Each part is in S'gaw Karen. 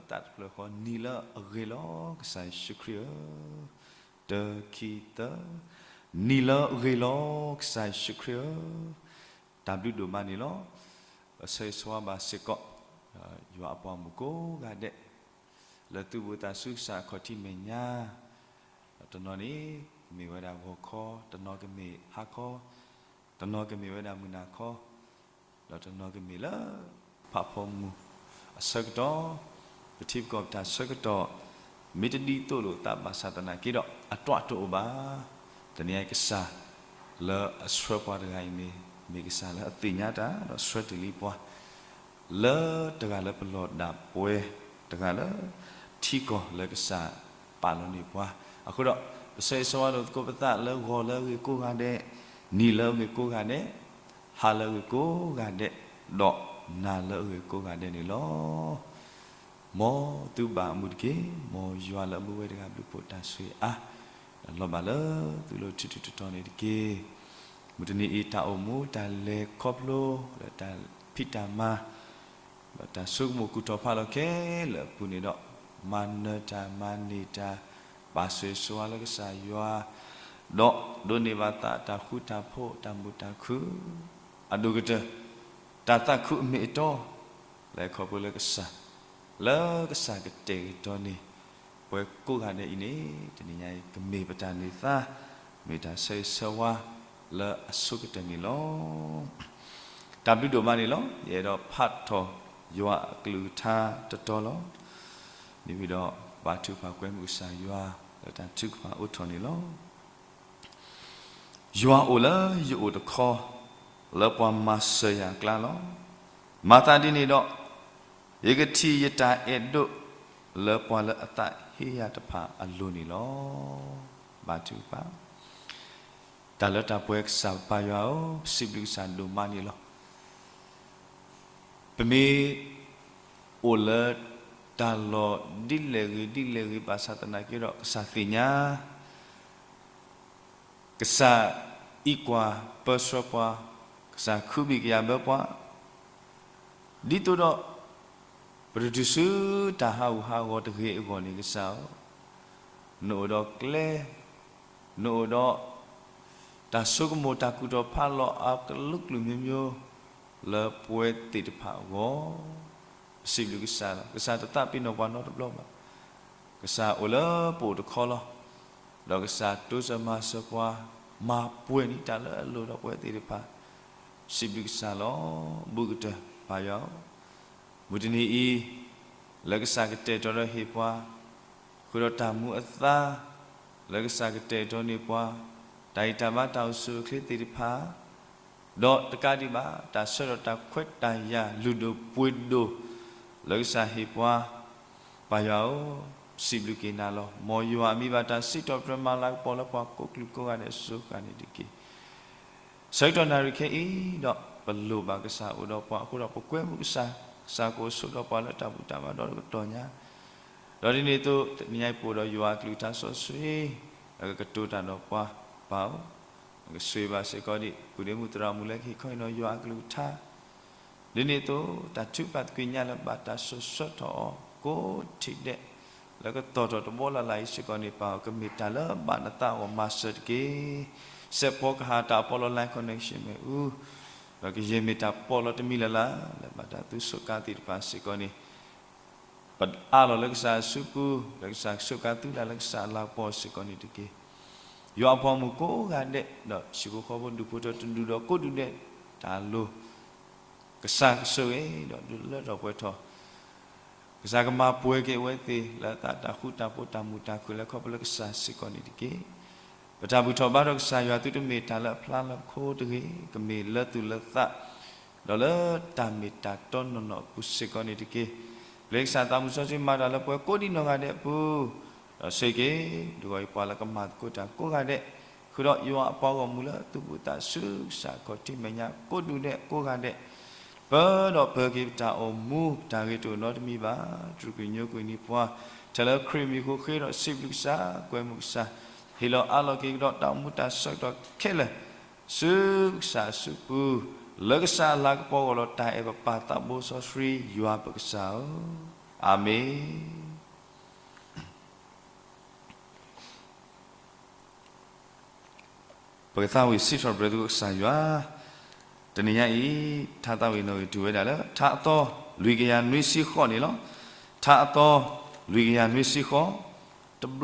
သးတဖျၢၣ်ဃီ နံၤလၢအဂ့ၤလီၤ ကစၢ်ယ့ၣ်ၡူးခရံာ်ဧၢ, တၢ ခံ သၢ, နံၤလၢအဂ့ၤလီၤ ကစၢ်ယ့ၣ်ၡူးခရံာ်ဧၢ, တၢ်ဘျုးဒိၣ်မးန့ၣ်လီၤ. ပဆၢဂ့ၤဆၢဝါဘၣ်စ့ၢ်ကီး ယွၤအပှၤမုၣ်ကိးဂၤဒဲး လၢသူၣ်ဘိသးစူၤကစၢ်အခီၣ်ထံးမဲာ်ညါ, ဒီးတနီၤန့ၣ် ကမ့ၢ်ဝဲဒၣ်ဂီၤခီ, တနီၤကမ့ၢ်ဟါခီ, တနီၤကမ့ၢ်ဝဲဒၣ်မုၢ်နၤခီ, ဒီးတနီၤကမ့ၢ်လၢ ဖးဖီမုၢ်အဆၢကတီၢ်, ပထံပကီၢ်ပတၢ်ဆၢကတီၢ် မ့ၢ်တဒ်သိးလိာ်သးဘၣ်ဆၣ်သနာ်က့ဒီး အတၢ်တအိၣ်ဘၣ်. တနံၤအံၤကစၢ်လၢအဆှၢပှၤတဂၤအံၤန့ၣ် မ့ၢ်ကစၢ်လၢအသ့ၣ်ညါတၢ် ဒီးဆှၢတ့ၢ်လံပှၤ လၢတဂၤလၢပလီၢ်ဒၣ်ပှဲၤ, တဂၤလၢထံကီၢ်လၢကစၢ်ပာ်လီၤန့ၢ်ပှၤ. အဃိဒီး ပဆၢဂ့ၤဆၢဝါလိာ်သကိးပသးလၢဂီၤလၢအဂ့ၤကိးဂၤဒဲး, နံၤလၢအဂ့ၤကိးဂၤဒဲး, ဟါလၢအဂ့ၤကိးဂၤဒဲး, ဒီးနၤလၢအဂ့ၤကိးဂၤဒဲးန့ၣ်လီၤ. မ်သုဘၣ်အမုာ်တက့ၢ်. မ်ယွၤလၢအမူဝဲတဂၤဘျုးဖှိၣ်တၢ်ဆိၣ်ဂ့ၤအါ, ဒီးလီၤဘၣ်လၢသုလိၤထူးထူးတီၤတီၤန့ၣ်တက့ၢ်. မုၢ်တနံၤအံၤ တၢ်အိၣ်မူတၢ်လဲၤခီဖျိ လၢတၢ်ဖံးတၢ်မၤ ဒီးတၢ်ဆိကမိၣ်ကူၣ်ထီၣ်ဖးလီၤခဲလၢာ်အပူၤန့ၣ်ဒီး မၤနၢၤတၢ်မၤန့ၢ်တၢ် ဘၣ်ဆိၣ်ဂ့ၤဆိၣ်ဝါလၢကစၢ်ယွၤ, ဒီးဒိးန့ၢ်ဘၣ်သးတၢ်ဃူတၢ်ဖိး တၢ်မုာ်တၢ်ခုၣ် အဒိၣ်ကတၢၢ်, တၢ်သးခုအမ့ၢ်အတီ, လဲၤခီဖျိလၢကစၢ်, လၢကစၢ်ကတဲာ်ကတီၤန့ၢ် ပှၤကိးဂၤဒဲးအံၤန့ၣ် တနံၤညါအံၤ ကမ့ၢ်ပတၢ်န့ၢ်သါ, မ့ၢ်တၢ်ဆၢဂ့ၤဆၢဝါလၢအဆိကတၢၢ်န့ၣ်လီၤ. တၢ်ဘျုးဒိၣ်မးန့ၣ်လီၤ. ယအဲၣ်ဒိးဖးထီၣ်ယွၤအကလုၢ်ကထါတတီၤလီၤ. မ့ၢ်ဝံၤဒီး ဘါထုကဖၣ်ကွဲမုာ်ကစၢ်ယွၤ လၢတၢ်ထုကဖၣ်အိးထီၣ်န့ၣ်လီၤ. ယွၤအိၣ်လၢယအိၣ်တခီ, လၢပှၤမၤစၢၤယၤအကျါလီၤ. မၤသးဒ်န့ၣ်ဒီး, ယကထံၣ်ယတၢ်အဲၣ်ဒိး လၢပှၤလၢအသးဟ့ယၤတဖၣ်အလိၤန့ၣ်လီၤ. ဘါထုကဖၣ်, တၢ်လၢတၢ်ပှဲၤကစၢ်ပၢ်ယွၤဧၢ, ပစံးဘျုးကစၢ်ဒိၣ်မးန့ၣ်လီၤ. ပမ့ၢ်အိၣ်လၢတၢ်လီၢ်ဒ်လဲၣ်ဂ့ၤဒ်လဲၣ်ဂ့ၤ ဘၣ်ဆၣ်သနာ်က့ဒီး ကစၢ်သ့ၣ်ညါ, ကစၢ်အံးကွၢ်ပၢဆှၢပှၤ, ကစၢ်ခုဘံၣ်ကယၤဘၢပှၤ, ဒ်သိးဒီး ပတတုၤဆူတၢ်ဟးဂူာ်ဟးဂီၤတဂ့ၤအဂီၢ်န့ၣ် ကစၢ်ဧၢ, နအိၣ်ဒီးကျဲ, နအိၣ်ဒီး တၢ်ဆိကမိၣ်တၢ်ကူၣ်ထီၣ်ဖးလီၤအကလုာ်ကလုာ် မျိုးမျိုး လၢပဝဲသ့ၣ်တဖၣ်အဂီၢ်, ပစံးဘျုးကစၢ်လီၤ. ကစၢ်တသးပ့ၤနီၣ်ပှၤနီတဘျီဘၣ်. ကစၢ်အိၣ်လၢပအိၣ်တခီလီၤ. ဒီးကစၢ်တိစၢၤမၤစၢၤပှၤ, မၤပှဲၤန့ၢ်တၢ်လၢအလိၤဒီးပဝဲသ့ၣ်တဖၣ်, စံးဘျုးကစၢ်လီၤ. ဘူးကတၢၢ်ပၢ်ယွၤဧၢ, မုၢ်တနံၤအံၤ လၢကစၢ်ကတဲာ်ကတီၤဒီးဟ့ၣ်ပှၤ, ဃုာ်ဒီးတၢ်မူအသါ, လၢကစၢ်ကတဲာ်ကတီၤန့ၢ်ပှၤ, တၢ်ဂံၢ်တၢ်ဘါတၢ်အိၣ်ဆူၣ်အိၣ်ချ့သ့ၣ်တဖၣ်, ဒီးတကးဒံးဘၣ် တၢ်ဆၢထၢၣ်တၢ်ခွဲးတၢ်ယာ်လုၢ်ဒိၣ်ပှ့ၤဒိၣ် လၢကစၢ်ဟ့ၣ်ပှၤ, ပၢ်ယွၤဧၢ, စံးဘျုးက့ၤနၤလီၤ. မ်ယွၤအမံၤဘၣ်တၢ်စံးထီၣ်ပတြၢၤမၤလၤကပီၤလၢပှၤကိးကလုာ်ကိးဂၤဒဲးအစိၤဃၣ်န့ၣ်တက့ၢ်. ဆၢကတီၢ်နၣ်ရံၣ်ခဲအံၤဒီး ပလိၣ်ဘၣ်ကစၢ်အိၣ်ဒီးပှၤအဃိဒီး ပကွဲမုာ်ကစၢ်, ကစၢ်ကအိၣ်ဆိးဒီးပှၤလၢတၢ်ဘူၣ်တၢ်ဘါဒီတကတီၢ်ညါ, ဒီးဒ်န့ၣ်အသိး တနံၤညါအံၤပအိၣ်ဒီးယွၤအကလုၢ်ကထါစီဆှံ, အကကတိၤတၢ်ဒီးပှၤ, ပၢ်ဧၢ, ကဆိၣ်ဂ့ၤဘၣ်စ့ၢ်ကီးဒံး ပုၢ်ဒ့မုၣ်သရၣ်မုၣ်လၢကဟ့ၣ်ခီဟ့ၣ်နီၤယွၤအကလုၢ်ကထါ ဒ်န့ၣ်အသိး တၢ်ထုကဖၣ်သကွံာ်ညါလၢဘၣ်တၢ်စိာ်ဆှၢထီၣ်အီၤကိးထံၣ်ဒဲး လၢကတီၢ်ထီၣ်တဘီလၢ်လၢ်အံၤစ့ၢ်ကီးန့ၣ် ပၢ်ကမ့ၢ်တၢ်လၢဘၣ်နသးအဂီၢ်မၤစၢၤတက့ၢ်. စဲးဖီကဟၣ်တၢ်ပီးလီၤ line connection မ့ၣ်အူ, ဒီးကယဲၢ်မ့ၢ်တၢ်ပီးလီၤတမံၤလၢ်လၢ် လၢဘၣ်တၢ်သူၣ်စူၤကါသ့ၣ်တဖၣ်စ့ၢ်ကီးန့ၣ် ပအးလီၤလၢကစၢ်အစုပူၤ, လၢကစၢ်ကစူးကါသုလၢ်လၢကစၢ်အလၤကပီၤစ့ၢ်ကီးန့ၣ်တက့ၢ်. ယွၤအဖိမုၣ်ကိးဂၤဒဲး, ဒီးဟံၣ်ဖိဃီဖိဒူၣ်ဖိထၢဖိတဒူၣ်ဒီးကိးဒူၣ်ဒဲး, တၢ်လိၤ, ကစၢ်ကဆိၣ်ဂ့ၤဒီးဒုးလၢထီၣ်ပှဲၤထီၣ်, ကစၢ်ကမၤပှဲၤက့ၤအဝဲသ့ၣ်လၢအသးတၢ်ဃူတၢ်ဖိးတၢ်မုာ်တၢ်ခုၣ်လၢခီဖျိလၢကစၢ်စ့ၢ်ကီးန့ၣ်တက့ၢ်. ပတၢ်ဘူၣ်ထီၣ်ဘါထီၣ်ကစၢ်ယွၤသုတမ့ၢ်တၢ်လၢအဖျါလၢအခိတဂ့ၤ, ကမ့ၢ်လၢသူၣ်လၢသး ဒီးလၢတၢ်မ့ၢ်တၢ်တီနီၢ်နီၢ်အပူၤစ့ၢ်ကီးန့ၣ်တက့ၢ်. ပျဲကစၢ်သးမုၢ်စီဆှံမၤတၢ်လၢပှၤကိးဒံနီၢ်ဂၤဒဲးအပူၤ, ဒီးဆိၣ်ဂ့ၤက့ၤ ဒုးဂီၤအံၤပှၤလၢကမၤသကိးတၢ်ကိးဂၤဒဲး, ဃုာ်ဒီးယွၤအပှၤဂီၢ်မုၢ်လၢသူၣ်ဘီၣ်သးစူၤ ကစၢ်ခီၣ်ထံးမဲာ်ညါကိးဒူၣ်ဒဲးကိးဂၤဒဲး, ပၢဒီးပၢၤက့ၤပတၢ်အိၣ်မူ ပတၢ်ဂ့ၤတအိၣ်နီတမံၤဘၣ်, တြူာ်ကွံာ်ညိကွံာ်န့ၢ်ပှၤ, ထဲလၢခရံာ်မံၤအဃိဃ့ဒီးစံးဘျုးကစၢ် ကွဲမုာ်ကစၢ်, ဟ့ၣ်လီၤအးလီၤက့ၤကဒီးတၢ်အိၣ်မူတၢ်ဆၢကတီၢ်ခဲလၢာ် ဆူကစၢ်အစုပူၤ, လၢကစၢ်အလၤကပီၤအဂီၢ်လီၤ. တၢ်အဲၣ်ပပၢ်သးဘိစီဆှံယွၤပကစၢ်ဧၢ. အၤမ့ၣ်. ပကသးဝံၣ်စံးထီၣ်ပတြၢၤသကိးကစၢ်ယွၤ, တနံၤညါအံၤ ထါသးဝံၣ်နီၣ်ဂံၢ်တုၤဝဲဒၣ်လၢ ထါအသီလွံၢ်ကယၤနွံဆံဃိးန့ၣ်လီၤ. ထါအသီလွံၢ်ကယၤနွံဆံဃိး, တဘျီ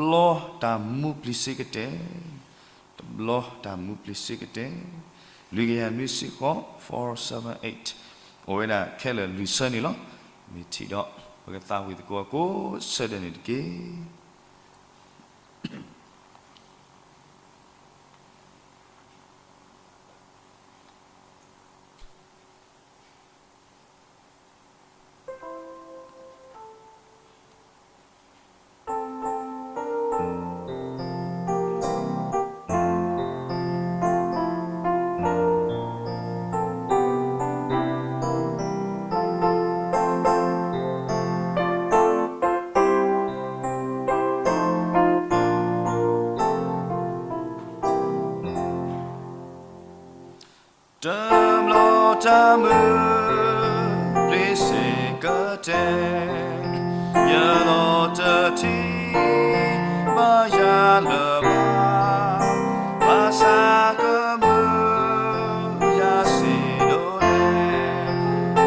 တၢ်မူပျံၤစ့ကတဲာ်, တဘျီတၢ်မူပျံၤစ့ကတဲာ်, လွံၢ်ကယၤနွံဆံဃိး, four seven eight, အိၣ်ဝဲဒၣ်ခဲလၢာ်လွံၢ်ဆၢန့ၣ်လီၤ. မ့ၢ်ထံၣ်ဒီး ပကသးဝံၣ်သကိးကိးဆၢဒၢးန့ၣ်တက့ၢ်. တဘျီတၢ်မူပျံၤစ့ကတဲာ်, ယလီၤတထံၣ်ဘၣ်ယၤလၢၤဘၣ်, ဘၣ်ဆၣ်ကမုာ်ယၤစံးဒိၣ်လဲၣ်,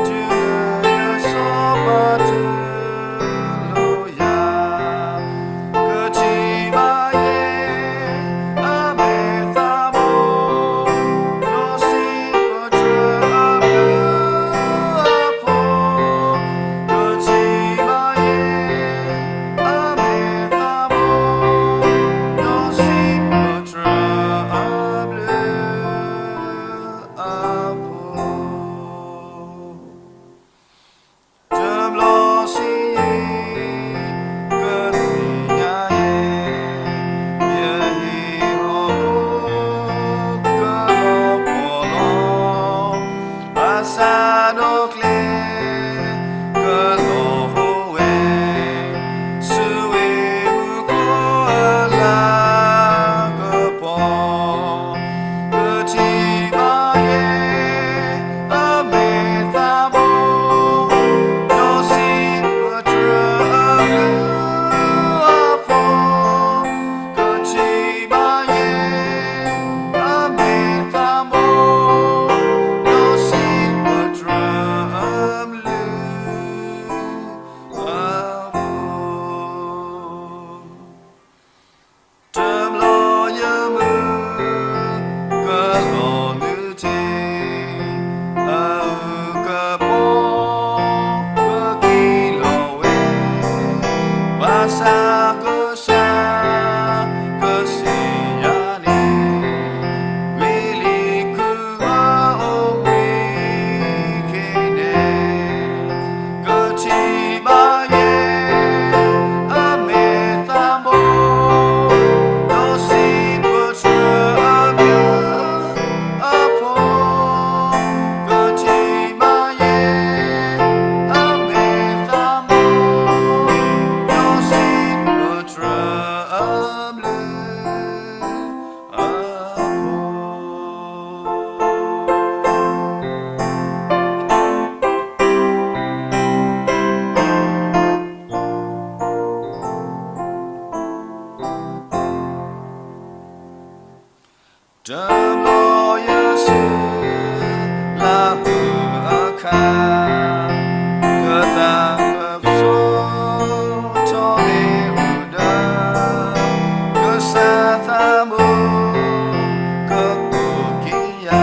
တုၤလၢယစီၤပၤတူၢ်လိာ်ယၤ ကထံၣ်ဘၣ်ယဲ အမဲာ်သးဘိ, ဒီးစံးပတြၢၤအဘျုးအဖှိၣ်, ကထံၣ်ဘၣ်ယဲ အမဲာ်သးဘိ, ဒီးစံးပတြၢၤအဘျုးအဖှိၣ်. တဘျီစံးယံၤ ကသ့ၣ်ညါယဲ, ယဟံၣ်ဟီၣ်ခိၣ်ကလီၤပှီၢ်လီၤ, ဘၣ်ဆၣ်ဒီးကျဲကလီၤဟိဝဲ, ဆူဝ့ၢ်မူခိၣ်အလၤကပီၤ ကထံၣ်ဘၣ်ယဲ အမဲာ်သးဘိ, ဒီးစံးပတြၢၤအဘျုးအဖှိၣ်, ကထံၣ်ဘၣ်ယဲ အမဲာ်သးဘိ, ဒီးစံးပတြၢၤအဘျုးအဖှိၣ်. တဘျီယမုၢ်ကလီၤနုာ်ထံး, အအုၣ်ကပီၤကကံၢ်လီၤဝဲ, ဘၣ်ဆၣ်ကစၢ်ကစံးယၤန့ၣ်, ဝံၤလံၤကုၢ်ဂီၤအိၣ်မှံခ့န့ၣ် ကထံၣ်ဘၣ်ယဲ အမဲာ်သးဘိ, ဒီးစံးပတြၢၤအဘျုးအဖှိၣ်, ကထံၣ်ဘၣ်ယဲ အမဲာ်သးဘိ, ဒီးစံးပတြၢၤအဘျုးအဖှိၣ်. တဘျီယဆူလၢအုၣ်အခါ, ကသးကဆှီထီၣ်မ့ၣ်အူဒၢ, ကစၢ်သးဘိကကိးက့ၤယၤ,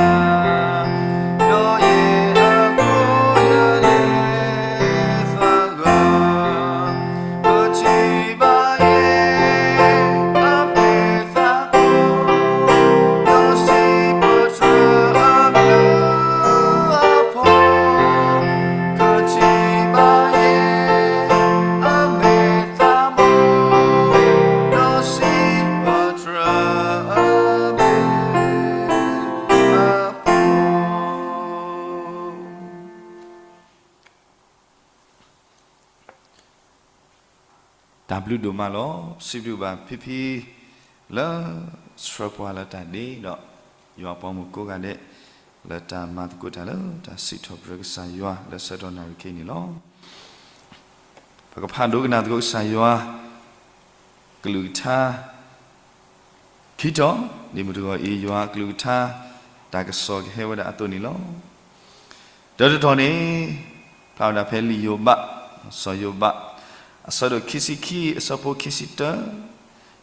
ဒီးယဲအဃိယလဲၤသးဂီၤ, ကထံၣ်ဘၣ်ယဲ အမဲာ်သးဘိ, ဒီးစံးပတြၢၤအဘျုးအဖှိၣ်, ကထံၣ်ဘၣ်ယဲ အမဲာ်သးဘိ, ဒီးစံးပတြၢၤအဘျုးအဖှိၣ်. တၢ်ဘျုးဒိၣ်မးလီၤ. စံးဘျုးဘၣ်ဖံဖံ လၢဆှၢပှၤလၢတၢ်ဒ့ဒီး ယွၤပှၤမိၢ်ကိးဂၤဒဲး လၢတၢ်မၤသကိးတၢ်လၢတၢ်စံးထီၣ်ပတြၢၤကစၢ်ယွၤလၢဆၢကတီၢ်နၣ်ရံၣ်ခဲအံၤန့ၣ်လီၤ. ပကဖးဒိကနၣ်သကိးကစၢ်ယွၤ ကလုၢ်ကထါ ခံတီၤ, ဒ်မုၢ်တဂီၤအံၤ ယွၤအကလုၢ်ကထါ တၢ်ကစီၣ်ကဟဲဝဲဒၣ်အသိးန့ၣ်လီၤ. တၢ်တတီၤန့ၣ် ဖျါဝဲဒၣ်ဖဲလံာ်ယိၤဘး, စီၤယိၤဘး, အဆၢဒိၣ်ခံဆံခံ အဆၢဖိခံဆံတၢ,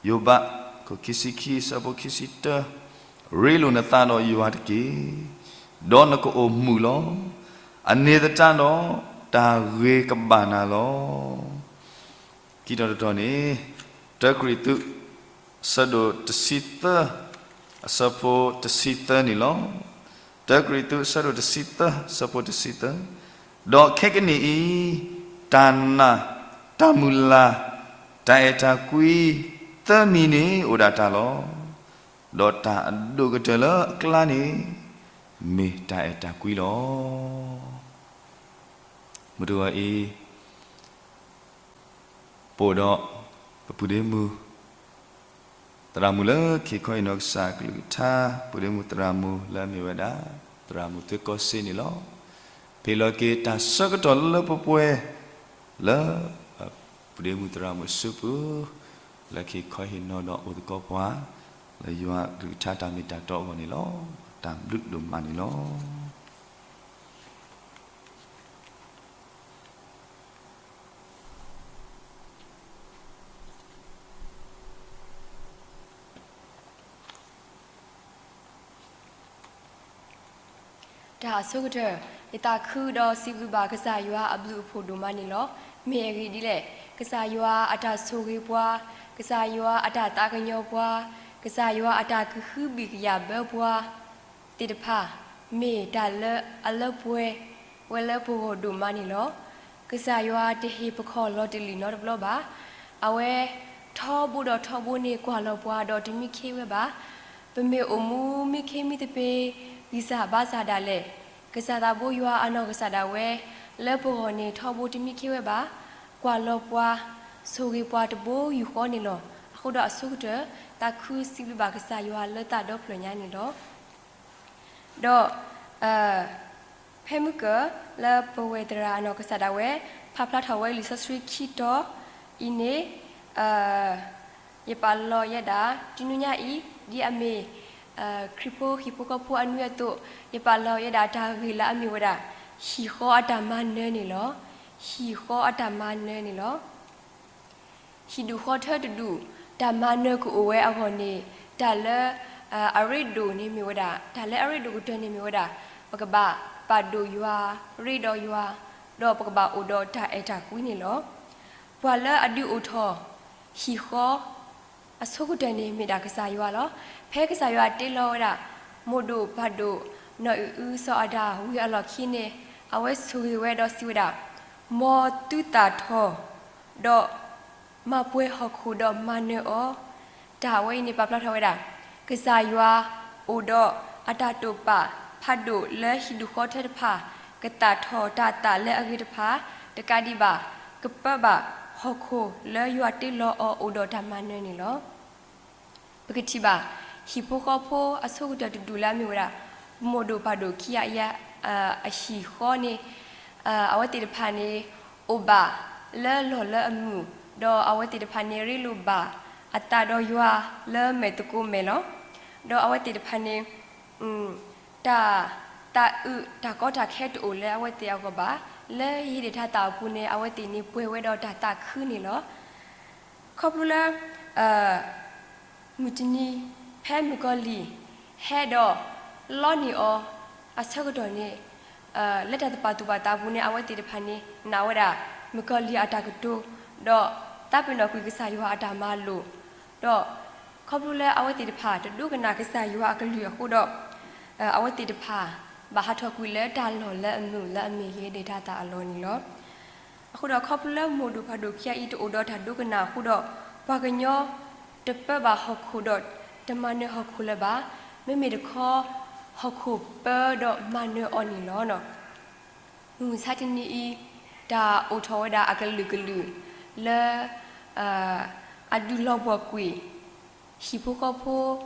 ယိၤဘး အခိၣ်ခံဆံခံ အဆၢဖိခံဆံတၢ, ရ့လိာ်နသးဒီးယွၤတက့ၢ်, ဒီးနကအိၣ်မုာ်လီၤ. အန့ၣ်သတးဒီး တၢ်ဂ့ၤကဘၣ်နၤလီၤ. ခံတီၤတတီၤန့ၣ် တၢကရံၣ်သူး အဆၢဒိၣ်တဆံသၢ အဆၢဖိတဆံသၢန့ၣ်လီၤ. တၢကရံၣ်သူး အဆၢဒိၣ်တဆံသၢ အဆၢဖိတဆံသၢ, ဒီးခဲကနံၣ်အံၤ တၢ်နာ်, တၢ်မုၢ်လၢ်, တၢ်အဲၣ်တၢ်ကွံ သၢမံၤန့ၣ် အိၣ်ဒၣ်တၢ်လီၤ. ဒီးတၢ်အဒိၣ်ကတၢၢ်လၢအကျါန့ၣ် မ့ၢ်တၢ်အဲၣ်တၢ်ကွံလီၤ. မုၢ်တဂီၤအံၤ ပအိၣ်ဒီး ပပုၢ်ဒ့မုၣ် သရၣ်မုၣ်လၢခ့ခီအံၤနီၢ်ကစၢ်ကလုၢ်ကထါ ပုၢ်ဒ့မုၣ်သရၣ်မုၣ်လၢအမ့ၢ်ဝဲဒၣ် သရၣ်မုၣ်သွ့ကီစ့န့ၣ်လီၤ. ဖဲလီၤက့ၤတၢ်ဆၢကတီၢ်လၢပှဲၤပှဲၤလၢ ပုၢ်ဒ့မုၣ်သရၣ်မုၣ်အစုပူၤ လၢခ့ခီဟ့ၣ်နီၤဒီးအိၣ်သကိးပှၤ လၢယွၤကလုၢ်ကထါတၢ်မ့ၢ်တၢ်တီအဂီၢ်န့ၣ်လီၤ. တၢ်ဘျုးဒိၣ်မးန့ၣ်လီၤ. တၢ်အဆိကတၢၢ် ယသးခုဒီးစံးဘျုးဘၣ်ကစၢ်ယွၤအဘျုးအဖှိၣ်ဒိၣ်မးန့ၣ်လီၤ. မ့ၢ်အဂ့ၢ်ဒ်လဲၣ်, ကစၢ်ယွၤအတၢ်ဆိၣ်ဂ့ၤပှၤ, ကစၢ်ယွၤအတၢ်သးကညီၤပှၤ, ကစၢ်ယွၤအတၢ်ကဟုဘံၣ်ကယာ်ဘၢပှၤ သ့ၣ်တဖၣ် မ့ၢ်တၢ်လၢအလၢပှဲၤဝဲလၢပဂီၢ်ဒိၣ်မးန့ၣ်လီၤ. ကစၢ်ယွၤတဟ့ၣ်ပခီၣ်လီၤတလံၣ်နီတဘျီဘၣ်. အဝဲထီဘိဒီးထီဘိန့ၣ် ကွၢ်လီၤပှၤဒီးတမံခ့ဝဲဘၣ်. ပမ့ၢ်အိၣ်မူမံခ့မံသပ့ၤ ဂံၢ်စၢ်ဘါစၢ်ဒၣ်လဲာ်, ကစၢ်သးဘိယွၤအနီၢ်ကစၢ်ဒၣ်ဝဲ လၢပဂီၢ်န့ၣ်ထီဘိတမံခ့ဝဲဘၣ်. ကွၢ်လီၤပှၤ ဆိၣ်ဂ့ၤပှၤတဘိယူၢ်ဃီန့ၣ်လီၤ. အဃိဒီးအဆိကတၢၢ် သးခုစံးဘျုးဘၣ်ကစၢ်ယွၤလၢသးဒီဖျၢၣ်ညါန့ၣ်လီၤ. ဒီး ဖဲမုၢ်ကၢၢ်လၢပဝဲၢ်သရၣ်အနီၢ်ကစၢ်ဒၣ်ဝဲ ဖးဖျါထီၣ်ဝဲလံာ်စီဆှံခံတီၤအံၤန့ၣ် ယပာ်လီၤယဲဒၣ် တုၤနွံညါအံၤ ဒ်အမ့ၢ် ခရံာ်ဖိဟံၣ်ဖိဃီဖိအနွံအသိး ယပာ်လီၤယဲဒၣ်တၢ်ဂ့ၢ်လၢအမ့ၢ်ဝဲဒၣ် ဟံၣ်ဃီအတၢ်မၤနၢၤန့ၣ်လီၤ. ဟံၣ်ဃီအတၢ်မၤနၢၤန့ၣ်လီၤ. ဟံၣ်ဒူၣ်ဃီထၢတဒူၣ် တၢ်မၤနၢၤကအိၣ်ဝဲအဂီၢ်န့ၣ် တၢ်လၢ အရ့ဒိၣ်န့ၣ်မ့ၢ်ဝဲဒၣ် တၢ်လၢအရ့ဒိၣ်ကတၢၢ်န့ၣ်မ့ၢ်ဝဲဒၣ် ပကဘၣ်ပာ်ဒိၣ်ယွၤ ရ့ဒီးယွၤ ဒီးပကဘၣ်အိၣ်ဒီးတၢ်အဲၣ်တၢ်ကွံန့ၣ်လီၤ. ပှၤလၢအဒုးအိၣ်ထီၣ် ဟံၣ်ဃီ အဆိကတၢၢ်န့ၣ်မ့ၢ်ဒၣ်ကစၢ်ယွၤလီၤ. ဖဲကစၢ်ယွၤတ့လီၤဝဲဒၣ် မိၢ်ဒိၣ်ပၢ်ဒိၣ် နီၢ်အံၣ်အု စီၤအၤဒၣ်ဝံၤအလီၢ်ခံန့ၣ် အဝဲဆိၣ်ဂ့ၤဝဲဒီးစံးဝဲဒၣ် မ်သုသၣ်ထီၣ် ဒီးမၤပှဲၤဟီၣ်ခိၣ်ဒီးမၤနၢၤအီၤ. တၢ်ဝဲအံၤန့ၣ်ပာ်ဖျါထီၣ်ဝဲဒၣ် ကစၢ်ယွၤအိၣ်ဒီးအတၢ်တိာ်ပာ်ဖးဒိၣ်လၢဟံၣ်ဒူၣ်ဃီထၢတဖၣ် ကသၣ်ထီၣ်တၢ်သးလၢအဂ့ၤတဖၣ် တကးဒံးဘၣ် ကပၢဘၣ်ဟီၣ်ခိၣ်လၢယွၤတ့လီၤအီၤအိၣ်ဒီးတၢ်မၤနၢၤန့ၣ်လီၤ. ပကထံၣ်ဘၣ် ဟံၣ်ဖိဃီဖိအဆိကတၢၢ်တဒူၣ်လၢအမ့ၢ်ဝဲဒၣ် မိၢ်ဒိၣ်ပၢ်ဒိၣ်ခံဂၤအံၤ အဟံၣ်ဃီန့ၣ် အဝဲသ့ၣ်တဖၣ်န့ၣ် အိၣ်ဘၣ်လၢလီၢ်လၢအမုာ် ဒီးအဝဲသ့ၣ်တဖၣ်န့ၣ် ရ့လိာ်ဘၣ်အသးဒီးယွၤလၢမဲာ်သကိးမဲာ်လီၤ. ဒီးအဝဲသ့ၣ်တဖၣ်န့ၣ် တၢ် တၢ်အုၣ်တၢ်ကီတၢ်ခဲတအိၣ်လၢအဝဲသ့ၣ်အဂီၢ်ဘၣ်. လၢဟံၣ်ဒၣ်တၢ်သၣ်အပူၤန့ၣ် အဝဲသ့ၣ်န့ၣ်ပှဲၤဝဲဒီးတၢ်သးခုန့ၣ်လီၤ. ခီဖျိလၢ မုၢ်တနံၤ ဖဲမုၣ်ကီၤလံၢ် ဟဲဒီးလီန့ၢ်အီၤအဆၢကတီၢ်န့ၣ် လၢတၢ်တပာ်သူၣ်ပာ်သးအပူၤန့ၣ် အဝဲသ့ၣ်တဖၣ်န့ၣ် နာ်ဝဲဒၣ် မုၣ်ကီၤလံၢ်အတၢ်ကတိၤ ဒီးသးပ့ၤနီၣ်ကွံာ်ကစၢ်ယွၤအတၢ်မၤလိာ် ဒီးခီဖျိလၢအဝဲသ့ၣ်တဖၣ်တဒိကနၣ်ကစၢ်ယွၤအကလုၢ်အဃိဒီး အဝဲသ့ၣ်တဖၣ် ဘၣ်ဟးထီၣ်ကွံာ်လၢတၢ်လီၢ်လၢအမုာ်လၢအမ့ၢ်ဟံၣ်ဒၣ်တၢ်သၣ်အလီၢ်န့ၣ်လီၤ. အဃိဒီးခီဖျိလၢမိၢ်ဒိၣ်ပၢ်ဒိၣ်ခံဂၤအံၤတအိၣ်ဒီးတၢ်ဒိကနၣ်အဃိဒီး ပှၤကညီတပၢဘၣ်ဟီၣ်ခိၣ်ဒီးတမၤနၢၤဟီၣ်ခိၣ်လၢၤဘၣ်. မ့မ့ၢ်တခီ ဟီၣ်ခိၣ်ပၢဒီးမၤနၢၤအီၤန့ၣ်လီၤ. မုၢ်မဆါတနံၤအံၤ တၢ်အိၣ်ထီၣ်ဝဲဒၣ်အကလုာ်ကလုာ်လၢ အဒုးလီၤဘှီၣ်ကွံာ် ဟံၣ်ဖိ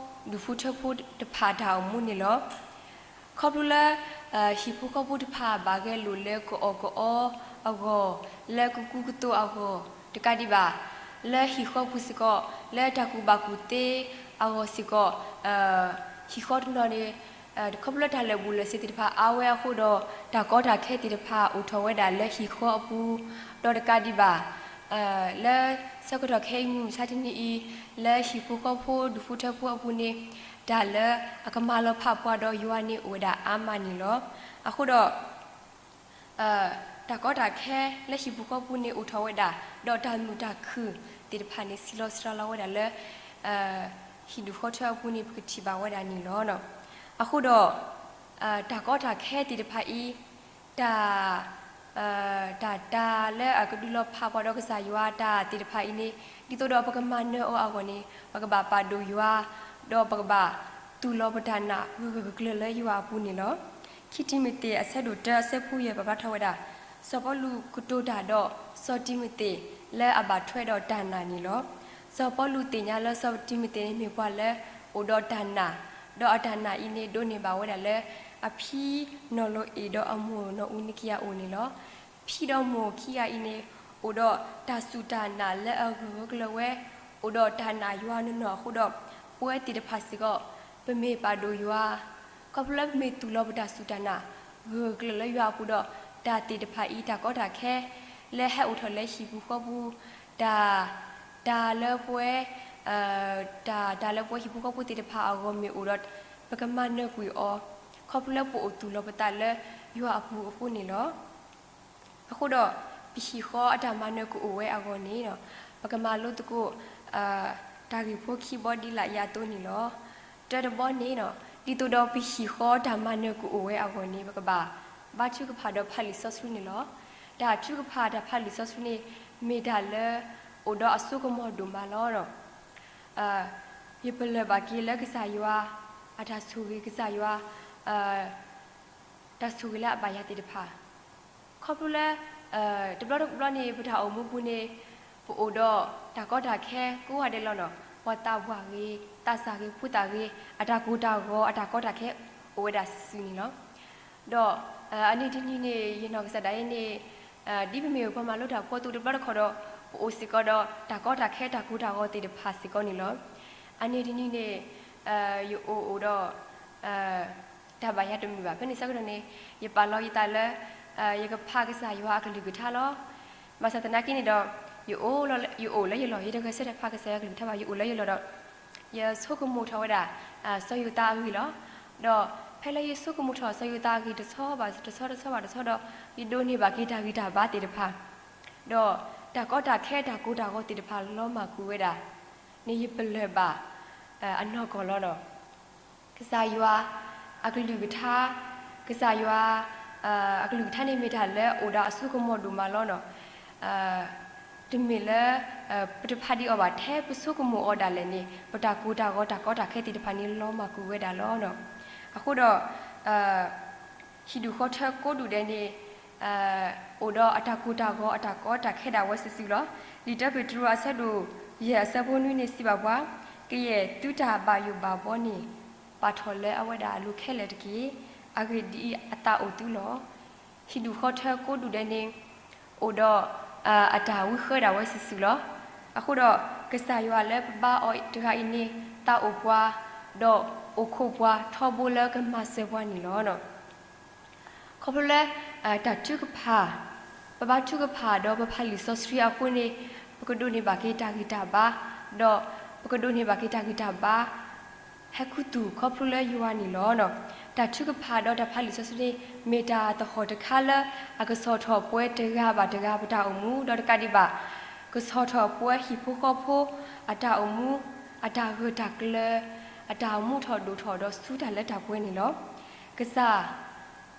ဃီဖိ ဒူၣ်ဖိထၢဖိတဖၣ်အတၢ်အိၣ်မူန့ၣ်လီၤ. ခီဖျိလၢ ဟံၣ်ဖိဃီဖိတဖၣ်ဘၣ်ဂဲၤလိာ်လၢကအီၣ်ကအီအဂီၢ်, လၢကကူကသိးအဂီၢ်တကးဒံးဘၣ်, လၢဟံၣ်ဃီပူၤစ့ၢ်ကီး, လၢတၢ်ကူၣ်ဘၣ်ကူၣ်သ့အဂီၢ်စ့ၢ်ကီး, ဟံၣ်ဃီတနီၤန့ၣ် ခီဖျိလၢတၢ်လၢာ်ဘူၣ်လၢာ်စ့ၤသ့ၣ်တဖၣ်အါဝဲအဃိဒီး တၢ်ကီတၢ်ခဲသ့ၣ်တဖၣ်အိၣ်ထီၣ်ဝဲဒၣ်လၢဟံၣ်ဃီအပူၤ, ဒီးတကးဒံးဘၣ် လၢဆၢကတီၢ်ခဲအံၤမုၢ်မဆါတနံၤအံၤ, လၢဟံၣ်ဖိဃီဖိဒူၣ်ဖိထၢဖိအပူၤန့ၣ်, တၢ်လၢအကမၤလီၤဖးပှၤဒီးယွၤန့ၣ်အိၣ်ဝဲဒၣ်အါမးန့ၣ်လီၤ. အဃိဒီး တၢ်ကီတၢ်ခဲလၢဟံၣ်ပူၤဃီပူၤန့ၣ်အိၣ်ထီၣ်ဝဲဒၣ်, ဒီးတၢ်မုာ်တၢ်ခုၣ်သ့ၣ်တဖၣ်န့ၣ် စံၣ်လီၤစှၤလီၤဝဲဒၣ်လၢ ဟံၣ်ဒူၣ်ဃီထၢအပူၤန့ၣ် ပကထံၣ်ဘၣ်ဝဲဒၣ်န့ၣ်လီၤ. အဃိဒီး တၢ်ကီတၢ်ခဲသ့ၣ်တဖၣ်အံၤ, တၢ် တၢ်တၢ်လၢအကဒုးလီၤဖးပှၤဒီးကစၢ်ယွၤတၢ်သ့ၣ်တဖၣ်အံၤန့ၣ်, ဒ်သိးဒီးပကမၤနၢၤအီၤအဂီၢ်န့ၣ် ပကဘၣ်ပာ်ဒိၣ်ယွၤ, ဒီးပကဘၣ်တူၢ်လိာ်ပတၢ်နာ်ဂၢၢ်ဂၢၢ်ကျၢၤကျၢၤလၢယွၤအပူၤန့ၣ်လီၤ. ခံတံၤမသ့းအဆၢဒိၣ်တၢအဆၢဖိယဲၢ်ပာ်ဖျါထီၣ်ဝဲဒၣ်, စီၤပီလူးကတိၤတၢ်ဒီးစီၤတံၤမသ့းလၢအဘၣ်ထွဲဒီးတၢ်နာ်န့ၣ်လီၤ. စီၤပီလူးသ့ၣ်ညါလၢစီၤတံၤမသ့းန့ၣ်မ့ၢ်ပှၤလၢအိၣ်ဒီးတၢ်နာ်, ဒီးအတၢ်နာ်အံၤန့ၣ်ဒိးန့ၢ်ဘၣ်ဝဲဒၣ်လၢ အဖံနီၢ်လိအ့ၣ်ဒီးအမိၢ်နီၢ်အူနကံယၤအိၣ်န့ၣ်လီၤ. ဖံဒီးမိၢ်ခံဂၤအံၤန့ၣ် အိၣ်ဒီးတၢ်စူၢ်တၢ်နာ်လၢအဂၢၢ်ဂၢၢ်ကျၢၤကျၢၤဝဲ, အိၣ်ဒီးတၢ်နာ်ယွၤနီၢ်နီၢ်အဃိဒီး, ပဝဲသ့ၣ်တဖၣ်စ့ၢ်ကီး ပမ့ၢ်ပာ်ဒိၣ်ယွၤ, ခီဖျိလၢပမ့ၢ်တူၢ်လိာ်ပတၢ်စူၢ်တၢ်နာ် ဂၢၢ်ဂၢၢ်ကျၢၤကျၢၤလၢယွၤအပူၤဒီး, တၢ်သ့ၣ်တဖၣ်အံၤ တၢ်ကီတၢ်ခဲ လၢဟဲအိၣ်ထီၣ်လၢဟံၣ်ပူၤဃီပူၤ, တၢ် တၢ်လၢပဝဲ တၢ် တၢ်လၢပဝဲဟံၣ်ဖိဃီဖိသ့ၣ်တဖၣ်အဂီၢ်မ့ၢ်အိၣ်ဒီး ပကမၤနၢၤကွံာ်အီၤ, ခီဖျိလၢပအိၣ်သူၣ်လီၤပသးလၢယွၤအပူၤအဃိန့ၣ်လီၤ. အဃိဒီး ပဟံၣ်ဃီအတၢ်မၤနၢၤကအိၣ်ဝဲအဂီၢ်န့ၣ်, ပကမၤလိသကိး တၢ်ဂ့ၢ်ဖိခံဘီဒ်လၢယၤအသိးန့ၣ်လီၤ. တၢတဘီန့ၣ်, ဒ်သိးဒီးပဟံၣ်ဃီတၢ်မၤနၢၤကအိၣ်ဝဲအဂီၢ်န့ၣ် ပကဘၣ် ဘါထုကဖၣ်ဒီးဖးလံာ်စီဆှံန့ၣ်လီၤ. တၢ်ထုကဖၣ်တၢ်ဖးလံာ်စီဆှံန့ၣ် မ့ၢ်တၢ်လၢ အိၣ်ဒီးအစိကမီၤဒိၣ်မးလီၤ. ယပလၢၢ်ဘၣ်က့ၤလၢကစၢ်ယွၤ အတၢ်ဆိၣ်ဂ့ၤကစၢ်ယွၤ တၢ်ဆိၣ်ဂ့ၤလၢအဘၣ်ယၤသ့ၣ်တဖၣ်, ခီဖျိလၢ တဘျီတဘျီန့ၣ် ပတၢ်အိၣ်မူပူၤန့ၣ် ပအိၣ်ဒီးတၢ်ကီတၢ်ခဲကိးဂၤဒဲးလီၤနီၤ, ပှၤသးပှၢ်ဂ့ၤ, သးစၢ်ဂ့ၤ, ဖိသၣ်ဂ့ၤ, အတၢ်ကိၢ်တၢ်ဂီၤ အတၢ်ကီတၢ်ခဲ အိၣ်ဝဲဒၣ်စုာ်စုာ်န့ၣ်လီၤ. ဒီး အနံၤတနံၤန့ၣ် ယနီၢ်ကစၢ်ဒၣ်အံၤန့ၣ် ဒ်ပမ့ၢ်ပှၤမၤလိတၢ်ဖိအသိးတဘျီတခီၣ်ဒီး ပအိၣ်စ့ၢ်ကီးဒီး တၢ်ကီတၢ်ခဲတၢ်ကိၢ်တၢ်ဂီၤသ့ၣ်တဖၣ်စ့ၢ်ကီးန့ၣ်လီၤ. အနံၤတနံၤန့ၣ် ယအိၣ်အိၣ်ဒီး တၢ်ဘၣ်ယၤတမုာ်ဘၣ်. ဖဲန့ၣ်ဆၢကတီၢ်န့ၣ် ယပာ်လီၤယသးလၢ ယကဖးကစၢ်ယွၤအကလုၢ်ကထါလီၤ. ဘၣ်ဆၣ်သနာ်က့န့ၣ်ဒီး ယအိၣ်လၢယလီၢ်, ယတဂဲၤဆၢထၢၣ်ဖးကစၢ်ယွၤအကလုၢ်ကထါဘၣ်, ယအိၣ်လၢယလီၢ်ဒီး ယဆိကမိၣ်ထီၣ်ဝဲဒၣ် စီၤယိၤသးအဂ့ၢ်လီၤ. ဒီးဖဲလၢယဆိကမိၣ်ထီၣ်စီၤယိၤသးအဂ့ၢ်တဆီဘၣ်တဆီ တဆီဘၣ်တဆီဒီး ယဒိးန့ၢ်ဘၣ်က့ၤတၢ်ဂံၢ်တၢ်ဘါသ့ၣ်တဖၣ်, ဒီးတၢ်ကီတၢ်ခဲတၢ်ကိၢ်တၢ်ဂီၤသ့ၣ်တဖၣ်လီၤမၢ်ကွံာ်ဝဲဒၣ်န့ၣ် ယပလၢၢ်ဘၣ်အနီၢ်ကီၢ်လီၤနီၤ. ကစၢ်ယွၤအကလုၢ်ကထါ, ကစၢ်ယွၤအကလုၢ်ကထါန့ၣ် မ့ၢ်တၢ်လၢအိၣ်ဒီးအစိကမီၤဒိၣ်မးလီၤနီၤ. တမ့ၢ်လၢ ပတဖးဒံးအီၤဘၣ်, ထဲပဆိကမိၣ်အီၤဒၣ်လဲာ်န့ၣ် ပတၢ်ကိၢ်တၢ်ဂီၤတၢ်ကီတၢ်ခဲသ့ၣ်တဖၣ်န့ၣ် လီၤမၢ်ကွံာ်ဝဲဒၣ်လီၤ. အဃိဒီး ဟံၣ်ဒူၣ်ဃီထၢကိးဒူၣ်ဒဲးန့ၣ် အိၣ်ဒီးအတၢ်ကိၢ်တၢ်ဂီၤအတၢ်ကီတၢ်ခဲဒၣ်ဝဲစုာ်စုာ်လီၤ. လံာ်တၢပ့းတရူးအဆၢဒိၣ်ယဲၢ်အဆၢဖိနွံန့ၣ် စံးဘၣ်ပှၤ, ကယဲၢ်သုတၢ်ဘၣ်ယိၣ်ဘၣ်ဘှီန့ၣ် ပာ်ထီၣ်လၢအဝဲဒၣ်အလိၤခဲလၢာ်တက့ၢ်. အဂ့ၢ်ဒ်အံၤ, အသးအိၣ်သုလီၤ. ဟံၣ်ဒူၣ်ဃီထၢကိးဒူၣ်ဒဲးန့ၣ် အိၣ်ဒီးအတၢ်ဝံဃၢဒၣ်ဝဲစုာ်စုာ်လီၤ. အဃိဒီး ကစၢ်ယွၤလၢပဘါအီၤတဂၤအံၤန့ၣ် သးအိၣ်ပှၤ ဒီးအိၣ်ခိးပှၤထီဘိလၢကမၤစၢၤပှၤန့ၣ်လီၤ. ခီဖျိလၢ တၢ်ထုကဖၣ်, ပဘါထုကဖၣ်ဒီးပဖးလံာ်စီဆှံအဃိန့ၣ် ပကဒိးန့ၢ်ဘၣ်က့ၤတၢ်ဂံၢ်တၢ်ဘါ, ဒီးပကဒိးန့ၢ်ဘၣ်က့ၤတၢ်ဂံၢ်တၢ်ဘါ ဟဲခူသူၣ်ခီဖျိလၢယွၤန့ၣ်လီၤ. တၢ်ထုကဖၣ်ဒီးတၢ်ဖးလံာ်စီဆှံန့ၣ် မ့ၢ်တၢ်သဟီၣ်တခါလၢအကဆီၣ်ထီၣ်ပဝဲတဂၤဘၣ်တဂၤပတၢ်အိၣ်မူ ဒီးတကးဒံးဘၣ် ကဆီၣ်ထီၣ်ပဝဲဟံၣ်ဖိဃီဖိ အတၢ်အိၣ်မူ အတၢ်ဂၢၢ်တၢ်ကျၢၤ အတၢ်မူထီၣ်ဒိၣ်ထီၣ်ဒီးဆူတၢ်လၢတၢ်ပှဲၤန့ၣ်လီၤ. ကစၢ်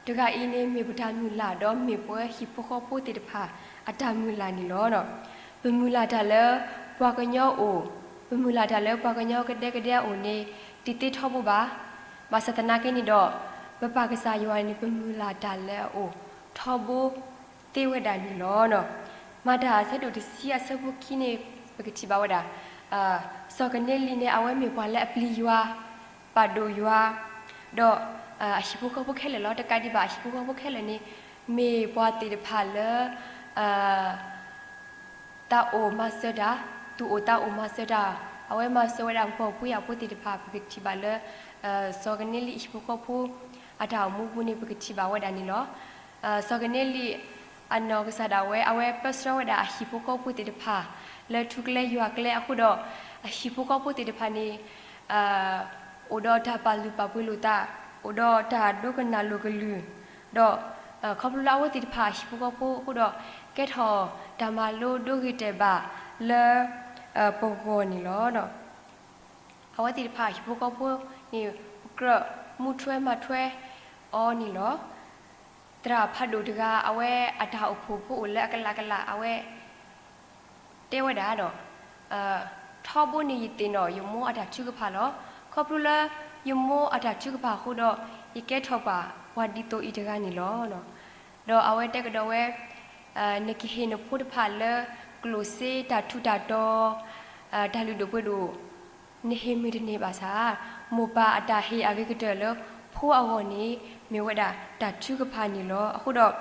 တဂၤအံၤန့ၣ် မ့ၢ်ပတၢ်မုၢ်လၢ် ဒီးမ့ၢ်ပဝဲဟံၣ်ဖိဃီဖိသ့ၣ်တဖၣ်အတၢ်မုၢ်လၢ်န့ၣ်လီၤ. ပမုၢ်လၢ်တၢ်လၢပှၤကညီအိၣ်, ပမုၢ်လၢ်တၢ်လၢပှၤကညီကဒဲကဒဲအအိၣ်န့ၣ် တသ့ထီဘိဘၣ်. ဘၣ်ဆၣ်သနာ်က့န့ၣ်ဒီး ပပၢ်ကစၢ်ယွၤန့ၣ် ပမုၢ်လၢ်တၢ်လၢအအိၣ်ထီဘိသ့ဝဲဒၣ်န့ၣ်လီၤ. မၤတၢ်အဆၢဒိၣ်တဆံအဆၢဖိခံန့ၣ် ပကထံၣ်ဘၣ်ဝဲဒၣ် စီၤကနဲလံန့ၣ် အဝဲမ့ၢ်ပှၤလၢအပျံၤယွၤ, ပာ်ဒိၣ်ယွၤ, ဒီး အဟံၣ်ဖိဃီဖိခဲလၢာ်လီၤ. တကးဒံးဘၣ် အဟံၣ်ဖိဃီဖိခဲလၢာ်န့ၣ် မ့ၢ်ပှၤသ့ၣ်တဖၣ်လၢ သးအိၣ်မၤစၢၤတၢ်, သူၣ်အိၣ်သးအိၣ်မၤစၢၤတၢ်, အဝဲမၤစၢၤဝဲဒၣ်ပှၤပှ့ၤအဖိသ့ၣ်တဖၣ် ပကထံၣ်ဘၣ်လၢ စီၤကန့လံအဟံၣ်ဖိဃီဖိ အတၢ်အိၣ်မူပူၤန့ၣ် ပကထံၣ်ဘၣ်ဝဲဒၣ်န့ၣ်လီၤ. စီၤကန့လံ အနီၢ်ကစၢ်ဒၣ်ဝဲ အဝဲပၢဆှၢဝဲဒၣ်အဟံၣ်ဖိဃီဖိသ့ၣ်တဖၣ် လၢထူကျဲယွၤကျဲအဃိဒီး အဟံၣ်ဖိဃီဖိသ့ၣ်တဖၣ်န့ၣ် အိၣ်ဒီးတၢ်ပာ်လုၢ်ပာ်ပှ့ၤလိာ်သး, အိၣ်ဒီးတၢ်ဒိကနၣ်လိာ်ကလုၢ်, ဒီးခီဖျိလၢအဝဲသ့ၣ်တဖၣ်အဟံၣ်ဖိဃီဖိအဃိဒီး ကဲထီၣ်တၢ်မၤလိဒိဂ့ၤတဲာ်ဘၣ်လၢပဂီၢ်န့ၣ်လီၤ. အဝဲသ့ၣ်တဖၣ်အဟံၣ်ဖိဃီဖိန့ၣ် ကြၢးမူထွဲမၤထွဲအီၤန့ၣ်လီၤ. သရၣ်ဖးဒိၣ်တဂၤ အဝဲအတၢ်အိၣ်ဖှိၣ်ဖိအိၣ်လၢအကလးကလး အဝဲ တဲဝဲဒၣ်ဒီး ထီဘိန့ၣ်ယသ့ၣ်နီၣ်ယမိၢ်အတၢ်ထုကဖၣ်လီၤ. ခီဖျိလၢယမိၢ်အတၢ်ထုကဖၣ်အဃိဒီး ယကဲထီၣ်ပှၤ ပှၤဒ်သိးအံၤတဂၤန့ၣ်လီၤ. ဒီးအဝဲတဲကဒီးဝဲ နကဟ့ၣ်နဖိတဖၣ်လၢ ကျိၣ်စ့တၢ်ထူးတၢ်တီၤ တၢ်လုၢ်ဒိၣ်ပှ့ၤဒိၣ် နဟ့ၣ်မ့ၢ်တန့ၢ်ဘၣ်ဆၣ် မိၢ်ပၢ်အတၢ်ဟ့ၣ်အဂ့ၤကတၢၢ်လၢဖိအဂီၢ်န့ၣ် မ့ၢ်ဝဲဒၣ်တၢ်ထုကဖၣ်န့ၣ်လီၤ. အဃိဒီး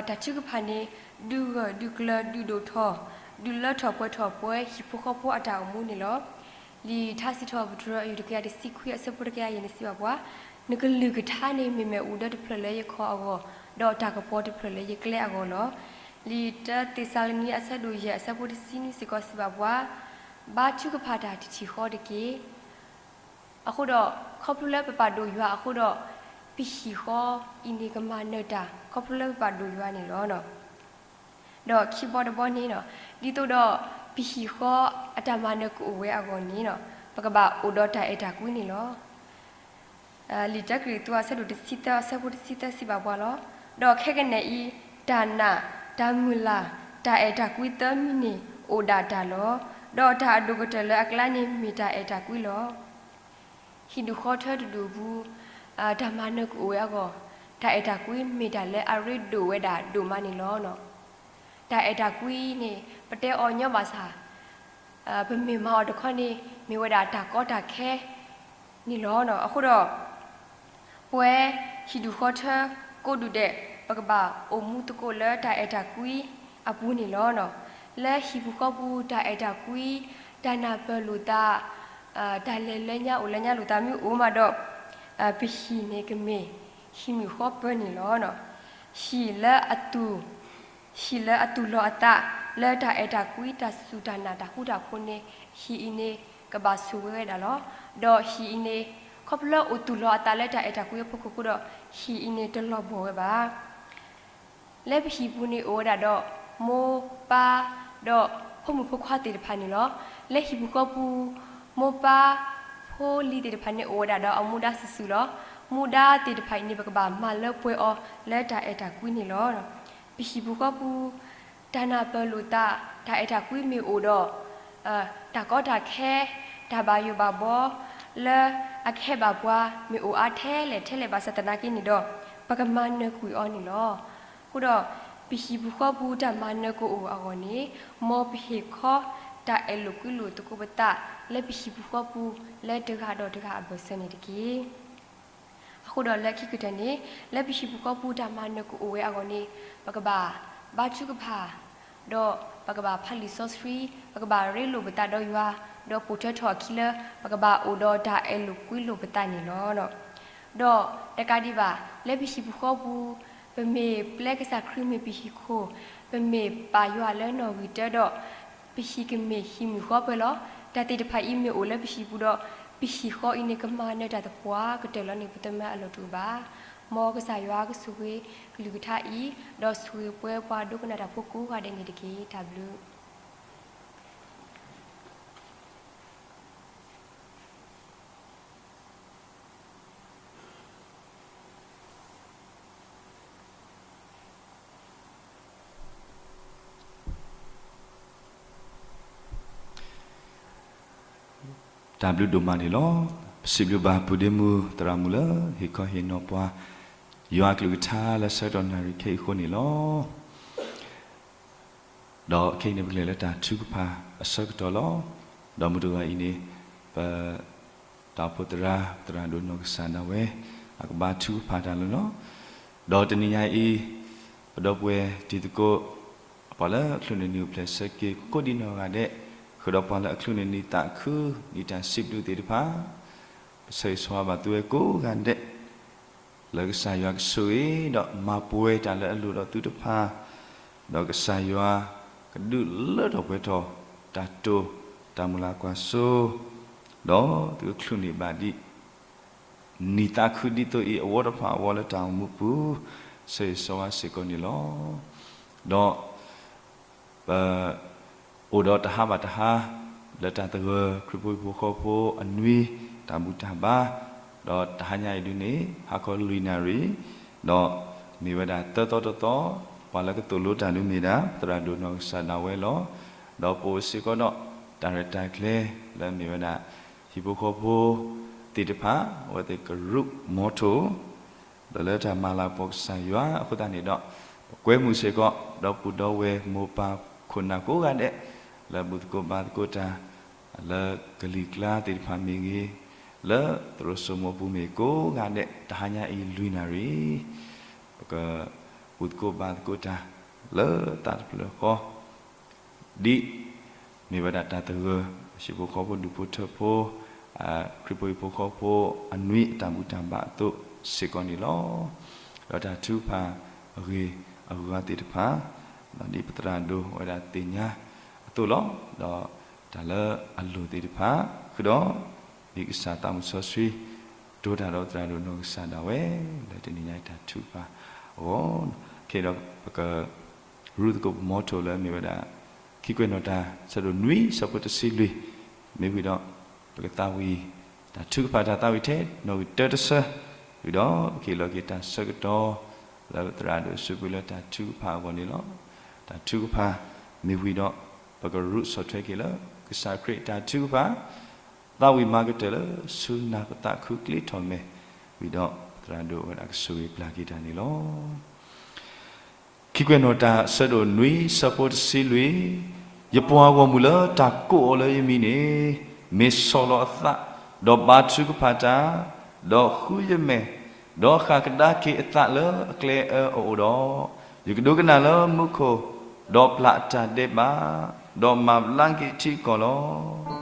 တၢ်ထုကဖၣ်န့ၣ် ဒုးဂၢၢ်ဒုးကျၢၤဒုးဒိၣ်ထီၣ် ဒုးလၢထီၣ်ပှဲၤထီၣ်ပှဲၤဟံၣ်ဖိဃီဖိအတၢ်အိၣ်မူန့ၣ်လီၤ. လံာ်ထါစံးထီၣ်ပတြၢၤအယုၢ်တကယၤတဆံခွံအဆၢဖိတကယၤယဲၢ်န့ၣ်စံးဘၣ်ပှၤ, နကလုၢ်ကထါန့ၣ်မ့ၢ်မ့ၣ်အူဒၢတဖျၢၣ်လၢယခီၣ်အဂီၢ်, ဒီးတၢ်ကပီၤတဖျၢၣ်လၢယကျဲအဂီၢ်လီၤ. လံာ်တၢသ့းစၤလနံအဆၢဒိၣ်ယဲၢ်အဆၢဖိတဆံနွံစ့ၢ်ကီးစံးဘၣ်ပှၤ, ဘါထုကဖၣ်တၢ်တထံၣ်ဃီတက့ၢ်. အဃိဒီး ခီဖျိလၢပပာ်ဒိၣ်ယွၤအဃိဒီး ပဟံၣ်ဃီအံၤန့ၣ်ကမၤနၢၤတၢ် ခီဖျိလၢပပာ်ဒိၣ်ယွၤန့ၣ်လီၤ. ဒီးခံဘီတဘီန့ၣ် ဒ်သိးဒီးပဟံၣ်ဃီအတၢ်မၤနၢၤကအိၣ်ဝဲအဂီၢ်န့ၣ် ပကဘၣ်အိၣ်ဒီးတၢ်အဲၣ်တၢ်ကွံန့ၣ်လီၤ. လံာ်တၢကရံၣ်သူးအဆၢဒိၣ်တဆံသၢအဆၢဖိတဆံသၢစံးဘၣ်ပှၤလီၤ. ဒီးခဲကနံၣ်အံၤ တၢ်နာ်, တၢ်မုၢ်လၢ်, တၢ်အဲၣ်တၢ်ကွံသၢမံၤန့ၣ်အိၣ်ဒၣ်တၢ်လီၤ. ဒီးတၢ်အဒိၣ်ကတၢၢ်လၢအကျါန့ၣ်မ့ၢ်တၢ်အဲၣ်တၢ်ကွံလီၤ. ဟံၣ်ဒူၣ်ဃီထၢတဒူၣ်အပူၤ တၢ်မၤနၢၤကအိၣ်ဝဲအဂီၢ် တၢ်အဲၣ်တၢ်ကွံမ့ၢ်တၢ်လၢအရ့ဒိၣ်ဝဲဒၣ်ဒိၣ်မးန့ၣ်လီၤ. တၢ်အဲၣ်တၢ်ကွံန့ၣ် ပတဲအီၤညီဘၣ်ဆၣ် ပမ့ၢ်မၤအီၤတခီန့ၣ် မ့ၢ်ဝဲဒၣ်တၢ်ကီတၢ်ခဲန့ၣ်လီၤ. အဃိဒီး ပဝဲဟံၣ်ဒူၣ်ဃီထၢကိးဒူၣ်ဒဲး ပကဘၣ်အိၣ်မူသကိးလၢတၢ်အဲၣ်တၢ်ကွံအပူၤန့ၣ်လီၤ. လၢဟံၣ်ပူၤဃီပူၤ တၢ်အဲၣ်တၢ်ကွံ တၢ်နၢ်ပၢၢ်လိာ်သး တၢ်လဲၤလၢညါအိၣ်လၢညါလိာ်သးမ့ၢ်အိၣ်မးဒီး ပဟံၣ်န့ၣ်ကမ့ၢ်ဟံၣ်မုၣ်ဃီပၢၤန့ၣ်လီၤ. ဟံၣ်လၢအသူၣ် ဟံၣ်လၢအသူၣ်လီၤအသးလၢတၢ်အဲၣ်တၢ်ကွံ တၢ်စူၢ်တၢ်နာ်တၢ်ဃူတၢ်ဖိးန့ၣ် ဟံၣ်အံၤန့ၣ်ကဘၣ်ဆိၣ်ဂ့ၤဝဲဒၣ်လီၤ. ဒီးဟံၣ်အံၤန့ၣ် ခီဖျိလၢအိၣ်သူၣ်လီၤအသးလၢတၢ်အဲၣ်တၢ်ကွံအဖီခိၣ်အဃိဒီး ဟံၣ်အံၤန့ၣ်တလီၤဘီၣ်ဝဲဘၣ်. လၢပဟံၣ်ပူၤန့ၣ်အိၣ်ဝဲဒၣ်ဒီး မိၢ်ပၢ် ဒီးဖိမုၣ်ဖိခွါသ့ၣ်တဖၣ်န့ၣ်လီၤ. လၢဟံၣ်ပူၤဃီပူၤ မိၢ်ပၢ် ဖိလံၤသ့ၣ်တဖၣ်န့ၣ်အိၣ်ဝဲဒၣ်ဒီးအမူဒါစုာ်စုာ်လီၤ. မူဒါသ့ၣ်တဖၣ်အံၤန့ၣ် ပကဘၣ်မၤလၢပှဲၤအီၤလၢတၢ်အဲၣ်တၢ်ကွံန့ၣ်လီၤ. ပဟံၣ်ပူၤဃီပူၤ တၢ်နၢ်ပၢၢ်လိာ်သး တၢ်အဲၣ်တၢ်ကွံမ့ၢ်အိၣ်ဒီး တၢ်ကီတၢ်ခဲ တၢ်ဘၣ်ယိၣ်ဘၣ်ဘီ လၢအကဟဲဘၣ်ပှၤမ့ၢ်အိၣ်အါထဲလဲၣ်ထဲလဲၣ်ဘၣ်ဆၣ်သနာ်က့န့ၣ်ဒီး ပကမၤနၢၤကွံာ်အီၤန့ၣ်လီၤ. အဃိဒီး ပဟံၣ်ပူၤဃီပူၤတၢ်မၤနၢၤကအိၣ်အဂီၢ်န့ၣ် မ်ပဟ့ၣ်ခီတၢ်အဲၣ်လိာ်ကွံလိာ်သကိးပသးလၢပဟံၣ်ပူၤဃီပူၤလၢတဂၤဒီးတဂၤအဘၢၣ်စၢၤန့ၣ်တက့ၢ်. အဃိဒီးလၢခံကတၢၢ်န့ၣ် လၢပဟံၣ်ပူၤဃီပူၤတၢ်မၤနၢၤကအိၣ်ဝဲအဂီၢ်န့ၣ် ပကဘၣ်ဘါထုကဖၣ် ဒီးပကဘၣ်ဖးလံာ်စီဆှံ, ပကဘၣ်ရ့လိာ်ပသးဒီးယွၤ, ဒီးပိာ်ထွဲထီၣ်အခံလၢ ပကဘၣ်အိၣ်ဒီးတၢ်အဲၣ်လိာ်ကွံလိာ်ပသးန့ၣ်လီၤ. ဒီးတကးဒံးဘၣ် လၢပဟံၣ်ပူၤဃီပူၤ ပမ့ၢ်ပျဲကစၢ်ခရံာ်မ့ၢ်ပဟံၣ်ခိၣ်, ပမ့ၢ်ပာ်ယွၤလၢနီၣ်ဂံၢ်တၢဒီး ပဟံၣ်ကမ့ၢ်ဟံၣ်မုၣ်ဃီပၢၤလီၤ. တၢ်သ့ၣ်တဖၣ်အံၤမ့ၢ်အိၣ်လၢပဟံၣ်ပူၤဒီး ပဟံၣ်ဃီအံၤန့ၣ် ကမၤနၢၤတၢ်သပှၢ်ကတၢၢ်လီၤန့ၣ် ပသးမၤအလီၢ်တအိၣ်ဘၣ်. မ်ကစၢ်ယွၤကဆိၣ်ဂ့ၤကလုၢ်ကထါအံၤ, ဒီးဆိၣ်ဂ့ၤပှဲၤပှၤဒိကနၣ်တၢ်ဖိကိးဂၤဒဲးန့ၣ်တက့ၢ်. တၢ်ဘျုး တၢ်ဘျုးဒိၣ်မးန့ၣ်လီၤ. ပစံးဘျုးဘၣ်ပုၢ်ဒ့မုၣ်သရၣ်မုၣ်လၢဟ့ၣ်ခီဟ့ၣ်နီၤပှၤ ယွၤကလုၢ်ကထါလၢဆၢကတီၢ်နၣ်ရံၣ်ခဲအံၤအဃိန့ၣ်လီၤ. ဒီးခဲအံၤန့ၣ် ပကလဲၤလၢတၢ်ထုကဖၣ်အဆၢကတီၢ်လီၤ. ဒီးမုၢ်တဂီၤအံၤန့ၣ် ပ တၢ်အိၣ်ဖှိၣ်သရၣ် သရၣ်ဒိၣ်နီၢ်ကစၢ်ဒၣ်ဝဲ အကဘါထုကဖၣ်တၢ်လီၤ. ဒီးတနံၤညါအံၤ ပဒီပုၢ်ဝဲၢ်တံၤသကိး ပှၤလၢအချုးန့ၢ်နံၣ်အိၣ်ဖျဲၣ်ဆၢက့ၤ ကိးဒံးနီၢ်ဂၤဒဲး, ဃုာ်ဒီးပှၤလၢအချုးန့ၢ်နံၣ်သးခု နံၣ်တၢ်စံးဘျုးသ့ၣ်တဖၣ်, ပဆၢဂ့ၤဆၢဝါဘၣ်သုဝဲကိးဂၤဒဲး လၢကစၢ်ယွၤကဆိၣ်ဂ့ၤ ဒီးမၤပှဲၤတၢ်လၢအလိၣ်ဒီးသုတဖၣ်, ဒီးကစၢ်ယွၤကဒုးလၢထီၣ်ပှဲၤထီၣ် တၢ်တိာ်တၢ်မုၢ်လၢ်ကွၢ်စိ, ဒီးသုကချုးန့ၢ်ဘၣ်ဒံး နံၣ်သးခုဒ်သိးအံၤ အဝီတဖၣ်အဂီၢ်လၢတၢ်အိၣ်မူပူၤ, ဆၢဂ့ၤဆၢဝါစ့ၢ်ကီးန့ၣ်လီၤ. ဒီး ပ အိၣ်ဒီးတဟါဘၣ်တဟါ လၢတၢ်သဂၢၢ်ခရံာ်ဖိဟံၣ်ဖိဃီဖိအနွံ တၢ်ဘူၣ်တၢ်ဘါ, ဒီးတဟါညါအံၤဒုန့ၣ် ဟါခီလွံၢ်နၣ်ရံၣ်, ဒီးမ့ၢ်ဝဲဒၣ်သၢသီတသီ ပှၤလၢကသိၣ်လိတၢ်ဒုးမ့ၢ်ဒၣ် သရၣ်ဒိၣ်နီၢ်ကစၢ်ဒၣ်ဝဲလီၤ. ဒီးပအိၣ်စ့ၢ်ကီးဒီး တၢ်ရဲၣ်တၢ်ကျဲၤလၢမ့ၢ်ဝဲဒၣ် ဟံၣ်ဖိဃီဖိသ့ၣ်တဖၣ် အဝဲသ့ၣ်ကရူၢ်မီထိၣ် ဒီးလၢတၢ်မၤလၤကပီၤကစၢ်ယွၤအဃိသတးန့ၣ်ဒီး ပကွဲမုာ်စ့ၢ်ကီး ဒီပုၢ်ဒီဝဲၢ်မိၢ်ပၢ်ခိၣ်နၢ်ကိးဂၤဒဲး လၢဘူၣ်သကိးဘါသကိးတၢ် လၢကလံၤကျါသ့ၣ်တဖၣ်မ့ၢ်ဂ့ၤ, လၢသရိာ်စိမိးပူၤမ့ၢ်ကိးဂၤဒဲး တဟါညါအံၤလွံၢ်နၣ်ရံၣ် ပကဘူၣ်သကိးဘါသကိးတၢ် လၢသးတဖျၢၣ်ဃီ ဒ်မ့ၢ်ဝဲဒၣ်တၢ်သဂၢၢ် ဟံၣ်ဖိဃီဖိဒူၣ်ဖိထၢဖိ ခရံာ်ဖိဟံၣ်ဖိဃီဖိအနွံအတၢ်ဘူၣ်တၢ်ဘါအသိးစ့ၢ်ကီးန့ၣ်လီၤ. ဒီးတၢ်ထုကဖၣ်အဂ့ၢ်အဂီၤသ့ၣ်တဖၣ် ဒ်ပသရၣ်ဒိၣ်ဝဲဒၣ်သ့ၣ်ညါအသိးလီၤ. ဒီးတၢ်လၢအလိၣ်သ့ၣ်တဖၣ် ဃုာ်ဒီး မ့ၢ်ကစၢ်သးမုၢ်စီဆှံ တိၤတၢ်ဒီးသရၣ်ဒိၣ်နီၢ်ကစၢ်ဒၣ်ဝဲ လၢတနံၤညါအံၤတၢ်ထုကဖၣ်အဂီၢ်, ခဲဒီးပက ရူၢ်သကိးပမီထိၣ်လၢမ့ၢ်ဝဲဒၣ် ခံကွဲးနီၣ်တၢ် ဆၢဒိၣ်နွံဆၢဖိတဆံလွံၢ်, မ့ၢ်ဝံၤဒီး ပကသးဝံၣ် တၢ်ထုကဖၣ်တၢ်သးဝံၣ်ထဲ နီၣ်ဂံၢ်တၢတဆၢ, ဝံၤဒီးပကဟ့ၣ်လီၤက့ၤတၢ်ဆၢကတီၢ် လၢသရၣ်ဒိၣ်စုပူၤလၢတၢ်ထုကဖၣ်အဂီၢ်န့ၣ်လီၤ. တၢ်ထုကဖၣ်မ့ၢ်ဝံၤဒီး ပကရူၢ်ဆီၣ်ထွဲက့ၤလၢ ကစၢ်ခရံာ်တၢ်ထုကဖၣ် သးဝံၣ်မၤကတၢၢ်လၢဆူနၢ်ပသးခုကျ့ထီၣ်မဲာ်, ဝံၤဒီးသရၣ်ဒိၣ်ဝဲဒၣ်ကဆိၣ်ဂ့ၤပျၢ်က့ၤတၢ်န့ၣ်လီၤ. ခံကွဲးနီၣ်တၢ် ဆၢဒိၣ်နွံဆၢဖိတဆံလွံၢ်, ယပှၤဂီၢ်မုၢ်လၢတၢ်ကိးအီၤလၢယမံၤန့ၣ် မ့ၢ်ဆီၣ်လီၤအသး, ဒီးဘါထုကဖၣ်တၢ်, ဒီးဃုယမဲာ်, ဒီးဃၣ်ကဒါက့ၤအသးလၢအကျဲအၢအအိၣ်ဒီး, ယကဒိကနၣ်လၢမူခိၣ်, ဒီးပျၢ်အတၢ်ဒဲးဘး, ဒီးမၤဘျါက့ၤထံကီၢ်လီၤ.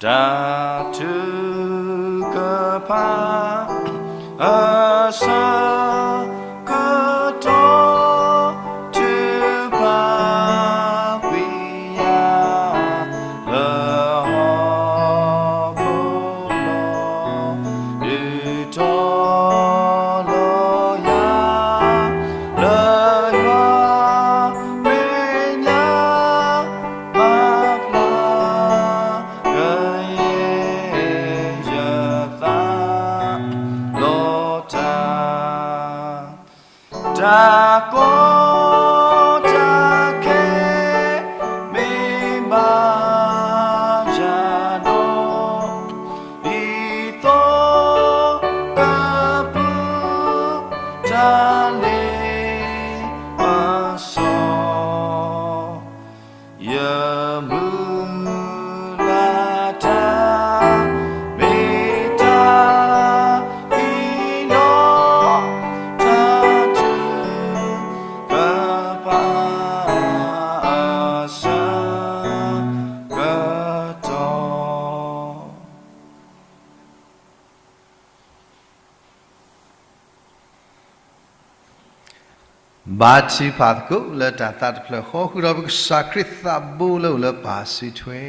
တၢ်ထုကဖၣ် အဆၢကတီၢ် ထုကဖၣ်ကွံာ်ယၤ လၢဟီၣ်ခိၣ်လီၤ, ဒုးတီၤလီၤယၤ လၢယွၤမဲာ်ညါ မၤပျၢ်ကယဲၢ်ယသး ဒီးတၢ် တၢ်ကီတၢ်ခဲ မ့ၢ်ဘၣ်ယၤဒီး ဒ်သိးကပူၤ တၢ်လ့ပစီ ယမုၢ်လၢ်တၢ် မ့ၢ်တၢ်အံၤလီၤ, တၢ်ထုကဖၣ်အဆၢကတီၢ် ဘါထုကဖၣ်သကိးလၢတၢ်သးတဖျၢၣ်ဃီ ဃုာ်ဒီးပကစၢ်ခရံာ်သးဘိလၢအိၣ်လၢပၢ်စုထွဲ,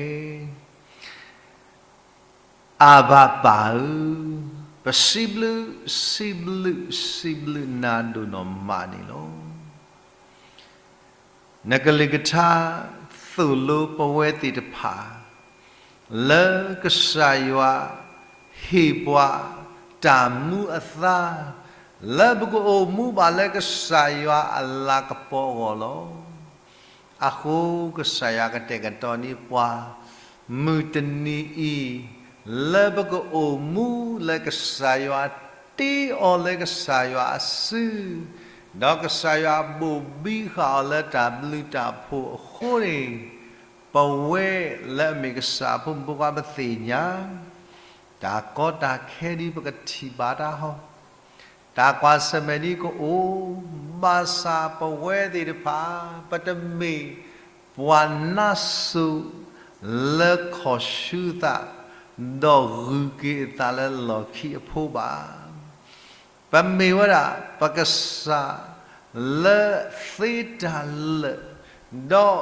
အၤဘၤပၢ်ဧၢ, ပစံးဘျုး, စံးဘျုး, စံးဘျုးနၤဒိၣ်နီၢ်မးန့ၣ်လီၤ. နကလုၢ်ကထါသိၣ်လိပဝဲသ့ၣ်တဖၣ် လၢကစၢ်ယွၤဟ့ၣ်ပှၤ တၢ်မူအသါ လၢပကအိၣ်မူဘၣ်လၢကစၢ်ယွၤအလၤကပီၤအဂီၢ်လီၤ. အဃိကစၢ်ယွၤကတဲာ်ကတီၤန့ၢ်ပှၤ မုၢ်တနံၤအံၤ လၢပကအိၣ်မူလၢကစၢ်ယွၤတ့အီၤလၢကစၢ်ယွၤအစု ဒီးကစၢ်ယွၤဘိၣ်ဘံဃာ်အီၤလၢတၢ်ဘျုးတၢ်ဖှိၣ်အဃိန့ၣ်, ပဝဲလၢအမ့ၢ်ကစၢ်အဖိမုၣ်ဖိခွါပသ့ၣ်ညါ, တၢ် တၢ်ကီတၢ်ခဲဒ်ပကထံၣ်ဘၣ်တၢ်ဟီ, တၢ်ကွၢ်ဆၢၣ်မဲာ်ဒ်ကအိၣ်, ဘၣ်ဆၣ်ပဝဲသ့ၣ်တဖၣ် ပတမ့ၢ်ပှၤနါစိၤလၢခီၣ်ဆူသး, ဒီးဂုာ်က့ၤအသးလၢလီၢ်ခံအဖိဘၣ်. ပမ့ၢ်ဝဲဒၣ် ပကစၢ်လၢသ့တၢ်လၢာ်, ဒီး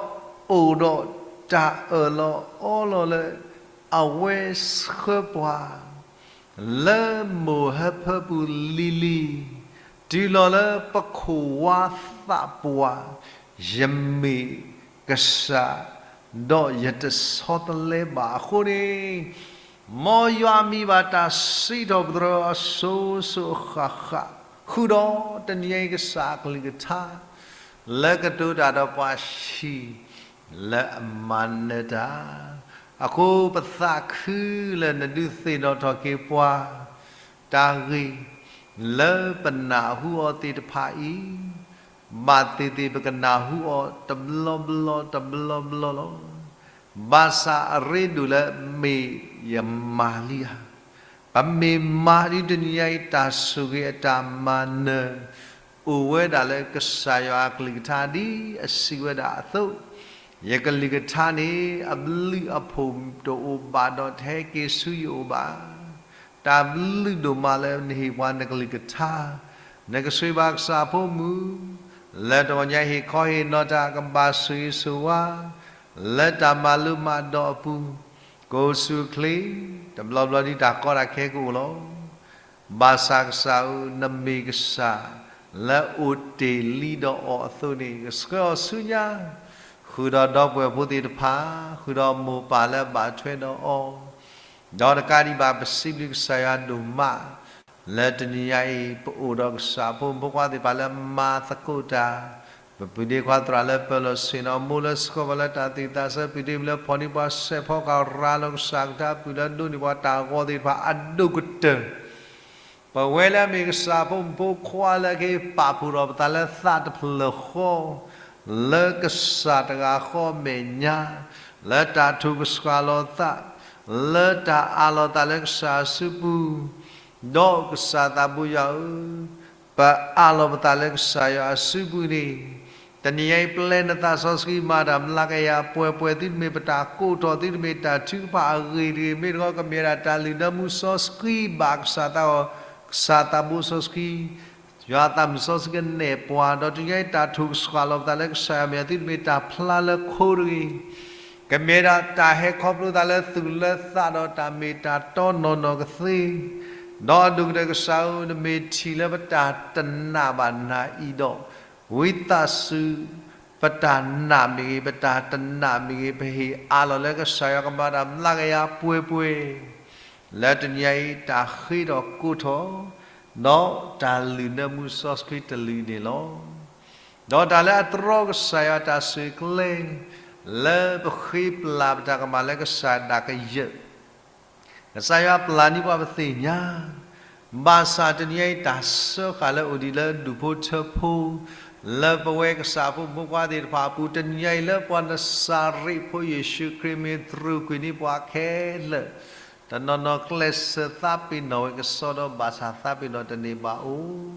အိၣ်ဒီးတၢ်အၢၣ်လီၤအီလီၤလၢအဝဲဆှၢပှၤ လၢမိၢ်ဟၢဖၢပူၤလံၤလံၤ, တုၤလီၤလၢပခိၣ်ဝါသးပှၢ်, ယမ့ၢ်ကစၢ်, ဒီးယတဆီတလဲဘၣ်အဃိန့ၣ်, မ်ယွၤမံဘၣ်တၢ်စံးထီၣ်ပတြၢၤအစိၤစိၤအဃၣ်ဃၣ်, ဃုာ်ဒီးတနံၤအံၤကစၢ်အကလုၢ်ကထါ လၢကတိၤတၢ်ဒီးပှၤဆံး လၢအမၤနၢၤတၢ်. အဃိပသးခုလၢနဒုးသ့ၣ်နီၣ်ထီၣ်က့ၤပှၤ တၢ်ဂ့ၢ်လၢပနၢ်ဟူအီၤသ့ၣ်တဖၣ်အံၤ, ဘၣ်သ့ၣ်သ့ၣ်ပကနၢ်ဟူအီၤတဘျီဘျီတဘျီဘျီလီၤ. ဘၣ်ဆၣ်အရ့ဒိၣ်လၢမ့ၢ်ယမၤလံဧါ. ပမ့ၢ်မၤဒ်တနံၤအံၤတၢ်ဆိၣ်ဂ့ၤအတၢ်မၤနၢၤ အိၣ်ဝဲဒၣ်လၢကစၢ်ယွၤအကလုၢ်ကထါဒ်အစံးဝဲဒၣ်အသိး, ယကလုၢ်ကထါန့ၣ် အဘျုးအဖှိၣ်တအိၣ်ဘၣ်ဒီးတဟဲက့ၤဆူယအိၣ်ဘၣ်. တၢ်ဘျုးဒိၣ်မးလၢနဟ့ၣ်ပှၤနကလုၢ်ကထါ, နကဆိၣ်ဂ့ၤဘၣ်ကစၢ်အဖိမုၣ်, လၢတဂီၤညါဟ့ၣ်ခီဟ့ၣ်နီၤတၢ်ကဘၣ်ဆိၣ်ဂ့ၤဆိၣ်ဝါ လၢတၢ်မၤလိမၤဒိးအပူၤ, ကိးဆူချ့, တဘျီဘျီဒ်တၢ်ကီတၢ်ခဲကအိၣ်လီၤ. ဘၣ်ဆၣ်ကစၢ်ဧၢ, နမ့ၢ်ကစၢ်လၢအိၣ်တ့ၢ်လံဒီးအီၤအသိးန့ၣ် ကဆှၢအီၤဆူညါ, ဃုာ်ဒီးဒီပုၢ်ဝဲၢ်ဖိသ့ၣ်တဖၣ်, ဃုာ်ဒီးမိၢ်ပၢ်လၢအဘၣ်ထွဲဒီးအီၤ, ဒီးတကးဒံးဘၣ် ပစံးဘျုးကစၢ်ယွၤဒိၣ်မး လၢတနံၤညါအံၤ ပအိၣ်ဒီးကစၢ်အဖိမုၣ်ဖိခွါသ့ၣ်တဖၣ်လၢမၤသကိးတၢ်, ပပုၢ်ဒ့ခွါသရၣ်လၢပၢၤလီၢ်ဆ့ၣ်နီၤအမိၢ်လၢဆှၢပှၤလၢတၢ်သ့ၣ်တၢ်ဆၢ ပုၢ်ဒ့မုၣ်လၢဖီၣ်န့ၢ်ပှၤစဲးဖီကၤရၤလီၤကစၢ်ကထါ ပုၢ်လၢဒိးန့ၢ်ပှၤတၢ်ဂီၤသ့ၣ်တဖၣ်အဒိၣ်ကတၢၢ် ပဝဲလၢအမ့ၢ်ကစၢ်ဖိမုၣ်ဖိခွါလၢကဟ့ၣ်ပာ်ဖှိၣ်ထီၣ်ပသးလၢသးတဖျၢၣ်ဃီ, လၢကစၢ်တဂၤဃီအမဲာ်ညါ, လၢတၢ်ထုးကဆှၣ်လီၤသး, လၢတၢ်အးလီၤသးလၢကစၢ်အစုပူၤ, ဒီးကစၢ်သးဘိယွၤဧၢ, ပအးလီၤပသးလၢကစၢ်ယွၤအစုပူၤန့ၣ်, တနံၤညါအံၤပျဲနသးစီဆှံမၤတၢ်မျးကယၤပှဲၤပှဲၤ သုတမ့ၢ်ပတၢ်ကိးထီၣ် သုတမ့ၢ်တၢ်ထုကဖၣ်အဂ့ၢ်တဂ့ၤ မ့ၢ်တခီ ကမ့ၢ်ဒၣ်တၢ်လုၢ်နၢမူစီဆှံဘၣ်ကစၢ်သးအီၤ, ကစၢ်သးဘိစီဆှံ ယွၤသးမုၢ်စီဆှံကနဲၣ်ပှၤ, ဒီးတနံၤညါအံၤတၢ်ထုးကဆှၣ်လီၤပသးလၢကစၢ်ယွၤမဲာ် သုတမ့ၢ်တၢ်ဖျါလၢခိတဂ့ၤ, ကမ့ၢ်ဒၣ်တၢ်ဟဲခီဖျိသးလၢသူၣ်လၢသးဒီးတၢ်မ့ၢ်တၢ်တီနီၢ်နီၢ်ကသ့, ဒီးအဒိၣ်ကတၢၢ်ကစၢ်ဧၢ, နမ့ၢ်ထံၣ်လၢပတၢ်တနာ်ဘၣ်နၤအံၤဒီး, ဝံသးစူၤ ပတၢ်နာ်မ့ၢ်ဂ့ၤ, ပတၢ်တနာ်မ့ၢ်ဂ့ၤ, ပဟ့ၣ်အးလီၤလၢကစၢ်ယွၤကမၤတၢ်မျးကယၤပှဲၤပှဲၤ လၢတနံၤညါအံၤ တၢ်ဃ့ထီၣ်ကိးထီၣ် ဒီးတၢ်လုၢ်နၢမူစီဆှံတလုၢ်န့ၣ်လီၤ. ဒီးတၢ်လၢအတြီကစၢ်ယွၤတၢ်ဆိၣ်ဂ့ၤကျဲ, လၢပဃ့ပျၢ်ပတၢ်ကမၣ်လၢကစၢ်ဒၣ်ကယၢၢ် ကစၢ်ယွၤပျၢ်န့ၢ်ပှၤပသ့ၣ်ညါ, ဘၣ်ဆၣ်တနံၤညါအံၤတၢ်စၢဃာ်လၢအိၣ်ဒံးလၢဒူၣ်ဖိထၢဖိ, လၢပဝဲကစၢ်ဖိမုၣ်ဖိခွါသ့ၣ်တဖၣ်အပူၤ တနံၤညါအံၤလၢပှၤနစၤရ့းဖိယ့ၣ်ၡူးခရံာ်မ့ၢ်တြူာ်ကွံာ်န့ၢ်ပှၤခဲလၢာ်, တနီၤနီၤကျဲးစၢးသးပ့ၤနီၣ်ဝဲကစီဒီ ဘၣ်ဆၣ်သးပ့ၤနီၣ်တန့ၢ်ဘၣ်အိၣ်,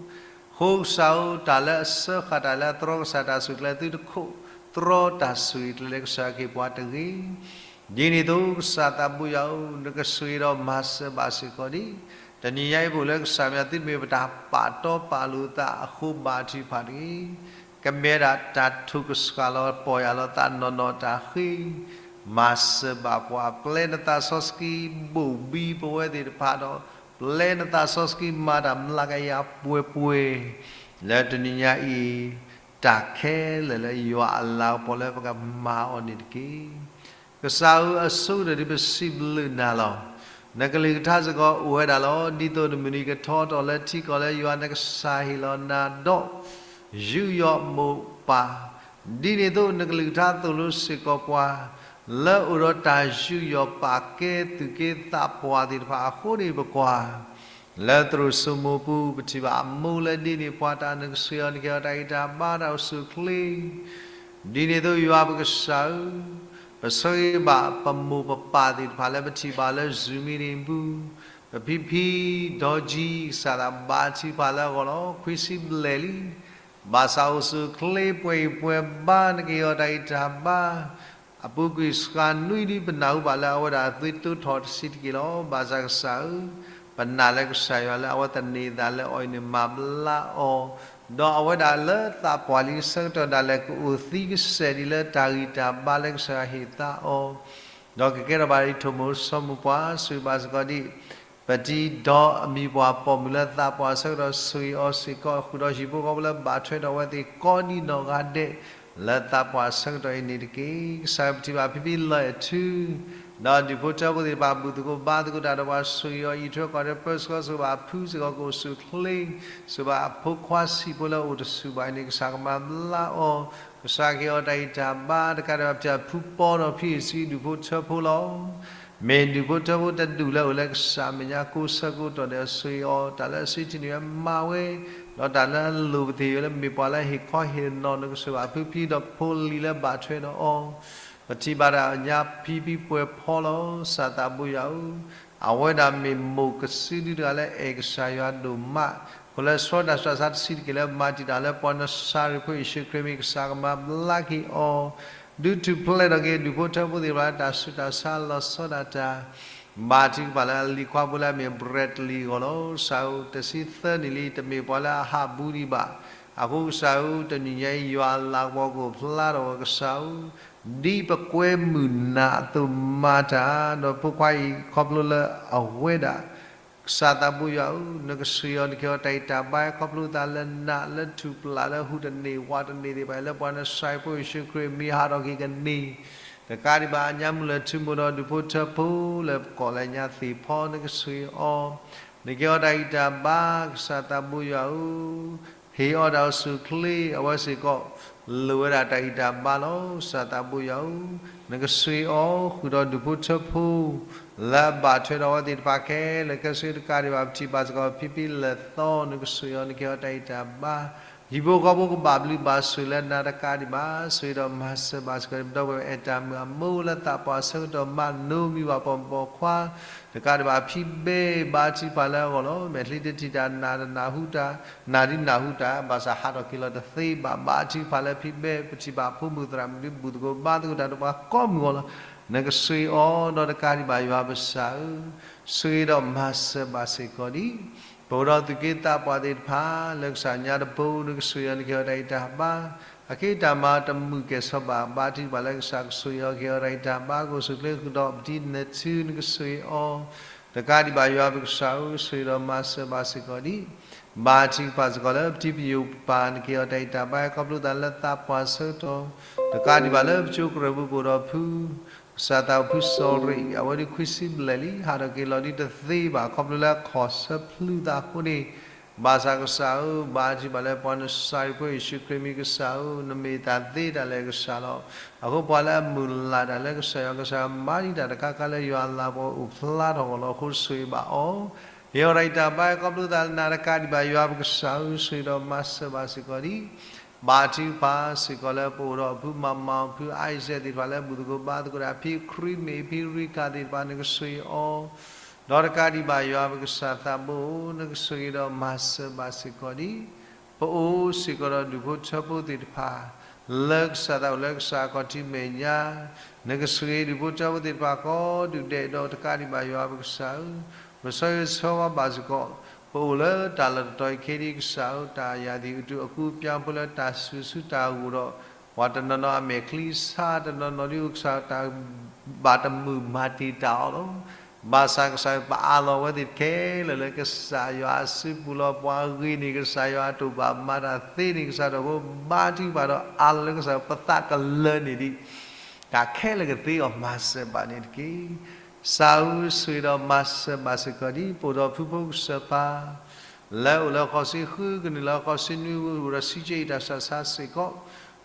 အဃိကစၢ်ဧၢ, တၢ်လၢအစၢဃာ်တၢ်လၢအတြီကစၢ်တၢ်ဆိၣ်ဂ့ၤကျဲ သုတခိးတြီတၢ်ဆိၣ်ဂ့ၤကျဲလၢကစၢ်ယွၤကဟ့ၣ်ပှၤတဂ့ၤ ဒ်န့ၣ်အသိး ကစၢ်သးဘိယွၤဧၢ, နကဆိၣ်ဂ့ၤဒီးမၤစၢၤဘၣ်စ့ၢ်ကီးဒံး, တနံၤညါအံၤပအိၣ်လၢကစၢ်မဲာ် သုတမ့ၢ်ပတၢ်ပာ်တီပာ်လိၤသးအဃိဘၣ်ထုကဖၣ်တဂ့ၤ, ကမ့ၢ်ဒၣ်တၢ်ထုးကဆှၣ်လီၤပီၢ်ယၢ်လီၤသးနီၢ်နီၢ်တၢ်ဃ့, မၤစၢၤဘၣ်ပှၤ ပျဲနသးစီဆှံဘိၣ်ဘံပဝဲသ့ၣ်တဖၣ်ဒီး, ပျဲနသးစီဆှံမၤတၢ်မျးကယၤပှဲၤပှဲၤ, လၢတနံၤညါအံၤ တၢ်ခဲလၢာ်လၢယွၤအလၤကပီၤလၢပကမၤအီၤန့ၣ်တက့ၢ်. ကစၢ်ဧၢ, အဆိကတၢၢ်ဒ်ပစံးဘျုးနၤလီၤ. နကလုၢ်ကထါစ့ၢ်ကီးအိၣ်ဝဲဒၣ်လီၤ. ဒ်သိးနမုၢ်နံၤကထီထီၣ်လၢထံကီၢ်လၢယွၤနကစၢ်ဟ့ၣ်လီၤနၤဒီး ယူးယီၣ်မိၢ်ပၢ်, ဒ်န့ၣ်အသိးနကလုၢ်ကထါသိၣ်လိစ့ၢ်ကီးပှၤ လၢအိၣ်ဒီးတၢ်ယူးယီၣ်ပာ်ကဲသူၣ်က့သးပှၢ်သ့ၣ်တဖၣ်အဃိန့ၣ်ပကွၢ် လၢသရိာ်စိမိၤပူၤ ပထံၣ်ဘၣ်အမိၢ်လၢဒ်န့ၣ်ပှၤတၢ်နုၢ်ကစၢ်အီၤနကဲအီၤတၢ်ဂံၢ်တၢ်ဘါတၢ်အိၣ်ဆူၣ်အိၣ်ချ့, ဒ်န့ၣ်အသိးယွၤပကစၢ်ဧၢ, ပဆၢဂ့ၤဘၣ်ပမိၢ်ပပၢ်သ့ၣ်တဖၣ်လၢပထံၣ်ဘၣ်လၢ Zoom meeting ပူၤ, ပဖံဖံ ဒီကၠံ ကစၢ်သးဘါထုကဖၣ်လၢအဂီၢ်လီၤ. ခွံဆံဘျဲၣ်လံ. ဘၣ်ဆၣ်အိၣ်ဆူၣ်အိၣ်ချ့ ပှဲၤဂံၢ်ပှဲၤဘါ နကဟ့ၣ်အီၤတၢ်ဂံၢ်တၢ်ဘါ အပူၤကွံာ်စှၤနွံဒ်ပနၢ်ဟူဘၣ်လၢအဝဲဒၣ်အသွံတိထီၣ်တဆံးတက့ၢ်လီၤ. ဘၣ်ဆၣ်ကစၢ်ဧၢ, ပနာ်လၢကစၢ်ယွၤလၢအဝဲသန့ၤသးလၢအီၤအံၤန့ၣ်မၤဘျါအီၤ, ဒီးအဝဲဒၣ်လၢသးပှၢ်လံအဆၢကတီၢ်ဒၣ်လဲာ် ကအိၣ်သံကစဲာ်ဒ်လၢတၢ်ဂံၢ်တၢ်ဘါလၢကစၢ်ယွၤဟ့ၣ်သါအီၤ, ဒီးကကဲထီၣ်ဘၣ်ဒ်ထိၣ်မိၢ်စီၤမိၢ်ပှၢ် စံးဘၣ်စ့ၢ်ကီးဒ် ပတံၤဒီးအမံၤပှၢ်ပိာ်မုၣ်လၢသးပှၢ်အဆၢကတီၢ် ဆိၣ်ဂ့ၤအီၤစ့ၢ်ကီး ဃုာ်ဒီးဟံၣ်ဖိဃီဖိလၢဘၣ်ထွဲဒီးအဝဲသ့ၣ်ကိးဒံနီၢ်ဂၤဒဲး လၢသးပှၢ်အဆၢကတီၢ်အံၤန့ၣ်တက့ၢ်. ကစၢ်ပထံၣ်ဘၣ်ဖံဖံလၢၢ်ထူ ဒီးဒူၣ်ဖိထၢဖိသ့ၣ်တဖၣ် ဘူၣ်သကိးဘါသကိးတၢ်ဒီးပှၤ ဆိၣ်ဂ့ၤအီၤ အံးထွဲကွၢ်ထွဲ ပၢဆှၢစ့ၢ်ကီးဘၣ်အဖုစ့ၢ်ကီး ကအိၣ်ဆူၣ်အိၣ်ချ့ စ့ၢ်ကီးဘၣ်အဖိခွါဆံးဖိလၢအိၣ်တဆူၣ်ဘၣ်အံၤန့ၣ် ကစၢ်ကမၤဘျါအီၤ, ကစၢ်ကဟ့ၣ်အီၤတၢ်ဂံၢ်တၢ်ဘါ တကးဒံးဘၣ် ပထံၣ်ဘၣ်ဖုပီဒီးဖံအံၤစံးဒူၣ်ဖိထၢဖိလီၤ. မ့ၢ်ဒူၣ်ဖိထၢဖိတဒူၣ်လၢအိၣ်လၢကစၢ်မဲာ်ညါကိးဆၢကိးတီၢ်ဒီး ဆိၣ်ဂ့ၤအီၤ တၢ်လၢအဆံးထံၣ်န့ၢ်ဝဲမၤဝဲ, ဒီးတၢ်လၢအလိၣ်ပသ့ၣ်ညါလၢမ့ၢ်ပှၤလၢဟ့ၣ်ခီဟ့ၣ်နီၤ နကဆိၣ်ဂ့ၤဘၣ်ဖုဖံဒီးဖိလံၤလၢဘၣ်ထွဲဒီးအီၤ, ပထံၣ်ဘၣ်တၢ်ညါဖံဖံပှဲၤဖီလီၤ. ကစၢ်သးဘိယွၤဧၢ, အဝဲဒၣ်မ့ၢ်မိၢ်ကစုဒုတဂၤလၢအဲၣ်ကစၢ်ယွၤဒိၣ်မး, အဃိလၢဆှၢတၢ်ဆူးတၢ်ဆါတဆံးတက့ၢ်လၢမၤတံာ်တာ်လၢပှၤနစၤရ့းဖိယ့ၣ်ၡူးခရံာ်မံၤ ကစၢ်ကမၤဘျါက့ၤအီၤ, ဒုးထူၣ်ဖျဲးထီၣ်က့ၤဒူၣ်ဖိထၢဖိသ့ၣ်တဖၣ်လၢတၢ်ဆူးတၢ်ဆါလီၤဆီဒၣ်တၢ်, ဘါထုကဖၣ်လၢအလံၤခွါဖိလၢအမ့ၢ် Bradley အဂီၢ်လီၤ. ကစၢ်ဧၢ, တဆံသၢနံၣ်လံ တမ့ၢ်ပှၤလၢအဟးဘူးဒံးဘၣ်. အဃိကစၢ်ဧၢ, တနံၤညါအံၤ ယွၤအလၤကပီၤကအိၣ်ဖျါထီၣ်အီၤ ကစၢ်ဧၢ, ဒ်ပကွဲမုာ်နၤအသိးမၤတၢ်, ဒီးဖိခွါအံၤခီဖျိလၢအဝဲဒၣ် ကစၢ်သးဘိယွၤဧၢ, နကဆိၣ်ဂ့ၤအီၤ နကဟ့ၣ်အီၤတၢ်ဂံၢ်တၢ်ဘါ ခီဖျိသးလၢနးလၢထူၣ်ပျၢ်လၢဟူးတန့ၢ်ဝးတန့ၢ်သ့ၣ်တဖၣ် လၢပှၤနစၤရ့းဖိယ့ၣ်ၡူးခရံာ်မံၤဟးထီၣ်က့ၤကန့ၢ်, တကးဒံးဘၣ်အညါမုၢ်လၢၢ်ထူမိၢ်ဒီးဒူၣ်ဖိထၢဖိလၢပကိးလၢညါသ့ၣ်ဖီ နကဆိၣ်ဂ့ၤအီၤ, နကဟ့ၣ်အီၤတၢ်ဂံၢ်တၢ်ဘါ ကစၢ်သးဘိယွၤဧၢ, ဟ့ၣ်အီၤတၢ်အိၣ်ဆူၣ်အိၣ်ချ့ အဝဲစ့ၢ်ကီး လိၣ်ဝဲဒၣ်တၢ်ဂံၢ်တၢ်ဘါလီၤ. ကစၢ်သးဘိယွၤဧၢ, နကဆိၣ်ဂ့ၤအီၤ ဃုာ်ဒီးဒူၣ်ဖိထၢဖိ လၢအဘၣ်ထွဲဒီးအဝဲသ့ၣ်တဖၣ်ခဲလၢာ်ခဲဆ့ တကးဒံးဘၣ် ပထံၣ်ဘၣ်စ့ၢ်ကီးဖံဖံလၢၢ်သီ နကဆိၣ်ဂ့ၤအီၤ နကဟ့ၣ်အီၤတၢ်ဂံၢ်တၢ်ဘါ, ဟံၣ်ဖိဃီဖိကဘၣ်ဘျုးဘၣ်ဆိၣ်ဂ့ၤလၢနၤတကးဒံးဘၣ်, ဆိၣ်ဂ့ၤဒီးမၤစၢၤဘၣ်စ့ၢ်ကီး ပဒီပုၢ်ဝဲၢ်အဲၣ်တၢ်မုၢ်အမိၢ်လၢသးပှၢ်ဆၢကတီၢ်မး နိမံၤဘၣ်ပိာ်မုၣ်ပိာ်ခွါ တကးဒံးဘၣ်ဖံဘဲ ဘါထုကဖၣ်လၢအဂီၢ်လီၤ. မဲာ်ချံတထံၣ်တၢ်နးတနၢ်ဟူတၢ်, နးဒ်နၢ်ဟူတၢ် ဘၣ်ဆၣ်ဟးထီၣ်က့ၤလီၤတသ့ဘၣ်. ဘါထုကဖၣ်လၢဖံဘဲ ပထံၣ်ဘၣ်ဖိမုၣ်သရၣ်မုၣ်ဒုး ဘူၣ်သကိးဘါသကိးတၢ်ဒီးပှၤကိးမုၢ်အဂီၢ်လီၤ. နကဆိၣ်ဂ့ၤအီၤဒီးတကးဒံးဘၣ်ယွၤပကစၢ်ဧၢ, ဆိၣ်ဂ့ၤဒီးမၤစၢၤဘၣ်စ့ၢ်ကီးဒံး ပအိၣ်ဒီးသူၣ်က့သးပှၢ်သ့ၣ်တဖၣ် လၢကစၢ်ညါတပူၤ နကဆိၣ်ဂ့ၤအီၤ နကဟ့ၣ်အီၤတၢ်ဂံၢ်တၢ်ဘါ, အဃိတၢ်မၤတမုာ်ကဲၣ်ဆိးဘၣ် ဘါထုကဖၣ်လၢကစၢ်ကဆိၣ်ဂ့ၤအီၤ ကဟ့ၣ်အီၤတၢ်ဂံၢ်တၢ်ဘါ ကအိၣ်ဆူၣ်အိၣ်ချ့ဃုာ်ဒီးပတံၤနၢၤထူ နကဆိၣ်ဂ့ၤအီၤ, တကးဒံးဘၣ်ယွၤပကစၢ်ဧၢ, ဆိၣ်ဂ့ၤဒီးမၤစၢၤဘၣ်စ့ၢ်ကီးဒံး ဘါထုကဖၣ်စ့ၢ်ကီးလၢပတံၤပယိာ်ပၢ် နကဟ့ၣ်အီၤတၢ်ဂံၢ်တၢ်ဘါ ခီဖျိသးလၢသးပှၢ်ဆၢကတီၢ်, တကးဒံးဘၣ်လၢပကၠိကရၢၢ်ပူၤကအိၣ်ဒီးဖု ကစၢ်သးအိၣ်ဖုစီၤရံး အဝဲဒၣ်ခွံဆံဘျဲၣ်လံ ဟးထီၣ်က့ၤလီၤဒ်တသ့ဘၣ် ခီဖျိလၢအခီၣ်ဆၢဖျုးသးအဃိန့ၣ်, ဘၣ်ဆၣ်ကစၢ်ဧၢ, ဘါထုကဖၣ်လၢပှၤနစၤရ့းဖိယ့ၣ်ၡူးခရံာ်မံၤကစၢ်ဧၢ, နမ့ၢ်တၢ်သ့တၢ်လၢာ်ကစၢ်လီၤ. အဃိပှၤလၢအမုၢ်လၢ်တၢ်လၢကစၢ်ယွၤ ကစၢ်မၤဒံးတၢ်တခါခါလၢယွၤအလၤကပီၤအိၣ်ဖျါထီၣ်အဂီၢ်လီၤ. အဃိဆိၣ်ဂ့ၤဘၣ်အီၤ, ဟ့ၣ်အီၤတၢ်ဂံၢ်တၢ်ဘါ ခီဖျိသးလၢနၤတကးဒံးဘၣ်ယွၤပကစၢ်ဧၢ, ဆိၣ်ဂ့ၤဒီးမၤစၢၤဘၣ်စ့ၢ်ကီးဒံး ဘါထုကဖၣ်စ့ၢ်ကီးလၢပအိၣ်ဒီးဖုမၤမၤ ဖုအါအံၤစဲးသ့ၣ်တဖၣ်လၢ ဘူၣ်သကိးဘါသကိးတၢ် ဖံခရံာ်မ့ၢ်ဖံရံခၣ်သ့ၣ်တဖၣ် နကဆိၣ်ဂ့ၤအီၤ, ဒီးတကးဒံးဘၣ်ယွၤပကစၢ်သးဘိဧၢ, နကဆိၣ်ဂ့ၤဒီးမၤစၢၤဘၣ်စ့ၢ်ကီးဒံး ပအိၣ်စ့ၢ်ကီးဒီးဒူၣ်ဖိထၢဖိသ့ၣ်တဖၣ် လၢကစၢ်သးအိၣ်လၢကစၢ်အခီၣ်ထံးမဲာ်ညါ, နကဆိၣ်ဂ့ၤဒူၣ်ဖိထၢဖိသ့ၣ်တဖၣ်ကိးဒူၣ်ဒဲး ဒီးတကးဒံးဘၣ်ယွၤပကစၢ်ဧၢ, ပဆၢဂ့ၤဆၢဝါဘၣ်စ့ၢ်ကီး ပအိၣ်လၢတၢ်လီၢ်တတီၤအံၤခဲအံၤ ကစၢ်ဧၢ, တၢ်ယၢ်သံၣ်အုးတူးအကူအပျါဖိလၢတၢ်စူၤဆူတၢ်ဂိၢ်ဒီး ပှၤတနီၤနီၤအမဲာ်ချံစါ, တနီၤနီၤဒ်အိၣ်ကစၢ်တၢ်ဘၣ်တမုာ်မၤတံာ်တာ်အီၤလီၤ. ဘၣ်ဆၣ်ကစၢ်ဧၢ, ပအးလီၤဝဲသ့ၣ်တခဲလၢာ်လၢကစၢ်ယွၤအစုပူၤလီၤ. ပှၤဂ့ၤန့ၢ်ကစၢ်ယွၤအတိာ်ဘၣ် မၤတၢ်သ့န့ၢ်ကစၢ်ဒီး ပဘါထုကဖၣ်ဒီးအးလီၤလၢကစၢ် ပသးကလၢာ်န့ၢ်ဒံး တၢ်ခဲလၢာ်ကသ့အီၤ မၤစၢၤဘၣ်န့ၣ်တက့ၢ်. ကစၢ်ဧၢ, ဆိၣ်ဂ့ၤဒီးမၤစၢၤဘၣ်စ့ၢ်ကီးဒ် ပအိၣ်ဒီးဖုဖိကစၢၢ်ပၢ် လၢအိၣ်လၢဃိးဆံဃု ကနုာ်လၢဃိးဆံနွံ အိၣ်ဒီးဆံးက့အံၤတၢ်ဆူးတၢ်ဆါစ့ၢ်ကီး,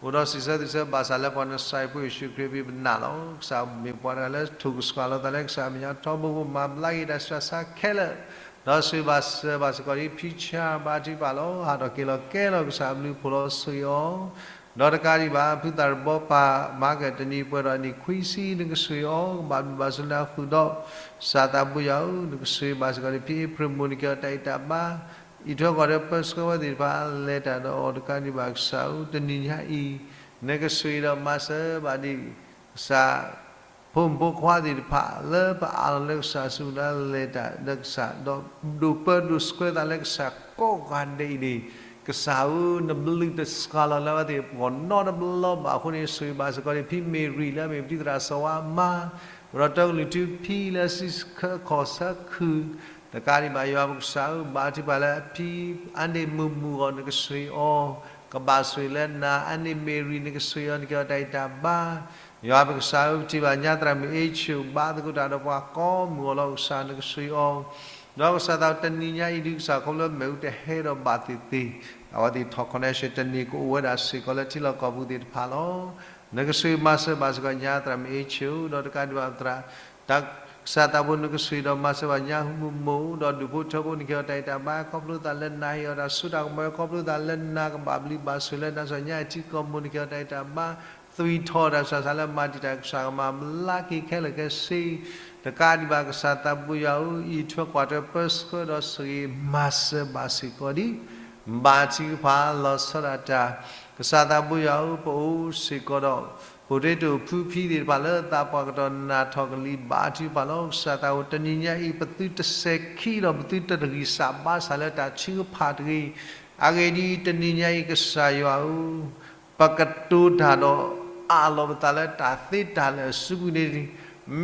အိၣ်ဒီးစံးဆၢသုးဆၢဘၣ်ဆၣ်လၢပှၤနစၤရ့းဖိယ့ၣ်ၡူးခရံာ် ပနၢ်လီၤ. ကစၢ်မ့ၢ်ပှၤတဂၤလၢထိၣ်ကဆှီလီၤသးလၢကစၢ်အမဲာ်ညါထီဘိဖိ မၤဘျါက့ၤတၢ်ဆူးတၢ်ဆါခဲလၢာ်, ဒီးဆိၣ်ဂ့ၤဘၣ်စၢၤဘၣ်စ့ၢ်ကီးဒ် ဖံဆၣ် ဘါထုကဖၣ်လီၤ. ဟးထီၣ်က့ၤလီၤကဲလီၤကစၢ်အဘျုးအဖှိၣ်လီၤ. ဆိၣ်ဂ့ၤအီၤ ဒီးတကးဒံးဘၣ် ဖုသးတဘီပၤ မၤကတနံၤပှဲၤဒီးနံၣ်ခွံဆံ နကဆှံအီၤ ကဘၣ်ဘျုးဘၣ်ဆိၣ်လၢအဃုာ်ဒီး ကစၢ်သးဘိယွၤဧၢ, နကဆှံဘၣ်စ့ၢ်ကီးန့ၣ် ဖံအ့ဖြ့ၣ်မိၢ် နကဲအီၤတၢ်အံၤတၢ်ဘါ, အံးထွဲကွၢ်ထွဲပၢဆှၢဝဲသ့ၣ်တဖၣ် လဲၤတၢ်ဒီးအီၤတကးဒံးဘၣ် ကစၢ်ဧၢ, တနံၤညါအံၤ နကဆှံဒီးမၤစၢၤဘၣ်ဒံး ကစၢ် ဖိမုၣ်ဖိခွါသ့ၣ်တဖၣ် လၢပအးလီၤလၢကစၢ်စုပူၤလၢလဲၤတၢ်ဒီးကစၢ် ဒီးဒိးပၢဒိးဆှၢသးလၢကစၢ်ကိးဂၤဒဲးအံၤန့ၣ်, ကစၢ်ဧၢ, နဘျုးတစှၤလီၤလၢအဝဲသ့ၣ်ပဂီၢ်နီတဘျီဘၣ်အဃိန့ၣ် ဆှံဘၣ်စ့ၢ်ကီးန့ၣ် ဖံမ့ၤရံလၢအမ့ၢ်ပတံၤသရၣ်စီၤဝါမါ, ဒီးတၢ်ကလုၢ်ထူဖံလၢစံးခၢခီၣ်ဆၢခုၣ်, တကးဒံးဘၣ်ယွၤပကစၢ်ဧၢ, ဘါထုကဖၣ်လၢအဖံအါန့ၢ်မုာ်မုာ်အဂီၢ် နကဆှံအီၤ ကဘၣ်ဆိၣ်ဂ့ၤလၢနၤ, အါန့ၢ်မ့ၤရံ နကဆှံအီၤ နကဲအီၤတၢ်အံးတၢ်ဘါ, ယွၤပကစၢ်ဧၢ, ပထံၣ်ဘၣ်ညါသရၣ်မုၣ်အ့ၣ်ဆူၣ် ဘါသကိးတၢ်ဒီးပှၤကိးမုၢ်အလီၢ် ကစၢ်နကဆှံအီၤ, ဒီးကစၢ်သးတနံၤညါအံၤဒုး ကစၢ်ခီဖျိမ့ၣ်အူတဟဲဒီးဘၣ်သ့ၣ်သ့ၣ်, အဝဲသ့ၣ်ထီၣ် connection တန့ၢ်ကအိၣ်ဝဲဒၣ်စ့ၢ်ကီးလၢထံလီၢ်ကီၢ်ပူၤသ့ၣ်တဖၣ်လီၤ. နကဆှံမၤစၢၤဘၣ်စ့ၢ်ကီးညါသရၣ်မုၣ်အ့ၣ်ဆူၣ် ဒီးတကးဒံးဘၣ်သရၣ် တၢ်ကစၢ်သးဘိ နကဆှံဒီးမၤစၢၤဘၣ်ညါဟူမုၢ်မိၢ် ဒီးဒူၣ်ဖိထၢဖိ နကဲအီၤတၢ်အံးတၢ်ဘါ ခီဖျိသးလၢနၤ ဟ့ၣ်အီၤတၢ်စိတၢ်ကမီၤ ခီဖျိသးလၢနၤ ကဘၣ်ဘျုးဘၣ်ဆိၣ်လၢနၤ စီၤညါအထံကီၢ်မိၢ် နကဲအီၤတၢ်အံးတၢ်ဘါ သွံၣ်ထီၣ်တၢ်ကစၢ်သးလၢမၤတံာ်တာ် ကစၢ်ကမၤဘျါက့ၤခဲလၢာ်ခဲဆ့ တကးဒံးဘၣ်ကစၢ်သးဘိယွၤဧၢ, အံးထွဲကွၢ်ထွဲပၢဆှၢဒီးဆိၣ်ဂ့ၤမၤစၢၤဘၣ်စ့ၢ်ကီးဒံး ဘါထုကဖၣ်လီၤဆီဒၣ်တၢ် ကစၢ်သးဘိယွၤဧၢ, ပအိၣ်စ့ၢ်ကီးဒီး ပတ့တိာ်ဖုဖံသ့ၣ်တဖၣ်လၢသးပှၢ်ကတီၢ်နးထီၣ်ကလံၤ ဘါထုကဖၣ်လီၤ. ကစၢ်သးဘိတနံၤညါအံၤ ပသုတစဲးခံဒီးပသုတတဂံၢ်စၢ်ဘါစၢ်လၢတၢ်ထုကဖၣ်တဂ့ၤ. အဂ့ၢ်ဒ်အံၤ, တနံၤညါအံၤ ကစၢ်ယွၤဧၢ, ပကတိၤတၢ်ဒီးအးလီၤပသးလၢတၢ်သ့တၢ်လၢာ်အစုပူၤန့ၣ်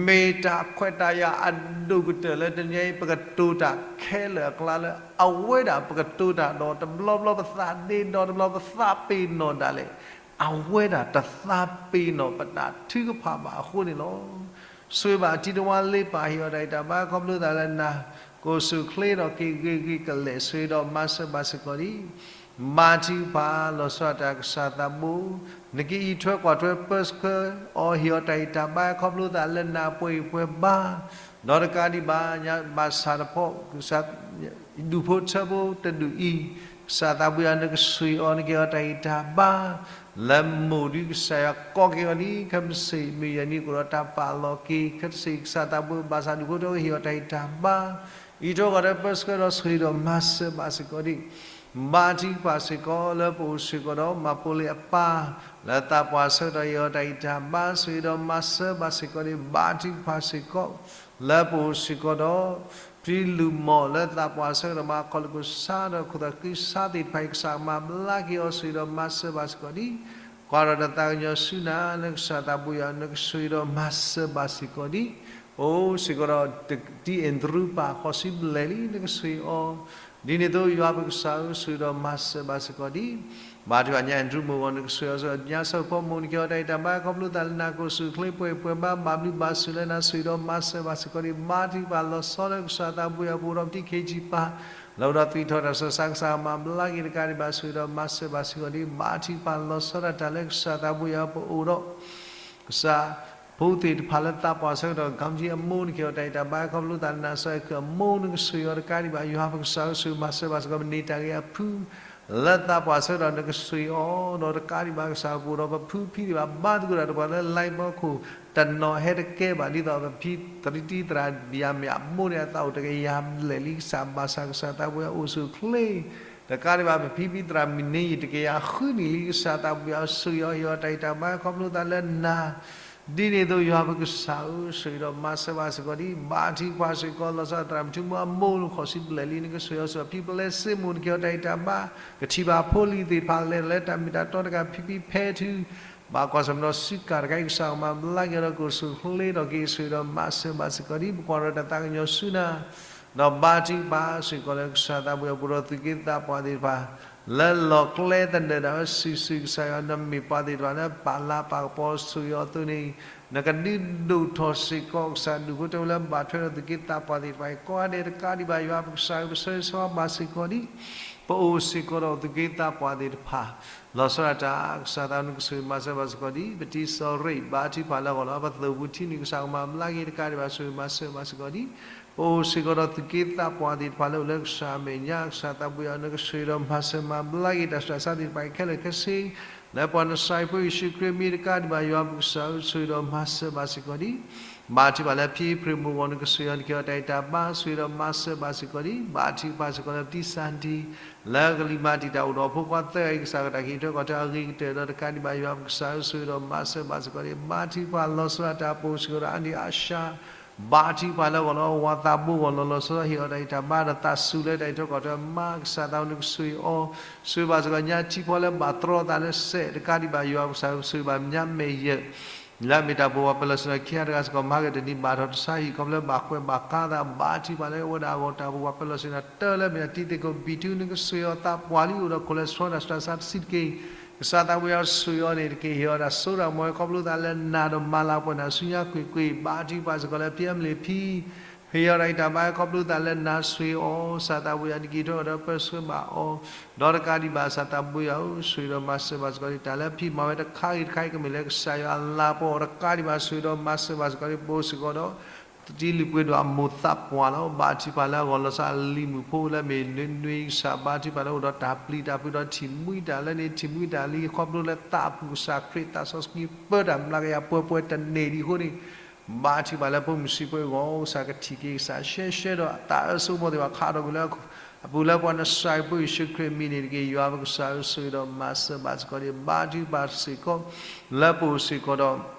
မ့ၢ်တၢ်ခွဲးတၢ်ယာ်အဒိၣ်ကတၢၢ်လၢတနံၤညါအံၤ ပကတိၤတၢ်ခဲလၢာ်အကျါလၢ အဝဲဒၣ်ပကတိၤတၢ်ဒီးတဘျီဘျီပသးဒ့ဒီး တဘျီပသးပ့ၤနီၣ်ဒၣ်လဲာ် အဝဲဒၣ်တသးပ့ၤနီၣ်ပတၢ်ထုကဖၣ်ဘၣ်အဃိန့ၣ်လီၤ. ဆိၣ်ဂ့ၤဘၣ်အထံတဝါလ့ပၢ် ဟ့ၣ်အီၤတၢ်အံးတၢ်ဘါ ခီဖျိသးလၢနၤ ကအိၣ်ဆူၣ်အိၣ်ချ့ဒီးက့ၤဂ့ၤဂ့ၤကလဲာ် ဆိၣ်ဂ့ၤဒီးမၤစၢၤဘၣ်စ့ၢ်ကီးဒံး ဘါထုကဖၣ်လီၤဆီဒၣ်တၢ် ကစၢ်သးဘိ နကအံးထွဲကွၢ်ထွဲပၢဆှၢအီၤ ဟ့ၣ်အီၤတၢ်အံးတၢ်ဘါ ခီဖျိသးလၢနၤပှဲၤဂံၢ်ပှဲၤဘါ ဒီးတကးဒံးဘၣ် ညါဘၣ်ဆၣ်တဖီ ကစၢ် ဒူၣ်ဖိထၢဖိတဒူၣ်အံၤ ကစၢ်သးဘိယွၤ နကဆှံအီၤ နကဟ့ၣ်အီၤတၢ်အံးတၢ်ဘါ လၢမိၢ်ဒုး ကစၢ်ယွၤကိးက့ၤအီၤလံ ခဲမုၢ်ဆ့ၣ်မုၢ်ယဲၢ်နံၤ ကအိၣ်ဒီးတၢ်ပာ်လီၤက့ၤ ခဲတစ့ၢ် ကစၢ်သးဘိ ဘၣ်ဆၣ်ဒူၣ်ဖိထၢဖိ ဟ့ၣ်အီၤတၢ်အံးတၢ်ဘါ အံးထွဲကွၢ်ထွဲပၢဆှၢဒီး ဆိၣ်ဂ့ၤဒီးမၤစၢၤဘၣ်စ့ၢ်ကီးဒံး ဘါထုကဖၣ်စ့ၢ်ကီး လၢပအိၣ်စ့ၢ်ကီးဒီး မၤပိာ်လံအပၢ် လၢသးပှၢ်ဆၢကတီၢ် ဟ့ၣ်အီၤတၢ်အံးတၢ်ဘါ ဆိၣ်ဂ့ၤဒီးမၤစၢၤဘၣ်စ့ၢ်ကီးဒံး ဘါထုကဖၣ်စ့ၢ်ကီး လၢပအိၣ်စ့ၢ်ကီးဒီး ဖံလူၤမိၢ် လၢသးပှၢ်ဆၢကတီၢ် မၤခီၣ်လိာ်ခိၣ်ဆါဒီး ခိၣ်သးခုဆါသ့ၣ်တဖၣ်အံၤ ကစၢ်မၤဘျါက့ၤအီၤ ဆိၣ်ဂ့ၤဒီးမၤစၢၤဘၣ်စ့ၢ်ကီးဒံး ကွၢ်ဒီးတၢ်သးကညီၤဆူနၤ လၢကစၢ်သးဘိယွၤ နကဆိၣ်ဂ့ၤဒီးမၤစၢၤဘၣ်စ့ၢ်ကီးဒံး ပအိၣ်စ့ၢ်ကီးဒီး တံၤအဲၣ်တရူပၢ် ဃိးဆံဘျဲၣ်လံ နကဆိၣ်ဂ့ၤအီၤ ဒ်န့ၣ်အသိး ယွၤပကစၢ်ဧၢ, ဆိၣ်ဂ့ၤဒီးမၤစၢၤဘၣ်စ့ၢ်ကီးဒံး ဘါထုကဖၣ်ညါအဲၣ်တရူမိၢ်အဂီၢ် နကဆိၣ်ဂ့ၤအီၤ ညါစၢဖီမိၢ် နကဟ့ၣ်အီၤတၢ်အံးတၢ်ဘါ ခီဖျိသးလၢနၤ ကအိၣ်ဆူၣ်အိၣ်ချ့ပှဲၤဂံၢ်ပှဲၤဘါ ဘၣ်ဘျုးဘၣ်ဆိၣ်လၢနၤ ဆိၣ်ဂ့ၤဒီးမၤစၢၤဘၣ်စ့ၢ်ကီးဒံး ဘါထုကဖၣ်လီၤဆီလၢကစၢ်သးဘိယွၤ ပအိၣ်ဒီးပတံၤ ခ့ယုၢ်ပၢ် လၢအိၣ်ဒီးသွံၣ်ထီၣ်တၢ်ဆူးတၢ်ဆါ ကစၢ်မၤဘျါက့ၤတကးဒံးဘၣ် ဆိၣ်ဂ့ၤဒီးမၤစၢၤဘၣ်စ့ၢ်ကီးဒံး ဘါထုကဖၣ်လီၤဆီဒၣ်တၢ်လၢကစၢ်သးဘိယွၤ ပအိၣ်ဒီး ကစၢ်ဖိသ့ၣ်တဖၣ်လၢသးပှၢ်ဆၢကတီၢ် ခီၣ်ကၠံအမိၢ် နကဟ့ၣ်အီၤတၢ်အံးတၢ်ဘါ ခီဖျိသးလၢနၤ စီၤအဲၣ်ခုၣ်အမိၢ် နကဆိၣ်ဂ့ၤအီၤတကးဒံးဘၣ် ယွၤပကစၢ်ဧၢ ဆိၣ်ဂ့ၤမၤစၢၤဘၣ်စ့ၢ်ကီး မ့ၢ်တၢ်ဂ့ၤအဖု လၢသးပှၢ်ဆၢကတီၢ် နကဆိၣ်ဂ့ၤအီၤ ဒီးတကးဒံးဘၣ် ကစၢ်ပအိၣ်ဒီးပဖုဖံသ့ၣ်တဖၣ် ဘါသကိးတၢ်ဒီးပှၤလၢ လါမီခိၣ် တနီၤဟဲတကဲဘၣ် ဒ်သိးပဖံသရံတံၤသရၣ်ဘံၣ်ယၤမံၣ်အမိၢ်န့ၣ် အသးအိၣ်တကယၤဘျဲၣ်လံ ကစၢ်ဘၣ်ဆၣ် ကစၢ်သးဘိယွၤအိၣ်ဆူၣ်အိၣ်ချ့ တကးဒံးဘၣ် ပဖံဖံသရၣ်မံၣ်န့ၣ် ယတကယၤဃုနံၣ်လံ ကစၢ်သးဘိယွၤဆိၣ်ဂ့ၤအီၤ ဟ့ၣ်အီၤတၢ်အံးတၢ်ဘါ ခီဖျိသးလၢနၤ ဒ်န့ၣ်အသိး ယွၤပကစၢ်ဧၢ ဆိၣ်ဂ့ၤဒီးမၤစၢၤဘၣ်စ့ၢ်ကီးဒံး ဘါထုကဖၣ်စ့ၢ်ကီး လီၤဆီဒၣ်တၢ် ပထူမိၢ်အမိၢ် ဃိးဆံဘျဲၣ်လံ နကဆိၣ်ဂ့ၤအီၤ စီၤဖံပလဲစ့မိၢ် နကဟ့ၣ်အီၤတၢ်အံးတၢ်ဘါ ကထံၣ်ဘၣ်ဖိလံၤသ့ၣ်တဖၣ် လဲၤလၢတၢ်မ့ၢ်တၢ်တီတဂၤ ဖံဖံဖဲထု ဘၣ်ကွၢ်ဆၢၣ်မဲာ်ဒီးစူးကါတခါအံၤ ကစၢ်ကမၤဘျါက့ၤဒီး ကအိၣ်ဆူၣ်အိၣ်ချ့ဒီးက့ၤ ဆိၣ်ဂ့ၤဒီးမၤစၢၤဘၣ်စ့ၢ်ကီးဒံး ပကွၢ်ဒီးတၢ်သးကညီၤဆူနၤ ဒီးဘါထုကဖၣ်စ့ၢ်ကီးလၢကစၢ်သးဘိယွၤ ပအိၣ်ဒီးသူၣ်က့သးပှၢ်သ့ၣ်တဖၣ် လၢလီၢ်ကျဲသနၢၣ်ဒၣ်ဝဲစုာ်စုာ် ကစၢ်ယွၤ နမ့ၢ်ပှၤသ့ၣ်တဖၣ်လၢပာ်လၤပာ်ကပီၤဆိၣ်ဂ့ၤအီၤအသိးန့ၣ် နကဒုးဒိၣ်ထီၣ်စ့ၢ်ကီး ကစၢ်ဒူၣ်ဖိထၢဖိလၢဘၣ်ထွဲဒီးသူၣ်က့သးပှၢ်သ့ၣ်တဖၣ်အံၤ ကိးဂၤဒဲးတကးဒံးဘၣ် ယွၤပကစၢ်ဧၢ ပဆၢဂ့ၤဆၢဝါဘၣ်စ့ၢ်ကီးဒံး ပအိၣ်စ့ၢ်ကီးဒီးသူၣ်က့သးပှၢ်သ့ၣ်တဖၣ် လီၤဆီဒၣ်တၢ် ကစၢ်သးနကဆိၣ်ဂ့ၤမၤစၢၤဘၣ်စ့ၢ်ကီးဒံး ပတံၤစီၤရ့း ဘါထုကဖၣ်လၢအဂီၢ်လီၤ ပသိၣ်ပူၤထံန့ၣ် ကစၢ်ကမၤဘျါက့ၤတကးဒံးဘၣ် ဆိၣ်ဂ့ၤမၤစၢၤဘၣ်စ့ၢ်ကီးဒံး ပအိၣ်စ့ၢ်ကီးဒီးသူၣ်က့သးပှၢ်သ့ၣ်တဖၣ်လၢအိၣ်လၢကစၢ်အမဲာ်ညါ ကစၢ်သးဘိယွၤ နကဆိၣ်ဂ့ၤဒီးမၤစၢၤမၤဘျါက့ၤတၢ်ဆူးတၢ်ဆါသ့ၣ်တဖၣ်အံၤခဲလၢာ်ခဲဆ့ လၢပှၤနစၤရ့းဖိယ့ၣ်ၡူးခရံာ်မံၤတကးဒံးဘၣ် ယွၤပကစၢ်ဧၢ ဆိၣ်ဂ့ၤဒီးမၤစၢၤဘၣ်စ့ၢ်ကီးဒံး. ဘါထုကဖၣ်လၢဖံဖရံးမိၢ်ဂီၢ် နကဆိၣ်ဂ့ၤအီၤ နကဟ့ၣ်အီၤတၢ်ဂံၢ်တၢ်ဘါ ဆိၣ်ဂ့ၤဒီးမၤစၢၤဘၣ်စ့ၢ်ကီးဒံး. ဘါထုကဖၣ်စ့ၢ်ကီးလၢပတံၢ်စၢ်တံၢ် လၢကလံၤမၤတံာ်တာ်အိၣ်ဒီးဖိခွါသၢဂၤအံၤ ကစၢ်ကတၢ်က့ၤထီၣ်ကီၢ်ထၢအဂ့ၤကတၢၢ်ဒီးတကးဒံးဘၣ် ယွၤပကစၢ်ဧၢ ဆိၣ်ဂ့ၤဒီးမၤစၢၤဘၣ်စ့ၢ်ကီးဒံး. ဘါထုကဖၣ်လီၤဆီဒၣ်တၢ် ပအိၣ်စ့ၢ်ကီးဒီးအါဒံၣ်အါရှါ ဘါထုကဖၣ်လၢဂီၢ်လီၤ ဝၤသးဘိဂီၢ်လီၤလီၤဆီဆီ ဟ့ၣ်အီၤတၢ်ဂံၢ်တၢ်ဘါဒီးသးစူၤလၢတၢ်အံးထွဲကွၢ်ထွဲမၤ ကစၢ်သးဝဲ နကဆိၣ်ဂ့ၤအီၤ ဆိၣ်ဂ့ၤဘၣ်စ့ၢ်ကီးညါထံဖီလၢဘၣ်တြီအသးလၢစဲးတကးဒံးဘၣ် ယွၤပကစၢ်ဧၢ ဆိၣ်ဂ့ၤဘၣ်ညါမဲာ်ယဲၢ် လၢအမ့ၢ်တၢ်ပှိၢ်ဝဲပၢၤလီၢ်ဆ့ၣ်နီၤခံဂၤတဂၤစ့ၢ်ကီး မၤက့ၤတနံၤဘၣ်ထီၣ်တဆါဟံၣ် ခီဖျိလၢဘၣ်ကွဲးဘၣ်ကါသး ဘါထုကဖၣ်လၢအဝဲဒၣ်အဂီၢ် တၢ်ပှိၢ်ဝဲပၢၤလီၢ်ဆ့ၣ်နီၤတၢ်လၢအမ့ၢ်တၢ်တံၤသကိးဘံၣ်ထူ နကဆိၣ်ဂ့ၤအီၤသးပှၢ်လံ အိၣ်ဒီး cholesterol တၢ်ဆူးတၢ်ဆါတဆံးတက့ၢ် ကစၢ်သးဝဲယွၤဆိၣ်ဂ့ၤအီၤန့ၣ်တက့ၢ် ဟ့ၣ်အီၤတၢ်စိတၢ်ကမီၤ ခီဖျိသးလၢနၤဒီးမၤလၤပှဲၤနၤဆူညါကွ့ၢ်ကွ့ၢ် ဘါထုကဖၣ်စ့ၢ်ကီးလၢဖံအမလ့ၣ်ဖံ ဟ့ၣ်အီၤတၢ်ဂံၢ်တၢ်ဘါ ခီဖျိသးလၢနၤဆိၣ်ဂ့ၤအီၤ ကစၢ်သးဝဲယွၤ နက့ၤထီၣ်ဒီးပၢဆှၢဘၣ်အီၤ ဒီးတကးဒံးဘၣ် ကစၢ်သးဝဲယွၤဧၢ ဆိၣ်ဂ့ၤဒီးမၤစၢၤဘၣ်စ့ၢ်ကီးလံ တၢ်လၢဖံမၤဝဲတခါဂ့ၤတခါအံၤ ကမ့ၢ်လၢကစၢ်ယွၤအလၤကပီၤအီၤတကးဒံးဘၣ် ဆိၣ်ဂ့ၤဒီးမၤစၢၤဘၣ်စ့ၢ်ကီးလံ ပအိၣ်စ့ၢ်ကီးဒီး တံၤလုၢ်ပှ့ၤဒိၣ်အမိၢ်သးပှၢ်လီၤ ဘါထုကဖၣ်လၢအဂီၢ်လီၤဆီအလံၤမုၣ်ဖိလၢမ့ၢ်နွံနွံ ကစၢ်ဘါထုကဖၣ်လၢအိၣ်ဒီးတၢ်ပျံၤတၢ်ဖုးဒီးထံၣ်မှံတၢ်လၢန့ၣ် ထံၣ်မှံတၢ်လံ ခီဖျိလၢသးအပူၤ ကစၢ်ခရံာ်သးစီဆှံပၢတၢ်မျးကယၤပှဲၤပှဲၤတန့ၢ်ဒံးအဃိန့ၣ် ဘါထုကဖၣ်လၢဖိမုၣ်ဆံးဖိအဂီၢ် ကစၢ်ကထံၣ်က့ၤ ကစၢ်ရှဲရှဲဒီးသးအၢစိကမီၤသ့ၣ်တဖၣ်ခးထီၣ်ကွံာ်လၢ အပူၤလၢပှၤနစၤရ့းဖိယ့ၣ်ၡူးခရံာ်မံၤန့ၣ်တက့ၢ် ယွၤပကစၢ်ဧၢ ဆိၣ်ဂ့ၤဒီးမၤစၢၤဘၣ်စ့ၢ်ကီးဒံး ဘါထုကဖၣ်စ့ၢ်ကီး လၢပအိၣ်စ့ၢ်ကီးဒီး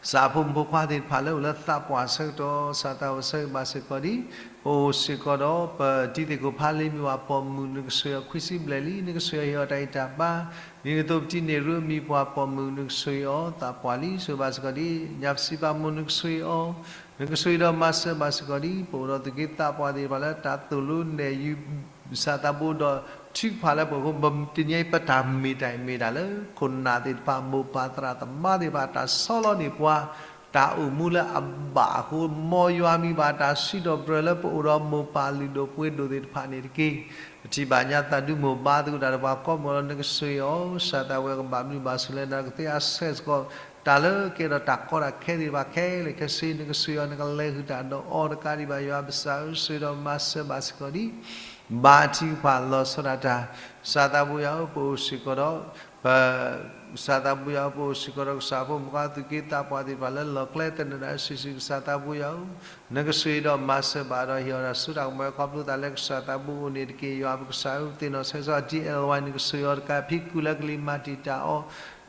ကစၢ်ဖိမုၣ်ဖိခွါသ့ၣ်တဖၣ်လၢအိၣ်လၢသးပှၢ်အဆၢကတီၢ် ကစၢ်သးဝဲဆိၣ်ဂ့ၤဘၣ်စ့ၢ်ကီးဒံး ပအိၣ်စ့ၢ်ကီးဒီးပတံၤသကိးဖးလံ မံၤပှၤပိာ်မုၣ် နကဆိၣ်ဂ့ၤအီၤခွံဆံဘျဲၣ်လံ နကဆိၣ်ဂ့ၤအီၤဟ့ၣ်အီၤတၢ်ဂံၢ်တၢ်ဘါ ဒ်န့ၣ်အသိးပတံၤန့ၣ်ရ့မံၤပှၤပိာ်မုၣ် နကဆိၣ်ဂ့ၤအီၤသးပှၢ်လံ ဆိၣ်ဂ့ၤဘၣ်စ့ၢ်ကီးဒံး ညၣ်ပစံးပာ်မိၢ် နကဆိၣ်ဂ့ၤအီၤ နကဆိၣ်ဂ့ၤဒီးမၤစၢၤဘၣ်စ့ၢ်ကီးဒံး ပအိၣ်ဒီးသူၣ်က့သးပှၢ်သ့ၣ်တဖၣ်လၢတၢ်သိၣ်လိနဲၣ်ယုၢ် ကစၢ်သးဘိဒီးထုကဖၣ်လၢပှၤဖိ တနံၤအံၤပတၢ်မ့ၢ်တၢ်မ့ၢ်တၢ်လၢ ခိၣ်နၢ်သ့ၣ်တဖၣ် မိၢ်ပၢ်သရၣ်သမါသ့ၣ်တဖၣ် တၢ်ဆီလီၤန့ၢ်ပှၤ တၢ်အိၣ်မူလၢအဘၣ်အဃိ မ်ယွၤမံၤဘၣ်တၢ်စံးထီၣ်ပတြၢၤလၢပအိၣ်ဒီးမိၢ်ပၢ်လုၢ်ဒိၣ် ပှ့ၤဒိၣ်သ့ၣ်တဖၣ်န့ၣ်တက့ၢ်. ပထံၣ်ဘၣ်ညါသးဒူမိၢ်ဘါသကိးတၢ်ဒီးပှၤကိးမုၢ်လီၤ နကဆိၣ်ဂ့ၤအီၤ ကစၢ်သးဝဲကဘၣ်ဘျုးဘၣ်ဆိၣ်လၢနၤ ကသ့အဆၢစ့ၢ်ကီး တၢ်လၢကဲထီၣ်တၢ်ကီတၢ်ခဲသ့ၣ်တဖၣ်ခဲလၢာ်ခဲဆ့ နကဆိၣ်ဂ့ၤအီၤ နကလဲၤဃုာ်တၢ်ဒီးအီၤတကးဒံးဘၣ် ယွၤပကစၢ်ဧၢ ဆိၣ်ဂ့ၤဒီးမၤစၢၤဘၣ်စ့ၢ်ကီးဒံး ဘါထုကဖၣ်လီၤဆီဒၣ်တၢ် ကစၢ်သးဘိယွၤဧၢ ပအိၣ်စ့ၢ်ကီးဒီး ပ ကစၢ်သးဘိယွၤဧၢ ပအိၣ်စ့ၢ်ကီးဒီးကစၢ်ဖိမုၣ်ဖိခွါသူၣ်က့သးပှၢ်သ့ၣ်တဖၣ်လၢလီၢ်ကျဲသနၢၣ်ဒၣ်ဆံးဆံး ကစၢ်သးဘိယွၤဧၢ နကဆိၣ်ဂ့ၤဒီးမၤစၢၤဘၣ်ဒီးဟ့ၣ်အီၤတၢ်စိတၢ်ကမီၤ ခီဖျိသးလၢကစၢ်သးဘိအိၣ်န့ၣ်တက့ၢ် ယွၤပကစၢ်ဧၢ သ့ၣ်နီၣ်ဆၢဂ့ၤဆၢဝါ ဒ်အဝဲ နကဆိၣ်ဂ့ၤအီၤတကး ဖံကူၣ်လၢကလံၤမၤတံာ်တာ်အီၤ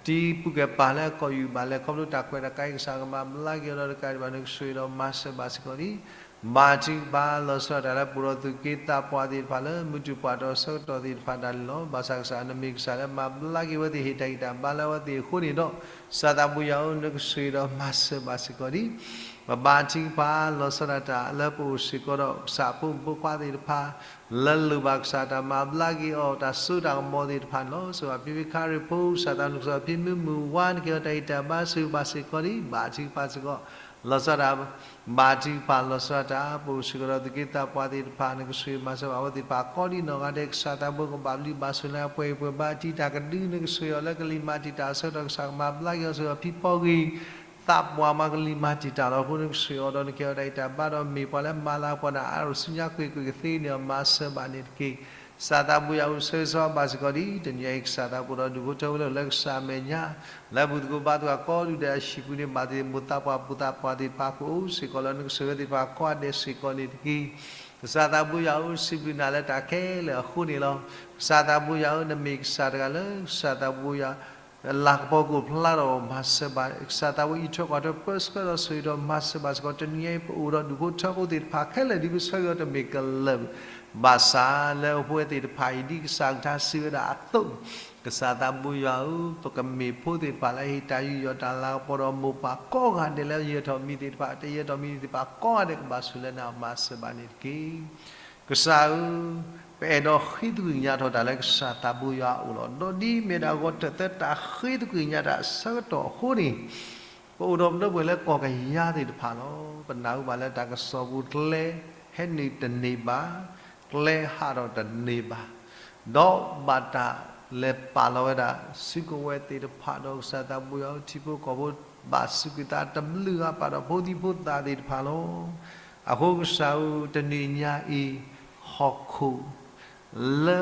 တံၤပူၤကဲပာ်လၢအကိာ်ယူၢ်ဘၣ်လဲၣ် ခီဖျိတၢ်ကွဲးတၢ်ကါအံၤ ကစၢ်ကမၤဘျါက့ၤအီၤဒီးတကးဒံးဘၣ် နကဆိၣ်ဂ့ၤဒီးမၤစၢၤဘၣ်စ့ၢ်ကီးဒံး ဘါထုကဖၣ်လီၤဆီဒၣ်တၢ်လၢပအိၣ်ဒီးသူၣ်က့သးပှၢ်သ့ၣ်တဖၣ်လၢမုၢ်တူၢ်ပှၢ်ဒီးဆၢကတီၢ်သ့ၣ်တဖၣ်ဒၣ်လဲာ်လီၤ. ဘၣ်ဆၣ်ကစၢ်နမ့ၢ်ကစၢ်လၢမၤဘျါက့ၤဝဲသ့ၣ် ဟ့ၣ်တၢ်ဂံၢ်တၢ်ဘါလၢအဝဲသ့ၣ်အဃိန့ၣ်ဒီး ကစၢ်သးဘိယွၤဧၢ နကဆိၣ်ဂ့ၤဒီးမၤစၢၤဘၣ်စ့ၢ်ကီးဒံး ပဘါထုကဖၣ်လီၤဆီဒၣ်တၢ်လၢပအိၣ်စ့ၢ်ကီးဒီး ကစၢ်ဖိမုၣ်ဖိခွါသ့ၣ်တဖၣ် လၢလိၣ်ဘၣ်ကစၢ်တၢ်မၤဘျါက့ၤအီၤ တၢ်စိတၢ်ကမီၤသ့ၣ်တဖၣ်န့ၣ်လီၤ. ဆိၣ်ဂ့ၤဘၣ်ဖံဖံခရံာ်ဖိ ကစၢ်သးနကစၢ်ဖံမုၢ်မုၢ်ဝါ နကဟ့ၣ်အီၤတၢ်ဂံၢ်တၢ်ဘါ ဆိၣ်ဂ့ၤဘၣ်စ့ၢ်ကီးဒံး ဘါထုကဖၣ်စ့ၢ်ကီး လီၤဆီဒၣ်တၢ် ဘါထုကဖၣ်လီၤဆီဒၣ်တၢ် ပအိၣ်စ့ၢ်ကီးဒီးသူၣ်က့သးပှၢ်သ့ၣ်တဖၣ် နကဆိၣ်ဂ့ၤမၤစၢၤဘၣ်အဝဲသ့ၣ်တဖၣ်ကိးဒံးနီၢ်ဂၤဒဲး ကစၢ်သးဘိကဘၣ်ဘျုးဘၣ်ဆိၣ်လၢအပှဲၤပှဲၤဘၣ် တံၤတၢ်ကဒု နကဆိၣ်ဂ့ၤအီၤလၢကလံၤမၤတံာ်တာ်အဆၢကတီၢ် ကစၢ်ကမၤဘျါက့ၤအီၤ ဆိၣ်ဂ့ၤဘၣ်ဖံဖီဂ့ၤ သးပှၢ်မၤကလံၤမၤတံာ်တာ်လီၤ. အဃိနကဆိၣ်ဂ့ၤအီၤဒီးနကဟ့ၣ်အီၤတၢ်ဂံၢ်တၢ်ဘါဒီးမ့ၢ်ပှၤလၢမၤလၤကပီၤနၤအါထီၣ်ဆူညါကွ့ၢ်ကွ့ၢ် ကသ့န့ၢ်အီၤ မၤစၢၤဘၣ်န့ၣ်တက့ၢ်. ကစၢ်သးဘိယွၤဧၢ ဆိၣ်ဂ့ၤဆိၣ်ဝါဘၣ်စ့ၢ်ကီးဒံး တနံၤအံၤ ကစၢ်သးဘိဒီးဒူၣ်ဖိထၢဖိလၢအိၣ်လၢကစၢ်အမဲာ်ညါ လၢဘူၣ်သကိးဘါသကိးကိးဒူၣ်ဒဲးအဟံၣ်ပူၤန့ၣ် ဘၣ်သ့ၣ်သ့ၣ် မိၢ်သးပှၢ်ပုၢ်သးပှၢ်သ့ၣ်တဖၣ်ကအိၣ်စ့ၢ်ကီးလၢနကဆိၣ်ဂ့ၤသ့ၣ်တဖၣ်ကိးဂၤဒဲးစ့ၢ်ကီးန့ၣ်တက့ၢ်. ကစၢ်သးဘိယွၤဧၢ စံးဘျုးနၤလၢတၢ်ခဲလၢာ်အဃိန့ၣ်လီၤ. ကစၢ်သးဘိယွၤဧၢ နမ့ၢ်ကစၢ်တဂၤလၢ ကစၢ်သးဘိယွၤ လၤကပီၤကအိၣ်ဖျါထီၣ် မၤစၢၤဘၣ် ကစၢ်သးဘိအံးထွဲကွၢ်ထွဲပၢဆှၢဒီးဆိၣ်ဂ့ၤဒီးမၤစၢၤဘၣ်စ့ၢ်ကီး တနံၤအံၤ ပအိၣ်ဒီးဒူၣ်ဖိထၢဖိသ့ၣ်တဖၣ်ခဲလၢာ် ဒ်ပဆၢဂ့ၤအီၤတမ့ၢ်ကလၢာ် ဘၣ်ဆၣ်လၢအဝဲသ့ၣ်တဖၣ်အံၤ ဒ်ကစၢ်ကထါစံးဝဲဒၣ်အသိး ကစၢ်သးဘိယွၤဧၢ ပကမ့ၢ်ဖိသ့ၣ်တဖၣ်လၢဟ့ၣ်တၢ်ယူးယီၣ်တၢ်လၤကပီၤဒီးမိၢ်ပၢ်ကိးဂၤဒဲးလၢ ယဲၢ်ထီၣ်မံၤသ့ၣ်တဖၣ် တယဲၢ်ထီၣ်မံၤသ့ၣ်တဖၣ်ကိးဂၤဒဲး ကဘၣ်ဆိၣ်လၢနၤ မၤစၢၤဘၣ်န့ၣ်တက့ၢ်. ကစၢ်ဧၢ, ပအဲၣ်ဒိးဃ့သကွံာ်ကညးထီၣ်တၢ်လၢကစၢ်သးဘိယွၤအအိၣ်လီၤ. ဒီးဒ်အမ့ၢ်ဒၣ်ဂီၤထၢၣ်သၢတၢ်ဃ့သကွံာ်ကညးတၢ်အဆၢကတီၢ်အဃိန့ၣ်, ပအိၣ်ဒီးပဒီပုၢ်ဝဲၢ်လၢကီၢ်ကယၤသ့ၣ်တဖၣ်လီၤ. ပနၢ်ဟူဘၣ်လၢတၢ်ကစီၣ်ပူၤကျဲဟဲနုာ်တန့ၢ်ဘၣ်, ကျဲဟးထီၣ်တန့ၢ်ဘၣ်, ဒီးဘၣ်တၢ်လဲၤပာ်လီၤဝဲဒၣ် စုကဝဲၤသ့ၣ်တဖၣ်ဒီးကစၢ်သးဘိယွၤဧၢ ထံဖိကီၢ်ဖိ ဘၣ်စူးကွံာ်သးတဘျုးဂၤ ပာ်ဒီးဖိသံၣ်ဖိသၣ်သ့ၣ်တဖၣ်လီၤ. အဃိကစၢ်ဧၢ တနံၤညါအံၤ ဟီၣ်ခိၣ် လၢ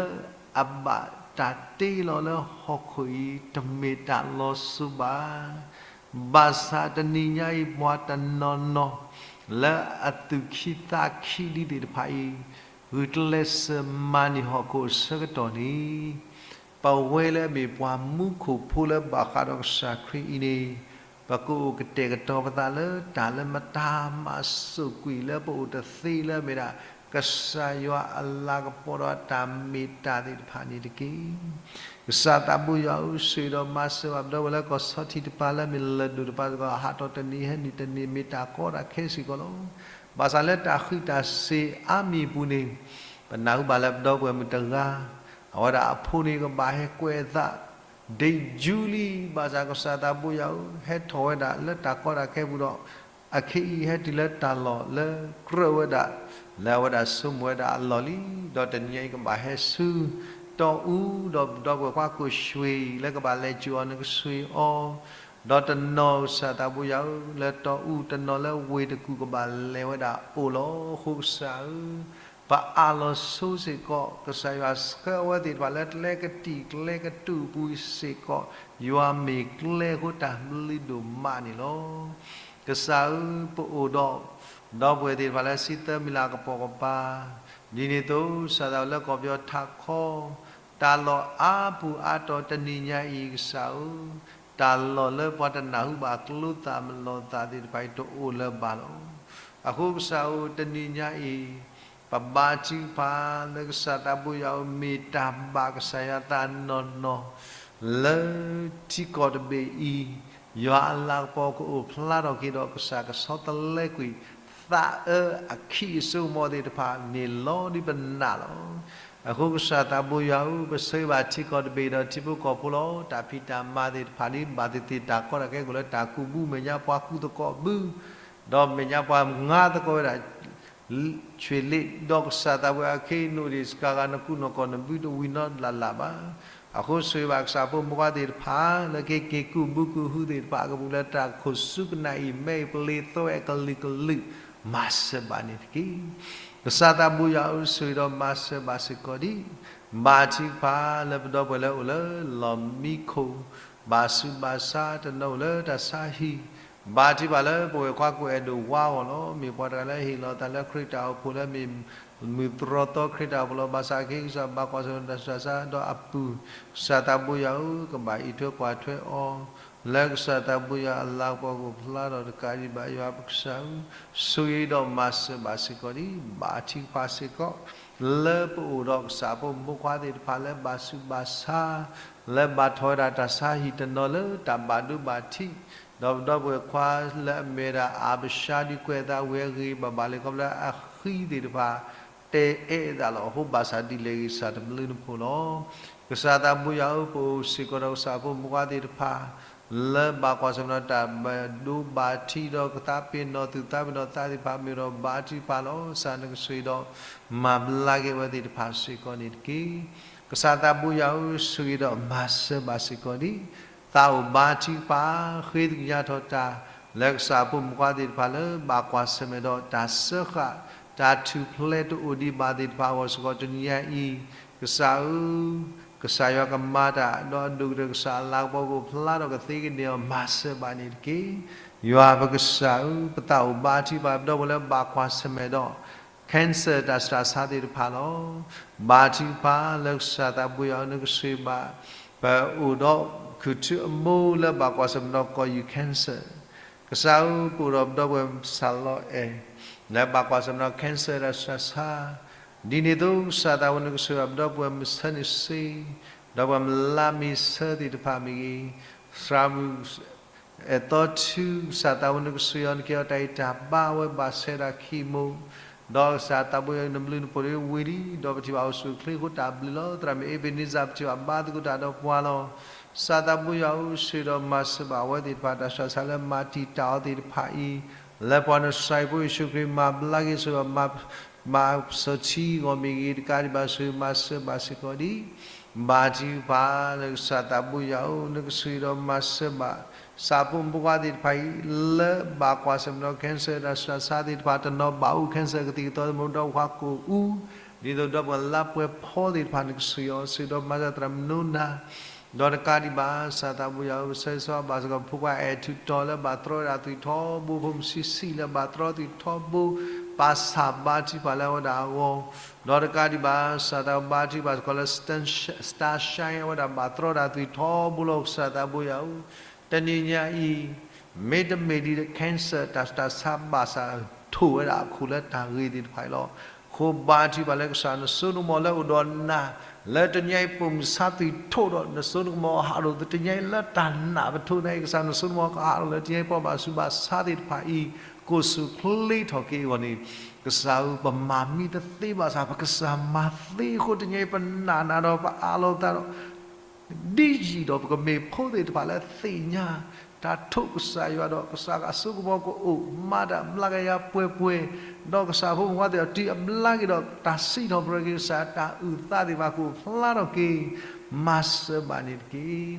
အဘၣ် တၢ်တ့လီၤလၢဟီၣ်ခိၣ်အံၤ တမ့ၢ်တၢ်လီၤစိၤဘၣ်. ဘၣ်ဆၣ်တနံၤညါအံၤ ပှၤတနီၤနီၤ လၢအသူၣ်ခံသးခံဒံးသ့ၣ်တဖၣ်အံၤ ဂုာ်ကျဲးစၢးမၤန့ၢ်ဟီၣ်ခိၣ်အဆၢကတီၢ်န့ၣ် ပဝဲလၢအမ့ၢ်ပှၤမူခိၣ်ဖိလၢဘၣ်ဃးဒီးကစၢ်ခရံာ်အံၤန့ၣ် ပကအိၣ်ကတဲာ်ကတီၤပသးလၢတၢ်လၢမတၤမၤစိာ်ကွံာ်လၢပအိၣ်တသ့လၢအမ့ၢ်ဒၣ် ကစၢ်ယွၤအလၤကပီၤဒီးတၢ်မ့ၢ်တၢ်သ့ၣ်တဖၣ်န့ၣ်တက့ၢ်. ကစၢ်သးဘိယွၤဧၢ, ဆိၣ်ဂ့ၤဒီးမၤစၢၤဘၣ်ပဒီပုၢ်ဝဲၢ်လၢကီၢ်ဆီထံးတပၤလၢအမ့ၢ်လၢၢ်ဒိၣ်တပၤစ့ၢ်ကီး ဟးထီၣ်တနံၤဟဲနုာ်တနံၤ မ့ၢ်တၢ်ကီတၢ်ခဲစ့ၢ်ကီးလီၤ. ဘၣ်ဆၣ်လၢတၢ်ဃံးတၢ်စ့ၤအါမံၤအပူၤန့ၣ် ပနၢ်ဟူဘၣ်လၢပဒီပုၢ်ဝဲၢ်မုၣ်တဂၤ အဝဲဒၣ်အဖိန့ၣ်ကဘၣ်ဟဲကွဲးအသး ဒ့ၣ်ယူလံ, ဘၣ်ဆၣ်ကစၢ်သးဘိယွၤဧၢ, ဟဲထီၣ်ဝဲဒၣ်လၢတၢ်ကီတၢ်ခဲပူၤဒီး အခဲအံၤဟဲတုၤလၢတၢ်လီၢ်လၢကြၢးဝဲဒၣ် လၢအဝဲဒၣ်ဆိကမိၣ်ဝဲဒၣ်အလီၢ်လံ, ဒီးတနံၤအံၤကဘၣ်ဟဲဆူတီအူ ဒီးပဒီပုၢ်ဝဲၢ်ခွါကိၣ်ရွှ့ၣ် လၢကဘၣ်လဲၤစၢၤအီၤ နကဆိၣ်ဂ့ၤအီၤ, ဒီးတနီၤကစၢ်သးဘိယွၤဧၢ, လၢတီအူ တနီၤလၢဝ့ၢ်တကူၣ်ကဘၣ်လဲၤဝဲဒၣ်အိၣ်လီၤ. အဃိကစၢ်ဧၢ, ပအၢၣ်လီၤဆိစ့ၢ်ကီး ကစၢ်ယွၤဆှၢအဝဲသ့ၣ်တဖၣ်လၢကျဲကတံာ်ကျဲကတူာ်ပူၤစ့ၢ်ကီး ယွၤမ့ၢ်ကျဲအဃိတၢ်ဘျုးဒိၣ်မးန့ၣ်လီၤ. ကစၢ်ဧၢ, ပအိၣ်ဒီး ဒီပုၢ်ဝဲၢ်သ့ၣ်တဖၣ်လၢစံသၢမံၤလၢ်ကပိာ်ကပၤ, ဒ်န့ၣ်အသိး ကစၢ်သးလၢကီၢ်ပယီၤထးခီ တၢ်လီၢ်အါပူၤအါတီၤတနံၤညါအံၤ ကစၢ်ဧၢ, တၢ်လီၢ်လၢပှၤတနၢ်ဟူဘၣ်ကျိသၣ်မလီၤသၣ်သ့ၣ်တဖၣ်အံၤ တအိၣ်လၢၤဘၣ်လီၤ. အဃိကစၢ်ဧၢ, တနံၤညါအံၤ ပဘါထုကဖၣ်လၢကစၢ်သးဘိယွၤဧၢ, မ့ၢ်တၢ်ဘၣ်ကစၢ်ယွၤသးနီၢ်နီၢ် လၢထံကီၢ်တဘ့ၣ်အံၤ ယွၤအလၤကပီၤကအိၣ်ဖျါထီၣ်က့ၤဒီး ကစၢ်ကဆီတလဲကွံာ် သးအၢအခံးအစိကမီၤသ့ၣ်တဖၣ်န့ၣ်လီၤ. ဒ်ပနာ်လီၤ. အဃိကစၢ်သးဘိယွၤဧၢ, ပဆၢဂ့ၤဘၣ်ထံကီၢ်တဘ့ၣ်ဒီးထံဖိကီၢ်ဖိလီၤ. တၢ်ဖံးတၢ်မၤသ့ၣ်တဖၣ်ဒ်ဘၣ်သ့ၣ်သ့ၣ် တၢ်ကီတၢ်ခဲကအိၣ်လၢတၢ်ကူးဘု မဲာ်ညါပှၤကူးသကိးဘု ဒီးမဲာ်ညါပှၤငါသကိးဝဲဒၣ် ဆွ့ၣ်လ့ၣ်, ဒီးကစၢ်သးဘိယွၤဧၢ, ခဲအံၤနအိၣ်ဒံးစှၤဂၤ နကူးနကိးနဘုတဝံၤနီတဘျီဘၣ်. အဃိဆိၣ်ဂ့ၤဘၣ်ကစၢ်ဖိမုၣ်ဖိခွါသ့ၣ်တဖၣ် လၢက့ၤက့ၤကူးဘုကူးဟုသ့ၣ်တဖၣ်အကပူၤ လၢတၢ်ခိၣ်စူကနၣ်အံၤ မဲအံၤပလ့ၤသဝဲအကလုာ်ကလုာ် မၤစၢၤဘၣ်န့ၣ်တက့ၢ်. ကစၢ်သးဘိယွၤဧၢ, ဆိၣ်ဂ့ၤဒီးမၤစၢၤဘၣ်စ့ၢ်ကီးဒံး ဘါထုကဖၣ်လၢပဒီပုၢ်ဝဲၢ်လၢအိၣ်လၢလီၢ်မံခိၣ် ဘၣ်ဆူးဘၣ်ဆါ တနီၤအိၣ်လၢတၢ်ဆါဟံၣ်, ဘါထုကဖၣ်လၢပဝဲၢ်ခွါကိးအဲၣ်ဒိးဝါဂီၢ်လီၤ. မ့ၢ်ပှၤတဂၤလၢဟ့ၣ်လီၤသးလၢခရံာ်တၢ်အိၣ်ဖှိၣ်လၢမ့ၢ် မုၢ်တြီသီခရံာ်တၢ်အိၣ်ဖှိၣ်လီၤ. ဘၣ်ဆၣ်ခဲအံၤကစၢ်ဘၣ်ကွၢ်ဆၢၣ်မဲာ်တၢ်ဆူးတၢ်ဆါဒီးအပုၢ် ကစၢ်သးဘိယွၤဧၢ, ကဘၣ်အံးထွဲကွၢ်ထွဲအီၤ လၢကစၢ်သးဘိယွၤအလၤကပီၤကအိၣ်ဖျါထီၣ်တကးဒံးဘၣ် ယွၤပကစၢ်ဧၢ, ဆိၣ်ဂ့ၤဒီးမၤစၢၤဘၣ်စ့ၢ်ကီးဒံး ဘါထုကဖၣ်စ့ၢ်ကီး လၢပအိၣ်ဒီးကစၢ်ဖိမုၣ်ဖိခွါသ့ၣ်တဖၣ်လၢဘၣ်ဆူးဘၣ်ဆါ လၢဘၣ်ထီၣ်ဝဲဒၣ်တၢ်ဆါဟံၣ်တနီၤလၢတၢ်ဘၣ်ဒိဘၣ်ထံး, ဒီးပဒီပုၢ်ဝဲၢ်ခွါလၢအမ့ၢ်ဝဲဒၣ်အၤဘၡါ ဒုးကွဲးအသးဝံၤအဂ့ၢ် ဘၣ်ဘၣ်လၢကီၢ်လၢအဃံသ့ၣ်တဖၣ် တဲအဲၣ်အသးလီၤ. အဃိဘၣ်ဆၣ်ဒ်လဲၣ်ဂ့ၤ ကစၢ်တဘျုးနဖှိၣ်လီၤ. ကစၢ်သးဘိယွၤဧၢ, ပအိၣ်စ့ၢ်ကီးဒီးကစၢ်ဖိမုၣ်ဖိခွါသ့ၣ်တဖၣ် လၢဘၣ်ကွၢ်ဆၢၣ်မဲာ်ဒီးတၢ်ဘၣ်ဒိဘၣ်ထံးဒီးကသးပ့ၤနီၣ်သူၣ်သးပ့ၤနီၣ်သးသ့ၣ်တဖၣ် မ့ၢ်ဒီးဘါထုကဖၣ်လီၤ. ကစၢ်နကဆိၣ်ဂ့ၤဒီး မၤဘျါက့ၤအဝဲသ့ၣ်တဖၣ်စ့ၢ်ကီးန့ၣ်တက့ၢ်. ကစၢ်သးဘိယွၤဧၢ, ဆိၣ်ဂ့ၤဒီးမၤစၢၤဘၣ်စ့ၢ်ကီးန့ၣ် သးအိၣ်ဘါထုကဖၣ် ဃ့ကညးထီၣ်တၢ် လၢကစၢ်ဖိမုၣ်ဖိခွါသ့ၣ်တဖၣ်လၢဘၣ်ကွၢ်ဆၢၣ်မဲာ်ဒီးတၢ်စၢဃာ် တၢ်ထူၣ်ဖျဲးတအိၣ်ဒံးဘၣ်သ့ၣ်တဖၣ်အဂီၢ်စ့ၢ်ကီး တနံၤညါအံၤ ကစၢ်ဧၢ, ကစၢ်ယွၤကမၤတၢ် ဒီးအဒိၣ်ကတၢၢ်ကစၢ်အလၤကပီၤကအိၣ်ဖျါထီၣ်ကသ့ကန့ၢ်အီၤ မၤစၢၤဘၣ်န့ၣ်တက့ၢ်. ယွၤပကစၢ်ဧၢ, ပသးအိၣ်ဘါထုကဖၣ် ပဒီပုၢ်ဝဲၢ်လၢဘၣ်ကွၢ်ဆၢၣ်မဲာ်ဒီး cancer တၢ်ဆူးတၢ်ဆါသ့ၣ်တဖၣ်လီၤ. ဘါထုကဖၣ်လၢကစၢ်သးဘိယွၤဧၢ, နကဆိၣ်ဂ့ၤဘၣ် ပအိၣ်ဒီးခုၣ်ထူအမိၢ်လၢဘၣ်ကွၢ်ဆၢၣ်မဲာ်ဒီးကီၢ်ယူၢ် cancer ကစၢ်ဧၢ, ပအိၣ်ဒီးပဒီပုၢ်ဝဲၢ်စၢ်လီၤအဲၣ် လၢဘၣ်ကွၢ်ဆၢၣ်မဲာ်ဒီး cancer တၢ်ဆူးတၢ်ဆါ, ဒ်န့ၣ်အသိး ကစၢ်သးဘိ နကဆိၣ်ဂ့ၤဘၣ်ပဒီပုၢ်ဝဲၢ်မုၢ်ဆၢန့ၣ်စ့, ဒီပုၢ်ဝဲၢ်မုၢ်လါမ့ၤဆၢသ့ၣ်တဖၣ်မ့ၢ်ဂ့ၤ, သရၣ်မုၣ် အဲၣ်သီထူ ကစၢ်သးဘိ နကဆိၣ်ဂ့ၤအီၤ နကဲအီၤတၢ်အံၤတၢ်ဘါ အဝဲဘၣ်ဆဲးဒၣ်ခံမိၢ်, ဒီးကစၢ်သးဘိယွၤ နဘျုးနဖှိၣ်ဒ်ဝံၤလံ, ဒီးပထံၣ်ဘၣ်အိၣ်ဆူၣ်အိၣ်ချ့အဃိ တၢ်ဘျုးလီၤ. သရၣ်မုၣ်အ့ဘ့းနံစၢ် ပထံၣ်ဘၣ်ဘါသကိးတၢ်ဒီးပှၤလီၤ. ကစၢ်သးဘိယွၤဧၢ, ဆိၣ်ဂ့ၤဒီးမၤစၢၤဘၣ်အဝဲသ့ၣ်တဖၣ် တၢ်ဆူးတၢ်ဆါလၢမၤတံာ်တာ်အီၤသ့ၣ်တဖၣ်အံၤ, လၢပှၤနစၢ်ဖိယ့ၣ်ၡူးခရံာ်မၤဘျါက့ၤ ဆိၣ်ဂ့ၤ မၤစၢၤထံဂီၢ်မ့ၢ်ဂ့ၤ တကးဒံးဘၣ် ဆိၣ်ဂ့ၤမၤစၢၤဘၣ်စ့ၢ်ကီးဒံး ဘါထုကဖၣ်လၢကစၢ်သးဘိယွၤဧၢ, နကဆိၣ်ဂ့ၤဒီးမၤစၢၤဘၣ် ကစၢ်ဖိမုၣ်ဖိခွါသ့ၣ်တဖၣ်အံၤ လၢဘၣ်ကွၢ်ဆၢၣ်မဲာ်ဒီး cancer တၢ်ဆူးတၢ်ဆါသ့ၣ်တဖၣ် တနီၤဘၣ်အူ cancer ကသံၣ်ကသီ မ့ၢ်ဒီးပှၤကိၢ်အူ ဒ်သိးဒီပုၢ်ဝဲၢ်လါပှဲၤဖီသ့ၣ်တဖၣ် နကဆှၢအီၤ ဆှၢဒီးမၤစၢၤသရၣ်မုၣ်နိနၤ, ဒီးတကးဒံးဘၣ် ကစၢ်သးဘိယွၤဧၢ, ဆၢဂ့ၤဆၢဝါဘၣ်စ့ၢ်ကီး ဖိခွါအဲၣ်ထူးတီၤလၢဘၣ်တြီဝဲဒၣ်သွံၣ်ထီဘိ, ဖိမုၣ်ဆံးဆံးလၢဘၣ်တြီသွံၣ်ထီဘိ, ပၢ်ဆၣ်ဘါထုကဖၣ်လၢအဝဲဒၣ်အဂီၢ်, ဒီးတကးဒံးဘၣ် ကစၢ်သးဘိဘါထုကဖၣ်စ့ၢ်ကီးလၢ Star Shine အဝဲဒၣ်ဘၣ်တြီဝဲဒၣ်သွံၣ်ထီဘိလီၤ. ကစၢ်သးဘိယွၤဧၢ, တနံၤညါအံၤ မ့တမ့ၢ်ဒ် cancer တၢ်ဆူးတၢ်ဆါဘၣ်ဆၣ် ထိၣ်ဝဲဒၣ်အခိၣ်လၢတၢ်ဂ့ၤသ့ၣ်တဖၣ်အံၤလီၤ. အဃိဘါထုကဖၣ်လၢကစၢ်နစိနကမီၤလၢအိၣ်ဒီးနၤ လၢတနံၤအံၤပိာ်မုၣ်ဆါသွံၣ်ထိၣ်ဒီး နစိနကမီၤဟးထီၣ်တနံၤအံၤလၢတၢ်နာ်ပထိးန့ၣ် ကစၢ်နစိနကမီၤကဟးထီၣ်လၢတနံၤအံၤပှၤဘၣ်ဆူးဘၣ်ဆါသ့ၣ်တဖၣ်အံၤ ကိၣ်ဆူၣ်ချ့ထီၣ်က့ၤအဂီၢ်န့ၣ် ကစၢ်ဧၢ ပမၤမံတသ့ဘၣ်ဆၣ် ပကစၢ်မၤသ့အဃိ တနံၤအံၤပနာ်နၤဒီးပအးလီၤသးဒီး ဒ်ယံာ်ဒီးပကမ့ၢ်ဖိသ့ၣ်တဖၣ်လၢသ့ၣ်ညါ တၢ်ထိၣ်ကစၢ်ယွၤဒီး ကစၢ်အစိကမီၤကအိၣ်မၤတၢ်ဘျါကယၤပှဲၤပှဲၤ, ဒီးကစၢ်ဖိမုၣ်ဖိခွါသ့ၣ်တဖၣ်တုၤအဘျါက့ၤဒီး တၢ်စံးထီၣ်ပတြၢၤက့ၤကစၢ်တၢ်အုၣ်သးသ့ၣ်တဖၣ်ကအိၣ်ဖျါထီၣ်က့ၤ မၤစၢၤဘၣ်န့ၣ်တက့ၢ်.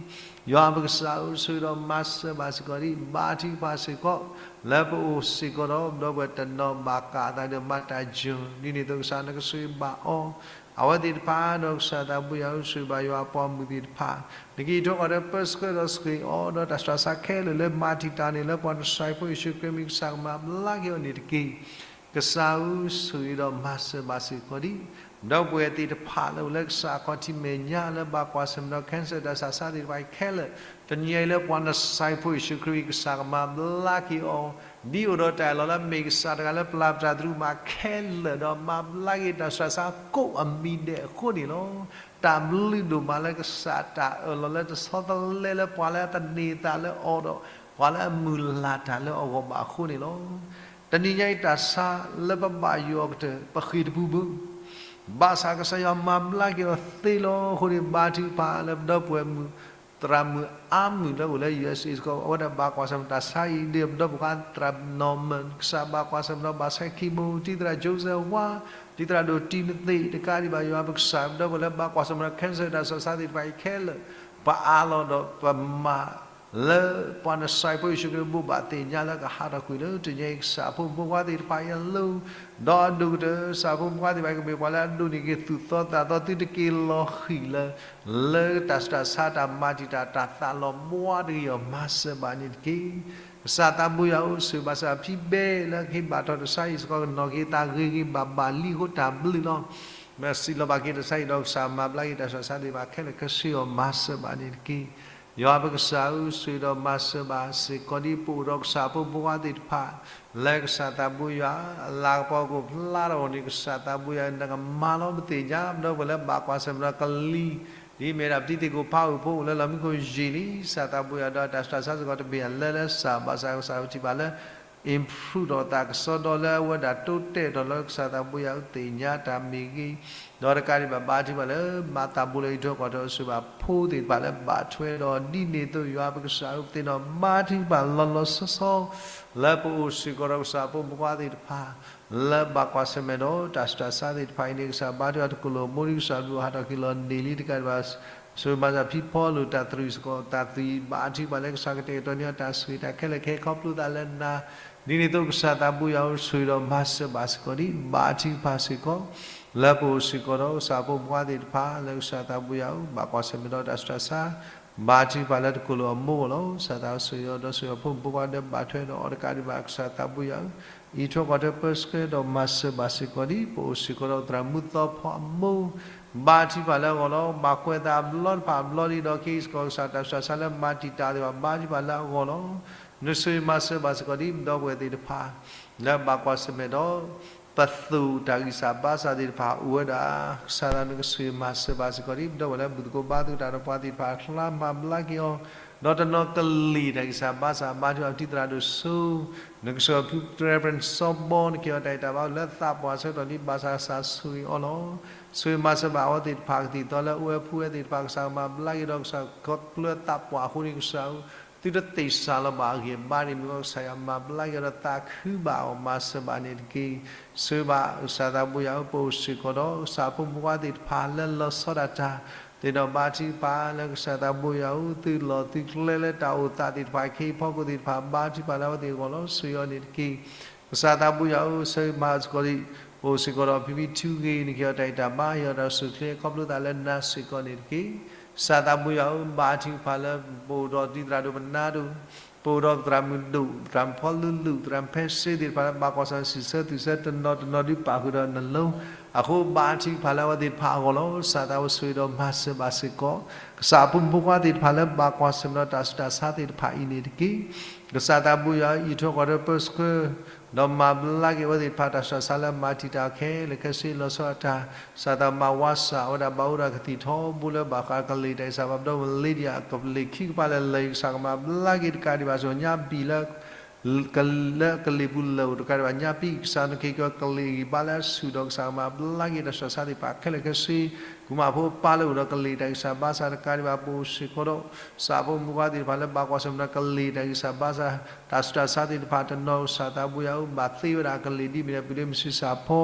ယွၤပကစၢ်ဧၢ ဆိၣ်ဂ့ၤဒီးမၤစၢၤဘၣ်စ့ၢ်ကီးဒံး ဘါထုကဖၣ်စ့ၢ်ကီး လၢပအိၣ်စ့ၢ်ကီးဒီး ဒီပုၢ်ဝဲၢ်တနီၤဘၣ်ကးအသးဒီးမၤတၢ်ယိၤ ဒ်န့ၣ်အသိးကစၢ်နကဆိၣ်ဂ့ၤဘၣ်အီၤ အဝဲသ့ၣ်တဖၣ်ဒီးကစၢ်သးဘိယွၤဧၢ ဆိၣ်ဂ့ၤဘၣ်ယွၤအပှၤမုၣ်သ့ၣ်တဖၣ် နကအံးထွဲကွၢ်ထွဲပၢဆှၢဒီးဆိၣ်ဂ့ၤအီၤ ဒီးတၢ်ဆူးတၢ်ဆါခဲလၢာ်လၢမၤတံာ်တာ်န့ၣ် လၢပှၤနစၢ်ဖိယ့ၣ်ၡူးခရံာ်မံၤ ကစၢ်ကမၤဘျါက့ၤအီၤန့ၣ်တက့ၢ်. ကစၢ်ဧၢ ဆိၣ်ဂ့ၤဒီးမၤစၢၤဘၣ်စ့ၢ်ကီးဒံး ဒီပုၢ်ဝဲၢ်သ့ၣ်တဖၣ်လၢအိၣ်လၢကစၢ်အခီၣ်ထံးမဲာ်ညါလၢဘၣ်ကွၢ်ဆၢၣ်မဲာ်ဒီး cancer တၢ်ဆူးတၢ်ဆါသ့ၣ်တဖၣ်အံၤခဲလၢာ် တနံၤအံၤလၢပှၤနစၢ်ဖိယ့ၣ်ၡူးခရံာ်မံၤ ကစၢ်ကမၤဘျါက့ၤအီၤ ဒ်အိၣ်ဒီးတၢ်အၢၣ်လီၤလၢမ့ၢ်ကစၢ်တဂၤလၢပျၢ်ပတၢ်သရူးမးခဲလၢာ်ဒီး မၤဘျါက့ၤတၢ်ဆူးတၢ်ဆါကိးအမံၤဒဲးအဃိန့ၣ်လီၤ. တၢ်ဘျုးဒိၣ်မးလၢကစၢ်တၢ်အၢၣ်လီၤလၢတဆီတလဲလၢပှၤလၢအသန့ၤသးလၢအီၤဒီး ပှၤလၢအမုၢ်လၢ်တၢ်လၢအဂီၢ်ဘၣ်အဃိန့ၣ်လီၤ. တနံၤညါအံၤတၢ်ဆါလၢပဘၣ်ယိၣ်အီၤကတၢၢ် ပဃ့ၢ်တပူၤဘၣ် ဘၣ်ဆၣ်ကစၢ်ယွၤမၤဘျါက့ၤအီၤသ့လီၤ. အဃိန့ၣ် ဘါထုကဖၣ်လၢပဒီပုၢ်ဝဲၢ်မုၣ် သရၣ်မုၣ်အါမုၣ်လၢအိၣ်လၢ ယူၣ်အဲးစ့း စ့ၢ်ကီး အဝဲဒၣ်ဘၣ်ကွၢ်ဆၢၣ်မဲာ်တၢ်ဆါအံၤ ဒ်ပဒီပုၢ်ဝဲၢ်သရၣ် Norman ကစၢ်ဘၣ်ကွၢ်ဆၢၣ်မဲာ်ဒီးဘၣ်ဆဲးခံဘိ တံၤသရၣ် Joseph ဝါ တံၤသရၣ်ဒိၣ်တံၤမသ့း တကးဒံးဘၣ်ယွၤပကစၢ် ပဒီပုၢ်ဝဲၢ်လၢဘၣ်ကွၢ်ဆၢၣ်မဲာ်ဒီး cancer တၢ်ဆူးတၢ်ဆါသ့ၣ်တဖၣ်အံၤခဲလၢာ် ပအးလီၤဒီးပမၤ လၢပှၤနစၢ်ဖိယ့ၣ်ၡူးခရံာ်ဘိးဘၣ်သ့ၣ်ညါလၢကဟးထီၣ်ကွံာ်လၢတနံၤအံၤ ကစၢ်ဖိမုၣ်ဖိခွါသ့ၣ်တဖၣ်အံၤအလိၤ, ဒီးအဒိၣ်ကတၢၢ် ကစၢ်ဖိမုၣ်ဖိခွါသ့ၣ်တဖၣ်အံၤကမ့ၢ်ပှၤလၢအဒိးန့ၢ်က့ၤသူၣ်သီသးသီ သုတက့ၤလီၤဃံၤလၢ လၢတၢ်ဆူးတၢ်ဆါတၢ်မၤတံာ်တာ်တၢ်သးလီၤဘှါတဂ့ၤအီၤ မၤစၢၤဘၣ်န့ၣ်တက့ၢ်. ကစၢ်သးဘိယွၤဧၢ ဆိၣ်ဂ့ၤဘၣ်စၢ်ဖံဘဲလၢကဟ့ၣ်ဘၣ်ထီၣ်တၢ်ဆါအံၤစ့ၢ်ကီး ကနီၣ်က့ၤသးဂ့ၤဂ့ၤဘၣ်ဘၣ်လံအဃိတၢ်ဘျုးလီၤ. မ့ၢ်စံးလီၤဘၣ်က့ၤတၢ်ဆါအံၤဒီးကစၢ်မၤဘျါက့ၤတၢ်ဆူးတၢ်ဆါသ့ၣ်တဖၣ်ခဲလၢာ် ကဆှၢအီၤမၤစၢၤဘၣ်န့ၣ်တက့ၢ်. ယွၤပကစၢ်ဧၢ ဆိၣ်ဂ့ၤဒီးမၤစၢၤဘၣ်စ့ၢ်ကီးဒ်ပအိၣ်ဒီးကစၢ်ဖိမုၣ်ဖိခွါသ့ၣ်တဖၣ် လၢကစၢ်သးဘိယွၤ အလၤကပီၤကအိၣ်ဖျါထီၣ်အဂီၢ်န့ၣ် ကစၢ်သးဘိယွၤ နကမၤလီၤပသ့ၣ်ညါ ပဒီပုၢ်ဝဲၢ်လၢဘၣ်ကွၢ်ဆၢၣ်မဲာ်ဒီးကလံၤ ဒ်မ့ၢ်ဒၣ်ပတံၤသ့ၣ်ကိၣ်ဖးအုၣ်ဖိအိၣ်လၢလီၢ်မံခိၣ်ယံာ်လံ ကစၢ်သးဘိယွၤဒီးတၢ်ဆူးတၢ်ဆါစ့ၢ်ကီးတမ့ၢ်အလၢလၢစၢ် ဘၣ်ဆၣ်ကစၢ်ထံၣ်ဘၣ်လၢ improve ထီၣ်သးကစီဒီလၢအဝဲဒၣ်တိတဲာ်ထီၣ်လၢကစၢ်သးဘိယွၤအသ့ၣ်ညါတၢ်မ့ၢ်ဂ့ၤ, ဒီးတကးဒံးဘၣ်ဘါထုကဖၣ်လၢ မၤသးဘိလၢအံးထွဲကွၢ်ထွဲ ဆိၣ်ဂ့ၤဘၣ်ဖိသ့ၣ်တဖၣ်လၢဘၣ်ထွဲဒီး ဒ်န့ၣ်အသိးယွၤပကစၢ်ဧၢ ပသ့ၣ်နီၣ်ဘါထုကဖၣ်လီၤလီၤဆီဆီ လၢပအိၣ်စ့ၢ်ကီးဒီးကစၢ်ဖိမုၣ်ဖိခွါသ့ၣ်တဖၣ် လၢဘၣ်ကွၢ်ဆၢၣ်မဲာ်ဒီးတၢ်ဆူးတၢ်ဆါသ့ၣ်တဖၣ်အံၤန့ၣ် ကစၢ်ဘါထုကဖၣ်တကလိာ်အမိၢ်ဒ်ကစၢ်ဘျုးဟးထီၣ်က့ၤလီၤန့ၢ်လံတကးဒံးဘၣ် ဆိၣ်ဂ့ၤမၤစၢ်ဖံဖီလူၤတၢ်သရူးစ့ၢ်ကီး တၢ်သံဘၣ်ထုကဖၣ်လၢကစၢ်ကတဲာ်ကတီၤန့ၢ်အီၤတၢ်ဆှၢတၢ်ခဲလၢာ်ခဲခီဖျိသးလၢနၤ, ဒ်န့ၣ်အသိးကစၢ်သးဘိယွၤဧၢ ဆိၣ်ဂ့ၤဒီးမၤစၢၤဘၣ်စ့ၢ်ကီးဒ် ဘါထုကဖၣ်စ့ၢ်ကီး လၢပအိၣ်စ့ၢ်ကီးဒီးကစၢ်ဖိမုၣ်ဖိခွါသ့ၣ်တဖၣ် လၢကစၢ်သးဘိယွၤဧၢ ဘၣ်ကွၢ်ဆၢၣ်မဲာ်ဒီးတၢ်ဆူးတၢ်ဆါ ဘါထုကဖၣ်လၢတကလိာ်အမိၢ်အဂီၢ်လီၤ. ကစၢ်သးဘိယွၤဧၢ ဆိၣ်ဂ့ၤဒီးဆိၣ်ဂ့ၤအဖိမုၣ်ဖိခွါဒီးဘၣ်ထွဲဒီးအီၤတကးဒံးဘၣ် ကစၢ်သးဘိယွၤဧၢ အံးထွဲကွၢ်ထွဲပၢဆှၢဒီးမၤစၢၤဘၣ်စ့ၢ်ကီးဒ် ပအိၣ်စ့ၢ်ကီးဒီးသရၣ်မုၣ်သီဖီအမိၢ် ဘါထုကဖၣ်လၢအဂီၢ်လီၤ. ဘၣ်ကွဲးသးအဘျီတဖၣ်အဘျီလံဒီး ကဟ့ၣ်စ့ၢ်ကီးကစၢ်တၢ်ဆူးတၢ်ဆါလၢမၤတံာ်တာ်သ့ၣ်တဖၣ် ဘါထုကဖၣ်လၢအဂီၢ်လီၤ. နဆိၣ်ဂ့ၤမၤစၢၤဘၣ်စ့ၢ်ကီးဒ် ပဒီပုၢ်ဝဲၢ်သ့ၣ်တဖၣ် လၢဘၣ်ကွၢ်ဆၢၣ်မဲာ်ဒီး ပသူၣ်တၢ်ဂံၢ်စၢ်ဘါစၢ်သ့ၣ်တဖၣ်အိၣ်ဝဲဒၣ် ကစၢ်သးနကဆိၣ်ဂ့ၤမၤစၢၤဘၣ်စ့ၢ်ကီးဒ် ပဒီပုၢ်ဝဲၢ်လၢဘူၣ်သကိးဘါသကိးတၢ်ဒီးပှၤသ့ၣ်တဖၣ် ချါမၤဘျါက့ၤအီၤ ဒီးတနီၤကလံၤတၢ်ဂံၢ်စၢ်ဘါစၢ် ဘါထုကဖၣ်ပတံၤသရၣ်ဒိၣ်စိ နကဆိၣ်ဂ့ၤဖု Reverend စီဘီ နကဟ့ၣ်အီၤတၢ်ဂံၢ်တၢ်ဘါလၢသးပှၢ်ဆၢကတီၢ်ဒ် ဘၣ်ဆၣ်ကစၢ်ဆိၣ်ဂ့ၤအီၤလီၤ. ဆိၣ်ဂ့ၤမၤစၢၤဘၣ်အဝဲသ့ၣ်တဖၣ်ကသံၣ်သီလၢအိၣ်ဝဲဖှူဝဲသ့ၣ်တဖၣ် ကစၢ်မၤဘျါက့ၤဒီး ကစၢ်ခီဖျိသးပှၢ်အဃိန့ၣ် ကစၢ်ဧၢ သုတသ့ၣ်စၢ်လီၤဘၣ်အဂံၢ်အဘါန့ၣ် မ့ၢ်ကစၢ်ယွၤမၤဘျါက့ၤဒီးသးခုဘၣ်အီၤ မၤစၢၤဘၣ်န့ၣ်တက့ၢ်. ဆိၣ်ဂ့ၤဘၣ်ကစၢ်သးဘိယွၤဧၢ ပအိၣ်စ့ၢ်ကီးဒီး ကစၢ်ဖိမုၣ်ဖိခွါသ့ၣ်တဖၣ်လၢလီၤဆီဒၣ်တၢ် သ့ၣ်နီၣ်ဘါထုကဖၣ်လၢကစၢ်သးဘိယွၤဧၢ သုးလီၢ်သုးကျဲလၢတၢ်အိၣ်သးသ့ၣ်တဖၣ် ခ့ဖီခိၣ်သ့ၣ်တဖၣ် ဘါထုကဖၣ်လၢအဝဲသ့ၣ်အဂီၢ်လီၤ. ဆိၣ်ဂ့ၤအီၤန့ၣ်တက့ၢ်. ကစၢ်သးဘိယွၤဧၢ ဆိၣ်ဂ့ၤမၤစ့ၢ်ကီးဒ် ပအိၣ်စ့ၢ်ကီးဒီးဖံဖံထူဂ့ၤ နကဟ့ၣ်အီၤတၢ်အဲၣ်တၢ်ဘါ ဟ့ၣ်အီၤတၢ်အိၣ်ဆူၣ်အိၣ်ချ့ ခီဖျိသးလၢနၤစ့ၢ်ကီးန့ၣ်တက့ၢ်. ကစၢ်သးဘိယွၤဧၢ, ဘါထုကဖၣ်လၢ ပအိၣ်ဒီးတံၤသရၣ်ဒိၣ်ပနၢ်ဒိၣ်, ပအိၣ်ဒီးသရၣ်မုၣ်ဒိၣ်, သရၣ်ဖီလူလူ, သရၣ်ဖဲစ့သ့ၣ်တဖၣ်လၢဘၣ်ကွၢ်ဆၢၣ်မဲာ်စံးဆၢသူၣ်ဆၢတနီၤတနီၤဒုးပာ်ဃုာ်ဒီးနလိၤ, အဃိဘါထုကဖၣ်လၢအဝဲသ့ၣ်တဖၣ်အဂီၢ်လီၤ. ကစၢ်သးဘိယွၤဧၢ, ဆိၣ်ဂ့ၤဒီးမၤစၢၤဘၣ်စ့ၢ်ကီး ကစၢ်အဖိမုၣ်ဖိခွါသ့ၣ်တဖၣ်လၢဘၣ်ကွၢ်ဆၢၣ်မဲာ်ဒီးတၢ်ဆူးတၢ်ဆါသ့ၣ်တဖၣ်အံၤန့ၣ်တက့ၢ်. ကစၢ်သးဘိယွၤဧၢ, အံးထွဲကွၢ်ထွဲပၢဆှၢ ဒီးမၤဘျါက့ၤအဝဲသ့ၣ်တဖၣ်တၢ်ဆူးတၢ်ဆါလၢမၤတံာ်တာ်ခဲလၢာ်ခဲဆ့လီၤဆီဒၣ်တၢ်, ကစၢ်သးမၤဝါစၢ်ဝဲဒၣ်ဘၣ်အိၣ်ဒီးကသံၣ်ထီဘိလၢဘၣ်ဃးကလံၤတၢ်အံၤ ကစၢ်ဘၣ်ပဒီမုၣ်လ့ဒံယၤ ကလံၤခံကပၤလၢလၢ ကစၢ်ကမၤဘျါက့ၤတကးဒံးဘၣ် ဆိၣ်ညါဘံၣ်လၢ လၢကလံၤပူၤလၢာ်အိၣ်တကးဒံးဘၣ် ညါပံၣ် ကစၢ်နက့ၤကီးကလံၤဂံၢ်ဘါလၢအဆူၣ်ဒီး ကစၢ်ကမၤဘျါက့ၤတၢ်ဆူးတၢ်ဆါသ့ၣ်တဖၣ်ခဲလၢာ်ခဲဆ့, ကုမၤဖိအပၢ်လၢအိၣ်ဒီးကလံၤတၢ်ဂံၢ်စၢ်ဘါစၢ်တကးဒံးဘၣ် ပအိၣ်စ့ၢ်ကီးဒီး ကစၢ်ဖိမုၣ်ဖိခွါသ့ၣ်တဖၣ်လၢဘၣ်ကွၢ်ဆၢၣ်မဲာ်ဒီးကလံၤတၢ်ဂံၢ်စၢ်ဘါစၢ် တၢ်ဆူးတၢ်ဆါသ့ၣ်တဖၣ်တနီၤ ကစၢ်သးဘိယွၤဧၢ, ဘၣ်သ့ဝဲဒၣ်အကလံၤဒ်မ့ၢ်ဒီး ပှၤဒ်မုၢ်ဆံးစၢ်ဖိ,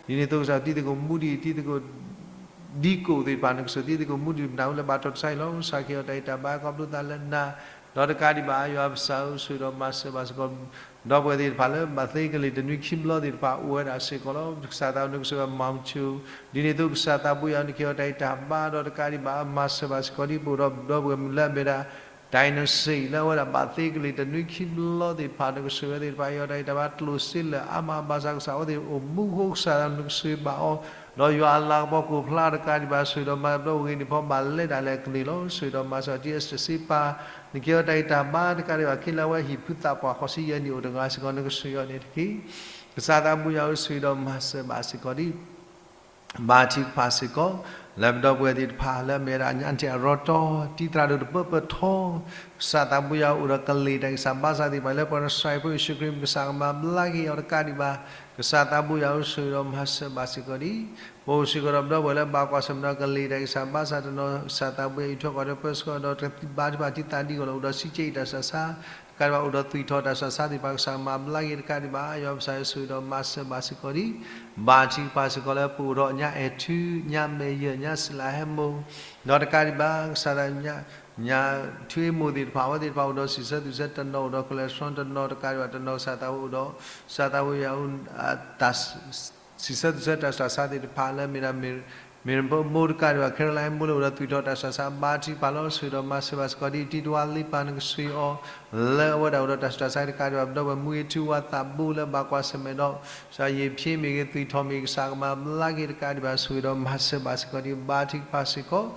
ဒ်န့ၣ်အသိးကစၢ်တံၤသကိးမူဒံး တံၤသကိး ဒံကိးသ့ၣ်တဖၣ် နကဆိၣ်တံၤသကိးမူဒံးပနၢ်ဟူလၢဘၣ်တီၢ်တၢ်ဆါအံၤလီၤ. ကစၢ်ကဟ့ၣ်အီၤတၢ်အဲၣ်တၢ်ဘါခီဖျိသးလၢနၤ, ဒီးတကးဒံးဘၣ် ယွၤပကစၢ်ဧၢ, ဆိၣ်ဂ့ၤဒီးမၤစၢၤဘၣ်စ့ၢ်ကီး ဒီပုၢ်ဝဲၢ်သ့ၣ်တဖၣ်လၢဘၣ်သ့ကလံၤတနွံခံဘျီသ့ၣ်တဖၣ်အိၣ်ဝဲဒၣ်စ့ၢ်ကီးလီၤ. ကစၢ်သးဘိယွၤဧၢ နကဆိၣ်ဂ့ၤမၤမူဆိ, ဒ်န့ၣ်အသိးကစၢ်သးဘိယွၤဧၢ နကဟ့ၣ်အီၤတၢ်အဲၣ်တၢ်ဘါ ဒီးတကးဒံးဘၣ် မၤစၢၤဘၣ်စ့ၢ်ကီးဒ်ပအိၣ်ဒီး ဒီပုၢ်ဝဲၢ်မုၣ်လၢအမ့ၢ်ဒၣ် ဒံၣ်နစ့ၣ် လၢအဝဲဒၣ်ဘၣ်သ့ကလံၤတနွံခံဘျီသ့ၣ်တဖၣ် နကဆိၣ်ဂ့ၤဝဲသ့ၣ်တဖၣ် ဟ့ၣ်အီၤတၢ်အဲၣ်တၢ်ဘါ ကျိၣ်စ့လၢာ်အါမးဘၣ်ဆၣ် ကစၢ်အဝဲသ့ၣ်အိၣ်မူအဃိ ကစၢ်သးဘိယွၤ နကဆိၣ်ဂ့ၤဘၣ်အီၤ, ဒီးယွၤအလၤကပီၤကိၣ်ဖျါတကးဒံးဘၣ် ဆိၣ်ဂ့ၤဒီးမၤစၢၤ ဒီးဂ့ၤန့ၢ်ဖီဘၣ်လဲၤဒၣ်လဲာ်ကန့ၢ်လီၤ. ဆိၣ်ဂ့ၤဒီးမၤစၢၤ တံၤအ့စတၢၣ်စ့ပၤ နကဟ့ၣ်အီၤတၢ်အဲၣ်တၢ်ဘါ တကးဒံးဘၣ်ခဲလၢာ် အဝဲဟံၣ်ဖုသးပှၢ်ဃိးဆံယဲၢ်နံၣ်အိၣ်တဂၤစ့ၢ်ကီး နကဆိၣ်ဂ့ၤအီၤန့ၣ်တက့ၢ်. ကစၢ်သးဘိယွၤဧၢ ဆိၣ်ဂ့ၤဒီးမၤစၢၤဘၣ်စ့ၢ်ကီးဒ် ဘါထုကဖၣ်စ့ၢ်ကီး လၢပဒီပုၢ်ဝဲၢ်သ့ၣ်တဖၣ် လၢအမ့ၢ်ဝဲဒၣ်ညါအံၤအရီတီ တံၤသရၣ်ဒိၣ်တပၢၢ်ပၢၢ်ထီ, ကစၢ်သးဘိယွၤဧၢ အိၣ်ဒီးကလံၤတၢ်ဂံၢ်စၢ်ဘါစၢ်သ့ၣ်တဖၣ် လၢပှၤကစၢ်ယွၤဖိယ့ၣ်ၡူးခရံာ် ကစၢ်ကမၤဘျါက့ၤအီၤတကးဒံးဘၣ်, ကစၢ်သးဘိယွၤဧၢ ဆိၣ်ဂ့ၤဒီးမၤစၢၤဘၣ်စ့ၢ်ကီးဒ် ပအိၣ်စ့ၢ်ကီးဒီးပဒီပုၢ်ဝဲၢ်လၢဘၣ်ကွၢ်ဆၢၣ်မဲာ်ဒီးကလံၤတၢ်ဂံၢ်စၢ်ဘါစၢ်တနီၤ ကစၢ်သးဘိယွၤအံးထွဲကွၢ်ထွဲပၢဆှၢဒီး ဘါထုကဖၣ်တံၤသကိးဒ်အံၤလီၤ အိၣ်ဒီးစံးကဲအံၤတၢ်ဆူးတၢ်ဆါ တကးဒံးဘၣ် အိၣ်ဒီးသွံၣ်ထီၣ်တၢ်ဆူးတၢ်ဆါသ့ၣ်တဖၣ် ကစၢ်ကမၤဘျါက့ၤတကးဒံးဘၣ် ယွၤပကစၢ်ဧၢ ဆိၣ်ဂ့ၤဒီးမၤစၢၤဘၣ်စ့ၢ်ကီးဒ် ဘါထုကဖၣ်စ့ၢ်ကီးလၢပအိၣ်ဒီးညါအဲၣ်ထူ ညါမဲာ်ယၢၢ် ညါစလၢဟဲမိၢ် ဒီးတကးဒံးဘၣ် ကစၢ်သး ညါထူအ့မိၢ်သ့ၣ်တဖၣ် အဝဲသ့ၣ်တဖၣ်အိၣ်ဒီးစံးဆၢသူၣ်ဆၢတနီၤ အိၣ်ဒီး cholesterol တနီၤ တကးဒံးဘၣ်တနီၤ ကစၢ်သးဘိအိၣ်ဒီး ကစၢ်သးဘိယွၤဧၢ တၢ် စံးဆၢသူၣ်ဆၢတၢ်ဆူးတၢ်ဆါသ့ၣ်တဖၣ်လၢမ့ၢ်ဒၣ် မ့ၢ်ရမိၢ်တကးဒံးဘၣ် ခဲရလါမိၢ်လၢအိၣ်ဒီးသွံၣ်ထီၣ်တၢ်ဆူးတၢ်ဆါ ဘါထုကဖၣ်လီၤ ဆိၣ်ဂ့ၤဒီးမၤစၢၤဘၣ်စ့ၢ်ကီးဒ် တံၤတဝါလ့ပၢ် နကဆိၣ်ဂ့ၤအီၤ လၢအဝဲဒၣ်အိၣ်ဒီးတၢ်ဆူးတၢ်ဆါတကးဒံးဘၣ် ပဒီပုၢ်ဝဲၢ်မူဂ့ၤထူဝါသးဘိလၢဘၣ်ကွၢ်ဆၢၣ်မဲာ်ဒီး ကစၢ်ယ့ၣ်ဖျ့မ့ၢ်ဂ့ၤ သွံၣ်ထီၣ်မ့ၢ်ဂ့ၤ ကစၢ်ကမၤဘျါက့ၤတကးဒံးဘၣ် ဆိၣ်ဂ့ၤဒီးမၤစၢၤဘၣ်စ့ၢ်ကီးဒ် ဘါထုကဖၣ်စ့ၢ်ကီး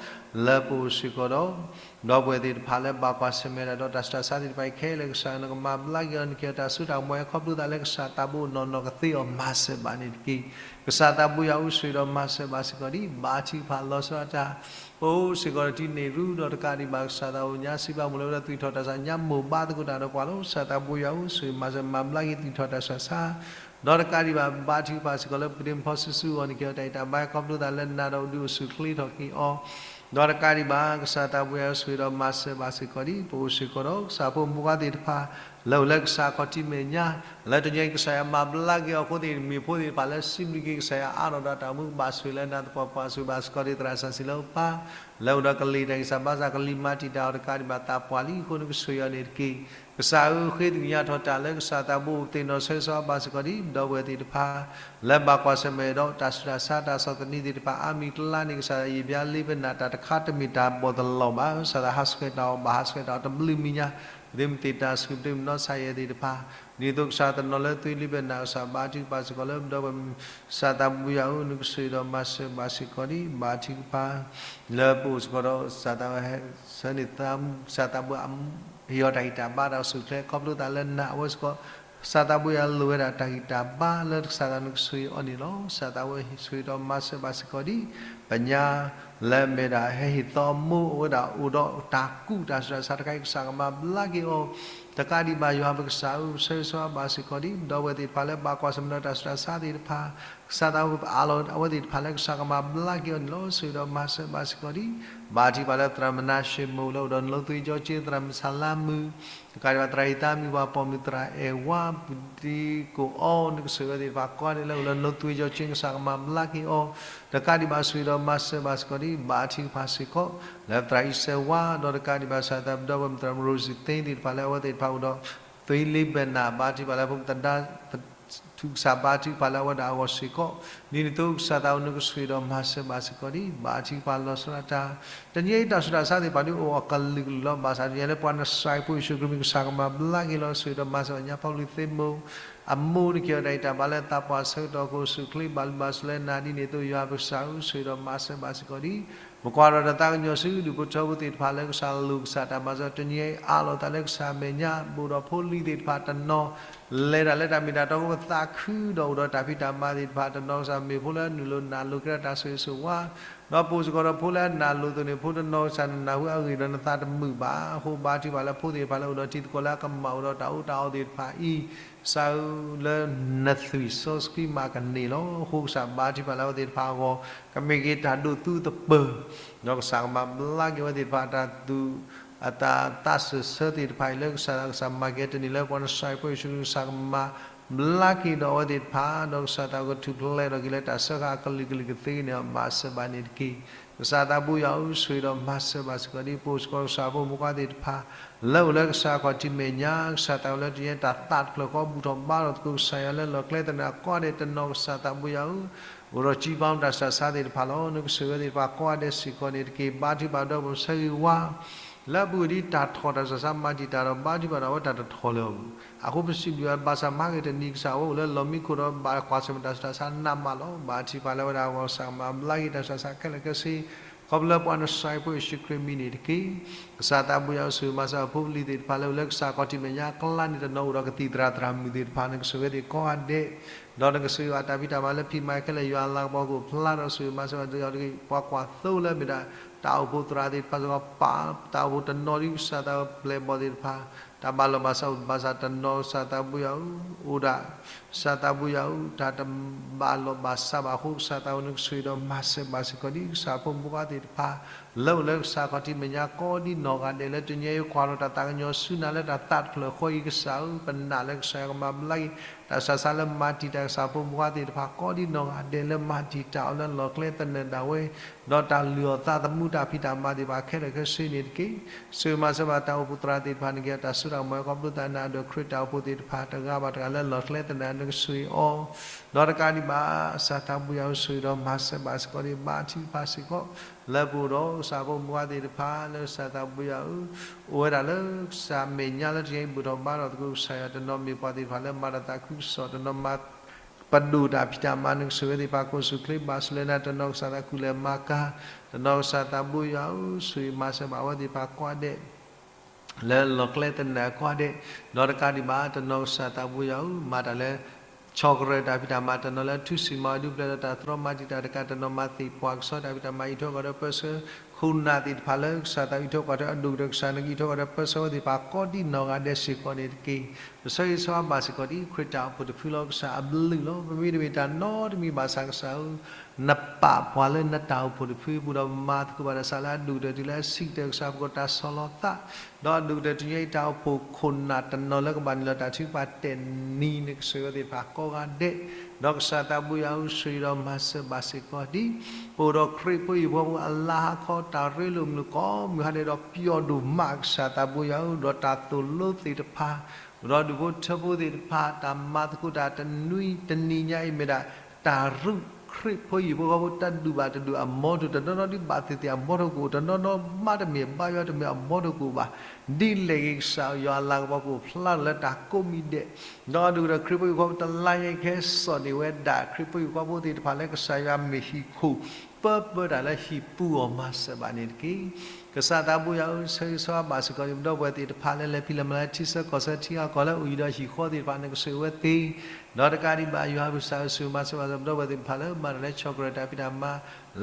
လၢပအိၣ်စ့ၢ်ကီးဒီး ဒီပုၢ်ဝဲၢ်သ့ၣ်တဖၣ်လၢဘၣ်ကွၢ်ဆၢၣ်မဲာ်ဒၣ်ဒီးတၢ်ဆူးတၢ်ဆါသ့ၣ်တဖၣ်အံၤခဲလၢာ် ကစၢ်နကမၤဘျါက့ၤအီၤ နကဟ့ၣ်အီၤတၢ်စိတၢ်ကမီၤ ခီဖျိသးလၢကစၢ်သးဘိနီၢ်နီၢ်ကသ့အီၤမၤစၢၤဘၣ်န့ၣ်တက့ၢ်. ကစၢ်သးဘိယွၤဧၢ ဆိၣ်ဂ့ၤဒီးမၤစၢၤဘၣ်စ့ၢ်ကီးဒ် ဘါထုကဖၣ်လီၤဆီဒၣ်တၢ် ပအိၣ်စ့ၢ်ကီးဒီးတံၤန့ၣ်ရူဒီးတကးဒံးဘၣ် ကစၢ်သးဘိညါစံးဘၣ်မိၢ်လၢဝဲဒၣ်သွံၣ်ထီၣ်တၢ်ဆူး ညါမိၢ်ဘါသကိးတၢ်ဒီးပှၤလီၤ. ကစၢ်သးဘိယွၤဧၢ ဆိၣ်ဂ့ၤမၤစၢၤမၤဘျါက့ၤသွံၣ်ထီၣ်တၢ်ဆူးတၢ်ဆါ ဒီးတကးဒံးဘၣ် ဘါထုကဖၣ်စ့ၢ်ကီးလၢပဒ့မုၣ်ဖီစုစုအဂီၢ် နကဟ့ၣ်အီၤတၢ်အဲၣ်တၢ်ဘါခီဖျိသးလၢနၤဒီးဒုးအိၣ်ဆူၣ်အိၣ်ချ့ထီၣ်က့ၤအီၤ ဒီးတကးဒံးဘၣ် ကစၢ်သးဘိယွၤဧၢ ဆိၣ်ဂ့ၤဒီးမၤစၢၤဘၣ်စ့ၢ်ကီးဒ် ပအိၣ်စ့ၢ်ကီးဒီး ကစၢ်ဖိမုၣ်ဖိခွါသ့ၣ်တဖၣ် လၢအိၣ်လၢကစၢ်ခီၣ်ထံးမဲာ်ညါ လၢတနံၤအံၤ ကစၢ်ယွၤမၤဘျါက့ၤအီၤအဃိသ့ၣ် မ့ၢ်ဖိသ့ၣ်တဖၣ်လၢစံးဘျုးက့ၤကစၢ်ယွၤအါထီၣ်ဒီးတၢ်အိၣ်မူကဘၣ်ဆိၣ်ဂ့ၤလၢနၤသပှၢ်ပှၢ် ဆိၣ်ဂ့ၤဘၣ်စ့ၢ်ကီးဒ်သရၣ်စီဆှံလၢအပၢ် လၢအိၣ်ဒီးကလံၤတၢ်ဂံၢ်စၢ်ဘါစၢ် ကလံၤမၤတံာ်တာ်အီၤတကးဒံးဘၣ်သးပှၢ်လံအဃိ နကဆိၣ်ဂ့ၤအီၤန့ၣ်တက့ၢ်. ကစၢ်ဧၢ ဃ့ကညးထီၣ်တၢ်လၢကစၢ်သးဘိအိၣ်သ့ၣ်နီၣ်ဆၢဂ့ၤဆၢဝါဘၣ်စ့ၢ်ကီးဒ် ဒီပုၢ်ဝဲၢ်သ့ၣ်တဖၣ် လၢဘၣ်ကွၢ်ဆၢၣ်မဲာ်ဒီးတၢ်ဆူးတၢ်ဆါတၢ်ဆီၣ်သနံးသ့ၣ်တဖၣ် အါမံၤကျါန့ၣ် ကစၢ်ယွၤ ယံာ်ဘျါလ့ပနၢ် တၢ်တခါတမ့ၢ်တၢ်ဘီၣ်သလီၤဘၣ် ကစၢ်သးဟးဆှဲးတၢ်အီၤ ဘၣ်ဟးဆှဲးတၢ်အီၤတဘျုးမံၤညါ ပဒ့မုၣ်သ့ၣ်တၢ်ဆှုၣ် ပဒ့မုၣ်နီၢ်ဆါယဲၢ်သ့ၣ်တဖၣ် ဒ်သိးကစၢ်တနီၤလၢသွံၣ်လံဘဲၣ်နၤ ကစၢ်ဘါထုကဖၣ်စ့ၢ်ကီးလၢပဒီပုၢ်ဝဲၢ် ကစၢ်သးဘိယွၤဧၢ နကဆိၣ်ဂ့ၤဒီးမၤစၢၤဘၣ်စ့ၢ်ကီးဒ် ဘါထုကဖၣ် လၢပအိၣ်စ့ၢ်ကီးဒီး ကစၢ်သးဘိ ဆၢန့ၣ်သး ကစၢ်သးဘိ ဟ့ၣ်အီၤတၢ်ဂံၢ်တၢ်ဘါတၢ်အိၣ်ဆူၣ်အိၣ်ချ့ ခီဖျိသးလၢနၤအဝဲစ့ၢ်ကီး ကစၢ်သးဘိယွၤလိၣ်ဝဲဒၣ်တၢ်ဂံၢ်တၢ်ဘါလၢကစၢ်သးနကဆိၣ်ဂ့ၤအီၤန့ၣ်လီၤ. ကစၢ်သးဘိဆိၣ်ဂ့ၤဒီးမၤစၢၤဘၣ်စ့ၢ်ကီးဒ် ပညါ လၢအမ့ၢ်ဒၣ်ဟဲဟ့ၣ်သီအမိၢ်အိၣ်ဝဲဒၣ်အိၣ်ဒီးတၢ်ကူၣ်တၢ်ဆူးတၢ်ဆါတခါအံၤ ကစၢ်ကမၤဘျါက့ၤအီၤ တကးဒံးဘၣ် ယွၤပကစၢ်ဧၢ ဆၢဂ့ၤဆၢဝါဘၣ်စ့ၢ်ကီးဒ် ဒီပုၢ်ဝဲၢ်သ့ၣ်တဖၣ်လၢဘၣ်ကွၢ်ဆၢၣ်မဲာ်ဒီးတၢ်ဆူးတၢ်ဆါသ့ၣ်တဖၣ် ကစၢ်သးဘိအးလီၤအဝဲသ့ၣ်တဖၣ်လၢကစၢ်ကမၤဘျါက့ၤအီၤန့ၣ်လီၤ. ဆိၣ်ဂ့ၤဒီးမၤစၢၤဘၣ်စ့ၢ်ကီးဒ် ဘါထုကဖၣ်လၢသရၣ်မနၤၡ့မိၢ်လၢအိၣ်ဒီးနလိသွံၣ်ကၠီကၠ့ သရၣ်မုၣ်ဆၣ်လါမုၣ် တကးဒံးဘၣ်သရၣ်အံၤသးမုၣ်ပှၤပိာ်မုၣ်သရၣ်အဲၣ်ဝါ ပဒံကိၣ်အီ နကဆိၣ်ဂ့ၤအဝဲသ့ၣ်တဖၣ်ကိးဂၤဒဲးလၢအိၣ်လၢနလိသွံၣ်ကၠီကၠ့ ကစၢ်ကမၤဘျါက့ၤအီၤ တကးဒံးဘၣ်ဆိၣ်ဂ့ၤဒီးမၤစၢၤဘၣ်စ့ၢ်ကီးဒ် ဘါထုကဖၣ်စ့ၢ်ကီး လၢသရၣ်အံၤစဲဝါ ဒီးတကးဒံးဘၣ် ကစၢ်သးဘိဒီပုၢ်ဝဲၢ်မုၣ်သရၣ်မုၣ်ရိစံသ့သ့ၣ်တဖၣ်လၢအဝဲသ့ၣ်တဖၣ်အိၣ်ဒီး သွံၣ်လံဘဲၣ်နၤ ဘါထုကဖၣ်လၢဖိမုၣ်သဒါ ထူကစၢ်ဘါထုကဖၣ်လၢအဝဲဒၣ်အဂီၢ်စ့ၢ်ကီး, ဒ်န့ၣ်အသိးကစၢ်သးအိၣ်နကဆိၣ်ဂ့ၤဒီးမၤစၢၤဘၣ်စ့ၢ်ကီးဒံး ဘါထုကဖၣ်လီၤဆီဒၣ်တၢ်, တနံၤအံၤတၢ်ဆူးတၢ်ဆါသ့ၣ်တဖၣ်ဒုးအိၣ်အကလုာ်ကလုာ်လီၤ. ဘၣ်ဆၣ်တနံၤအံၤလၢပှၤနစၤရ့းဖိယ့ၣ်ၡူးခရံာ်မံၤ ကစၢ်ကမၤဘျါက့ၤလီၤ ဆိၣ်ဂ့ၤဒီးမၤစၢၤဘၣ်ညါ ဖီလံၤသ့မိၢ် အမိၢ်နက့ၤအီၤဒ်အံၤ တၢ်ဘါလၢသးပှၢ်ဆၢကတီၢ် ကအိၣ်ဆူၣ်အိၣ်ချ့ ဘၣ်လုၢ်ဘၣ်စၢၤလၢနၤ ဒ်န့ၣ်အသိးယွၤပကစၢ်ဧၢ ဆိၣ်ဂ့ၤဒီးမၤစၢၤဘၣ်စ့ၢ်ကီးဒံး ပကွၢ်ထီၣ်တၢ်သးကညီၤဆူဒူၣ်ဖိထၢဖိသ့ၣ်တဖၣ်လၢကစၢ်လိာ်ကစၢ်တၢ်မၤစၢၤ တနံၤအံၤအးလီၤသးလၢကစၢ်မဲာ်ညါ ဘူးဒီးဖိလံၤသ့ၣ်တဖၣ်တနီၤ လဲၤတၢ်လၢတၢ်မ့ၢ်တၢ်တီကအိၣ်သးခုဒီးအိၣ်ဒီးတၢ်ဖံးတၢ်မၤသ့ၣ်တဖၣ်တနီၤ ကစၢ်မ့ၢ်ဖိလၢအနုာ်လီၤနာ်လီၤကဲထီၣ်တၢ်ဆိၣ်ဂ့ၤဆိၣ်ဝါ ဒီးပိာ်စ့ၢ်ကီးဒီးဖိလၢအနာ်လီၤအသိးန့ၣ် ဖိတနီၤကစၢ်နနၢ်ဟူအဂ့ၢ်ဒီးနသးတမုာ်ဘၣ် အဃိဘါထုကဖၣ်လၢဖိသ့ၣ်တဖၣ်လၢအိၣ်ဒီးတံၤသကိးလၢအကမၣ်အိၣ်ဒီးတၢ်အီၣ်တၢ်အီသ့ၣ်တဖၣ်အံၤ ကစၢ်ဧၢ လၢနသွံၣ်စီဆှံမၤကန့ၢ်လီၤ. အဃိကစၢ်ဘါထုကဖၣ်လၢအဝဲသ့ၣ်တဖၣ်အဂီၢ် ကမ့ၢ်က့ၤတၢ်ဒိးသူသပၢၤ ဒီးကစၢ်ကမၤဘျါက့ၤအဝဲသ့ၣ်တဖၣ် တၢ်သူၣ် အတၢ်သးစၢၢ်ဆၢသ့ၣ်တဖၣ်အံၤလၢကစၢ် ကစၢ်မၤက့ၤတန့ၢ်လၢပှၤနစၤရ့းဖိယ့ၣ်ၡူးခရံာ် ကစၢ်ကမၤဘျါက့ၤဒီးအဝဲသ့ၣ်တဖၣ် ဒီးကစၢ်သးကထူၣ်ဖျဲးထီၣ်က့ၤလၢတၢ်စၢဃာ်အကလုာ်ကလုာ်ကသ့န့ၣ် မၤစၢၤဘၣ်န့ၣ်တက့ၢ်. ကစၢ်သးဘိယွၤဧၢ ဆိၣ်ဂ့ၤဒီးမၤစၢၤဘၣ်စ့ၢ်ကီးဒံး ပိာ်စ့ၢ်ကီးကစၢ်ဖိမုၣ်ခွါသ့ၣ်တဖၣ် လၢအိၣ်လၢကစၢ်ခီၣ်ထံးမဲာ်ညါ ကစၢ်သးအိၣ်လၢတယဲတၢ်သးတဖျၢၣ်ဃီ ဘူၣ်ထီၣ်ဘါထီၣ်သကိးကစၢ်ယွၤလၢလီၢ်ကျဲသနၢၣ်ကိးဂၤဒဲး တနီၤကစၢ်သးဘိယွၤဧၢ အိၣ်ဒီးကံဘါတၢ်ဆူးတၢ်ဆါသ့ၣ်တဖၣ်လီၤ. နကဆိၣ်ဂ့ၤဝဲသ့ၣ်တဖၣ်ကိးဂၤဒဲးစ့ၢ်ကီးန့ၣ်တက့ၢ်. ဘါထုကဖၣ်ဒီးပဆၢဂ့ၤဝါ လၢအပူၤကွံာ်ဒ်တၢ်ထီၣ်တၢ်တၢ်ဆါမၤတံာ်တာ်ဒီး ဘါထုကဖၣ်ဒီးအဝဲတၢ်တထီၣ်လၢၤအပူၤ အဃိပစံးဘျုးဘၣ်ဆၣ် မၤက့ၤတနံၤကစၢ်ဝဲအိၣ်လၢလီၢ်မံခိၣ်ဒီးဘၣ်ကွၢ်ဆၢၣ်မဲာ်တၢ်ဆူးတၢ်ဆါနးမးလီၤ. ဘါထုကဖၣ်လၢအဝဲဒၣ်အဂီၢ် ကစၢ်ကမၤဘျါက့ၤတၢ်ဆူးတၢ်ဆါခဲလၢာ်ခဲဆ့ ခီဖျိလၢပှၤနစၤရ့းဖိယ့ၣ်ၡူးခရံာ်မံၤန့ၣ်တက့ၢ်. ကစၢ်သးဘိယွၤဧၢ ဆိၣ်ဂ့ၤမၤစၢၤအဖိပလံၤသ့ၣ်တဖၣ်လၢအိၣ်လၢကစၢ်ခီၣ်ထံးမဲာ်ညါအကျါန့ၣ် တနီၤအိၣ်ဒီးကသံၣ်သရၣ်သရၣ်မုၣ်သ့ၣ်တဖၣ် နကဆိၣ်ဂ့ၤဝဲသ့ၣ်ကိးဂၤဒဲး ဒီးနကဆိၣ်ဂ့ၤအတၢ်ဖံးတၢ်မၤလၢဖံးမၤခဲလၢာ် ယွၤအလၤကပီၤကအိၣ်ဖျါဒီး ဆိၣ်ဂ့ၤမၤစၢၤဘၣ်စ့ၢ်ကီးတက့ၢ်. ပှၤကွၢ်သိလၢမ့ၢ်ဒၣ် တၢ်အိၣ်ဖှိၣ်သရၣ်သ့ၣ်တဖၣ်စ့ၢ်ကီး ပာ်တၢ်အိၣ်ဖှိၣ်တနီၤဒ်ကစၢ်သးပျဲၢ်ဘီၣ်သ့ၣ်တဖၣ် တၢ်ဘၣ်လီၢ်ဘၣ်စးအိၣ်ဘၣ်ဆၣ် တနီၤကစၢ်သးဘိယွၤဧၢ အိၣ်ဒၣ် ကစၢ်သးဘိယွၤဧၢ တၢ်တဘၣ်လီၢ်ဘၣ်စးဘၣ်အဃိ ကစၢ်သးအိၣ်နကဆိၣ်ဂ့ၤဒီးမၤစၢၤဘၣ်စ့ၢ်ကီးဒ်ကစၢ်ဖိမုၣ်ဖိခွါသ့ၣ်တဖၣ် လၢအိၣ်လၢကစၢ်ခီၣ်ထံးမဲာ်ညါကိးဒ်နီၢ်ဂၤဒဲး လၢတနံၤအံၤကွၢ်ထီၣ်တၢ်သးကညီၤဆူနၤလၢတၢ်သးတဖျၢၣ်ဃီအံၤ ကစၢ်ဧၢ ပနာ်လၢကစၢ်ယွၤကမၤဘျါက့ၤ တၢ်ဆူးတၢ်ဆါလၢမၤတံာ်တာ်ကစၢ်ဖိမုၣ်ဖိခွါသ့ၣ်တဖၣ် ကိးဒ်နီၢ်ဂၤဒဲးလၢမၤတံာ်တာ်အီၤလၢလီၢ်ကျဲသနၢၣ်ဒၣ်ဝဲ ဒီးတၢ်လုၢ်အီၣ်သးသမူတၢ်ဖံးတၢ်မၤသ့ၣ်တဖၣ်ခဲလၢာ်ခဲဆ့န့ၣ်တက့ၢ်. ဆိၣ်ဂ့ၤမၤစၢၤဘၣ်တၢ်အိၣ်ဖှိၣ်သရၣ်သ့ၣ်တဖၣ်န့ၣ်က့ၤ တၢ်စိတၢ်ကမီၤခီဖျိသးနၤဒီးခရံာ်တၢ်အိၣ်ဖှိၣ်သ့ၣ်တဖၣ် တဂၤဘၣ်တဂၤလၢလီၢ်ကျဲသနၢၣ်နကဆိၣ်ဂ့ၤအီၤ ဒီးတကးဒံးဘၣ် ကစၢ်သးဘိယွၤဧၢ ဆိၣ်ဂ့ၤဒီးမၤစၢၤဘၣ်စ့ၢ်ကီးဒံး ဘါထုကဖၣ်စ့ၢ်ကီး လၢပအိၣ်ဒီးကစၢ်ဖိမုၣ်ဖိခွါသ့ၣ်တဖၣ် လၢကစၢ်သးဘိယွၤဧၢ အိၣ်ဝဲဒၣ်လၢကစၢ်မဲာ်ညါလၢတနံၤအံၤ ဘူၣ်ထီၣ်ဘါထီၣ်သကိးကစၢ်ယွၤ တနီၤမ့ၢ်ပှၤသ့ၣ်တဖၣ်လၢမၤတၢ်သးခုကစီၣ် တနီၤမၤ ပဒိၣ်တၢ်ဖံးတၢ်မၤ နကဆိၣ်ဂ့ၤသ့ၣ်တဖၣ် ကအိၣ်ဆူၣ်အိၣ်ချ့ဘၣ်ဆူၣ်လၢနၤ တနီၤကစၢ်သးကူၣ်လဲၤမၤကၤ တနီၤကစၢ်သးဘိယွၤဧၢ ဆိၣ်ဂ့ၤမၤစၢၤဘၣ်အဝဲသ့ၣ်တဖၣ်ကိးဂၤဒဲး လၢလီၢ်ကျဲသနၢၣ်ကိးဂၤဒဲး ဒီးတကးဒံးဘၣ် တနီၤကစၢ်သးဘိယွၤဧၢ မၤတၢ်လၢ ဆီၣ်ကရၢၢ်တၢ်ဖံးတၢ်မၤ တနီၤလၢထူစံၣ်မၤအဒူၣ်ဖျဲးဒီးတၢ်သရီမၤတံာ်တာ်တကး တနီၤမၤသ့ၣ်ပှၢ်ကဆှီတၢ်ဖံးတၢ်မၤ အံးထွဲကွၢ်ထွဲပၢဆှၢ ခိၣ်နၢ်သ့ၣ်တဖၣ်လၢကစၢ်သးအံးထွဲကွၢ်ထွဲ အဒိၣ်ကတၢၢ်ကစၢ် နကအံးထွဲကွၢ်ထွဲပၢဆှၢဝဲသ့ၣ်တဖၣ်ကိးဒ်နီၢ်ဂၤဒဲးစ့ၢ်ကီးန့ၣ်တက့ၢ်. ပဆၢဂ့ၤဆၢဝါဘၣ်စ့ၢ်ကီးဒ်ခရံာ်တၢ်အိၣ်ဖှိၣ်တဖုလီၤ ကစၢ်အဘျုးလီၤ. ပမ့တမ့ၢ်တၢ်နီတမံၤဘၣ်ဆၣ်ကစၢ်ဧၢ နပာ်ပှၤလၢနတၢ်အိၣ်ဖှိၣ်တဖုအပူၤဒီးမၤသကိးဘၣ်တၢ်ဆၢလၢအဒိၣ်ကတၢၢ်တုၤလၢအဆံးကတၢၢ်ကစၢ် ပကီၢ်တၢ်ဆီၣ်လီၤသး ဒီးအဒိၣ်ကတၢၢ်တနံၤအံၤ တၢ်အိၣ်ဖှိၣ်ခိၣ်နၢ်တနီၤလၢကဘၣ်နုာ်လီၤတၢ်ထုကဖၣ်တဲာ်နံၤ နကဆိၣ်ဂ့ၤဝဲသ့ၣ်တဖၣ်ကိးဂၤဒဲး ဒီးကစၢ်သးဘိယွၤဧၢ ဆိၣ်ဂ့ၤဒီးမၤစၢၤဘၣ်စ့ၢ်ကီးဒ် ပအိၣ်ဒီးခရံာ်ဖိဟံၣ်ဖိဃီဖိအလါဟါခီ တၢ်ရ့လိာ်မုာ်ကိးမုၢ်ဟါဒဲးဒီးပျီၢ်ဒိၣ်မး ကစၢ်သးဘိယွၤဧၢ ဒီးတၢ်သိၣ်လိသ့ၣ်တဖၣ် ပဒီဒူၣ်ဖိထၢဖိသ့ၣ်တဖၣ် တၢ်မၤသကိးတၢ်တနွံတနံၤညါအံၤမ့ၢ်ဒၣ် တၢ်ရူၢ်ခရံာ်ဖိဟံၣ်ဖိဃီဖိတၢ်ဒုးဘၣ်တဒုးအမီထိၣ် တနီၤနီၤဒ်ဘၣ်သ့ၣ်သ့ၣ်အမီထိၣ်ကအိၣ် တနီၤနီၤမးတမ့ၢ်ဘါယွၤတမ့ၢ်အမီထိၣ်ကအိၣ်ဘၣ် ဒ်လဲၣ်ဂ့ၤကစၢ်ယွၤအလၤကပီၤကအိၣ်ဖျါထီၣ်လၢတၢ်ကိးမံၤဒဲး ဒီးအဒိၣ်ကတၢၢ်ခရံာ်ဖိဟံၣ်ဖိဃီဖိတလါညါကဟဲစိာ်န့ၢ်ဝဲဒၣ် ခရံာ်ဖိဟံၣ်ဖိဃီဖိသ့ၣ်တဖၣ်လၢကစၢ်ယွၤမ့ၢ်ဟံၣ်ခိၣ် ပၢပၢတၢ်လၢဟံၣ်ပူၤအီၤမၤစၢၤဘၣ်န့ၣ်တက့ၢ်. ကစၢ်သးဘိယွၤဧၢ ဆၢဂ့ၤဆၢဝါဘၣ်စ့ၢ်ကီးန့ၣ် ပဒီပုၢ်ဝဲၢ်သ့ၣ်တဖၣ်လၢလဲၤဖံးလဲၤမၤလၢထံဆၢကီၢ်ဆၢထံဂၤကီၢ်လၢအိၣ်ယံၤဒီးဟံၣ်ဃီသ့ၣ်တဖၣ် နကဆိၣ်ဂ့ၤဝဲသ့ ဒီးတကးဒံးဘၣ်ယွၤပကစၢ်ဧၢ ဆိၣ်ဂ့ၤမၤစၢၤဘၣ်စ့ၢ်ကီး ပဒီပုၢ်ဝဲၢ်သ့ၣ်တဖၣ်လၢမၤတၢ်လၢဆီၣ်ကရၢၢ်တၢ်ဖံးတၢ်မၤ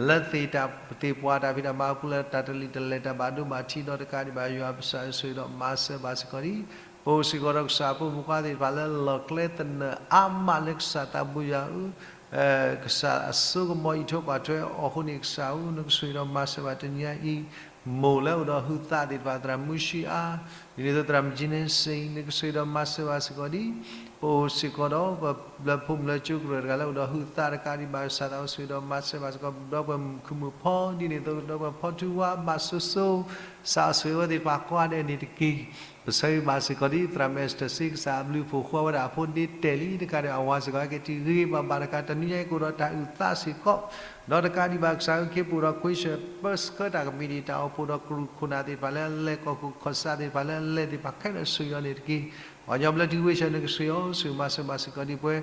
လၢသ့ၣ်တၢ်သ့ၣ်ပှၤတၢ်ဖံးတၢ်မၤအပူၤလၢတၢ်တလံာ်တလဲၢ်တၢ်ဘၣ်ဒိဘၣ်ထံး ဒီးတကးဒံးဘၣ်ယွၤပကစၢ်ဧၢ ဆိၣ်ဂ့ၤဒီးမၤစၢၤဘၣ်စ့ၢ်ကီးဒ် ပအိၣ်စ့ၢ်ကီးဒီးကစၢ်ဖိမုၣ်ဖိခွါသ့ၣ်တဖၣ်လၢလီၢ်ကျဲသနၢၣ်အါမးလၢကစၢ်သးဘိယွၤဧၢ ကစၢ်အစိကမီၤအံးထွဲကွၢ်ထွဲအီၤအဃိန့ၣ် ကစၢ်ဧၢ နကဆိၣ်ဂ့ၤဒီးမၤစၢၤဘၣ်တနံၤညါအံၤ မိၢ်လၢအိၣ်ဒီးဟုးသးသ့ၣ်တဖၣ် သရၣ်မုၢ်ဆံအါ ဒ်န့ၣ်အသိးသရၣ်မုၢ်ကၠံန့စ့ၣ် နကဆိၣ်ဂ့ၤဒီးမၤစၢၤဘၣ်စ့ၢ်ကီးဒ် ပအိၣ်စ့ၢ်ကီးဒီး ပဘျၢဖိမုၣ်လၢကၠိကရၢၢ်တဂၤလၢအိၣ်ဒီးဟုးသးတကးဒံးဘၣ် ကစၢ်သးအိၣ်ဆိၣ်ဂ့ၤဒီးမၤစၢၤဘၣ်စ့ၢ်ကီး ဒီပုၢ်ဝဲၢ်မုၣ်ခုၣ်မုၣ်ဖီဒ်န့ၣ်အသိး ဒီပုၢ်ဝဲၢ်ဖီထူဝါဘၣ်စိစိ ကစၢ်ဆိၣ်ဂ့ၤဝဲသ့ၣ်တဖၣ်ကိးဂၤဒဲးန့ၣ်တက့ၢ်. ပဆၢဂ့ၤဘၣ်စ့ၢ်ကီးဒ်သရၣ်မုၣ်အ့းစတၢၢ်စ့ ကစၢ်အဘျုးအဖှိၣ်ဃုာ်ဝဲဒၣ်အဖိဒ့တဲာ်လံတကးဒီး အဝၤစ့ၢ်ကီးဟဲက့ၤတုၤဂ့ၤဂ့ၤဘၣ်ဘၣ်တကး တနွံညါအံၤကအိၣ်ဒီးတၢ်အုၣ်သးစ့ၢ်ကီး ဒီးတကးဒံးဘၣ်ကစၢ်ဧၢ ခ့ပအိၣ်ဒီးခွ့ဆၢၣ် ပၢဆှၢတၢ်ကမံးဒံး တၢ်အိၣ်ဖှိၣ်ဒီးကရူၢ်ခိၣ်နၢ်သ့ၣ်တဖၣ်လၢအလဲၤ ကီၢ်ခိၣ်ကီၢ်ဆၣ်သ့ၣ်တဖၣ်လၢအလဲၤသ့ၣ်တဖၣ်ခဲလၢာ်ဆိၣ်ဂ့ၤအီၤန့ၣ်တက့ၢ်. ပှၤကညီဘျၢထံဝ့ၢ်ဆၢၣ်နကဆိၣ်ဂ့ၤအီၤ ဆိၣ်ဂ့ၤမၤစၢၤဘၣ်စ့ၢ်ကီးဒ်ပဝဲ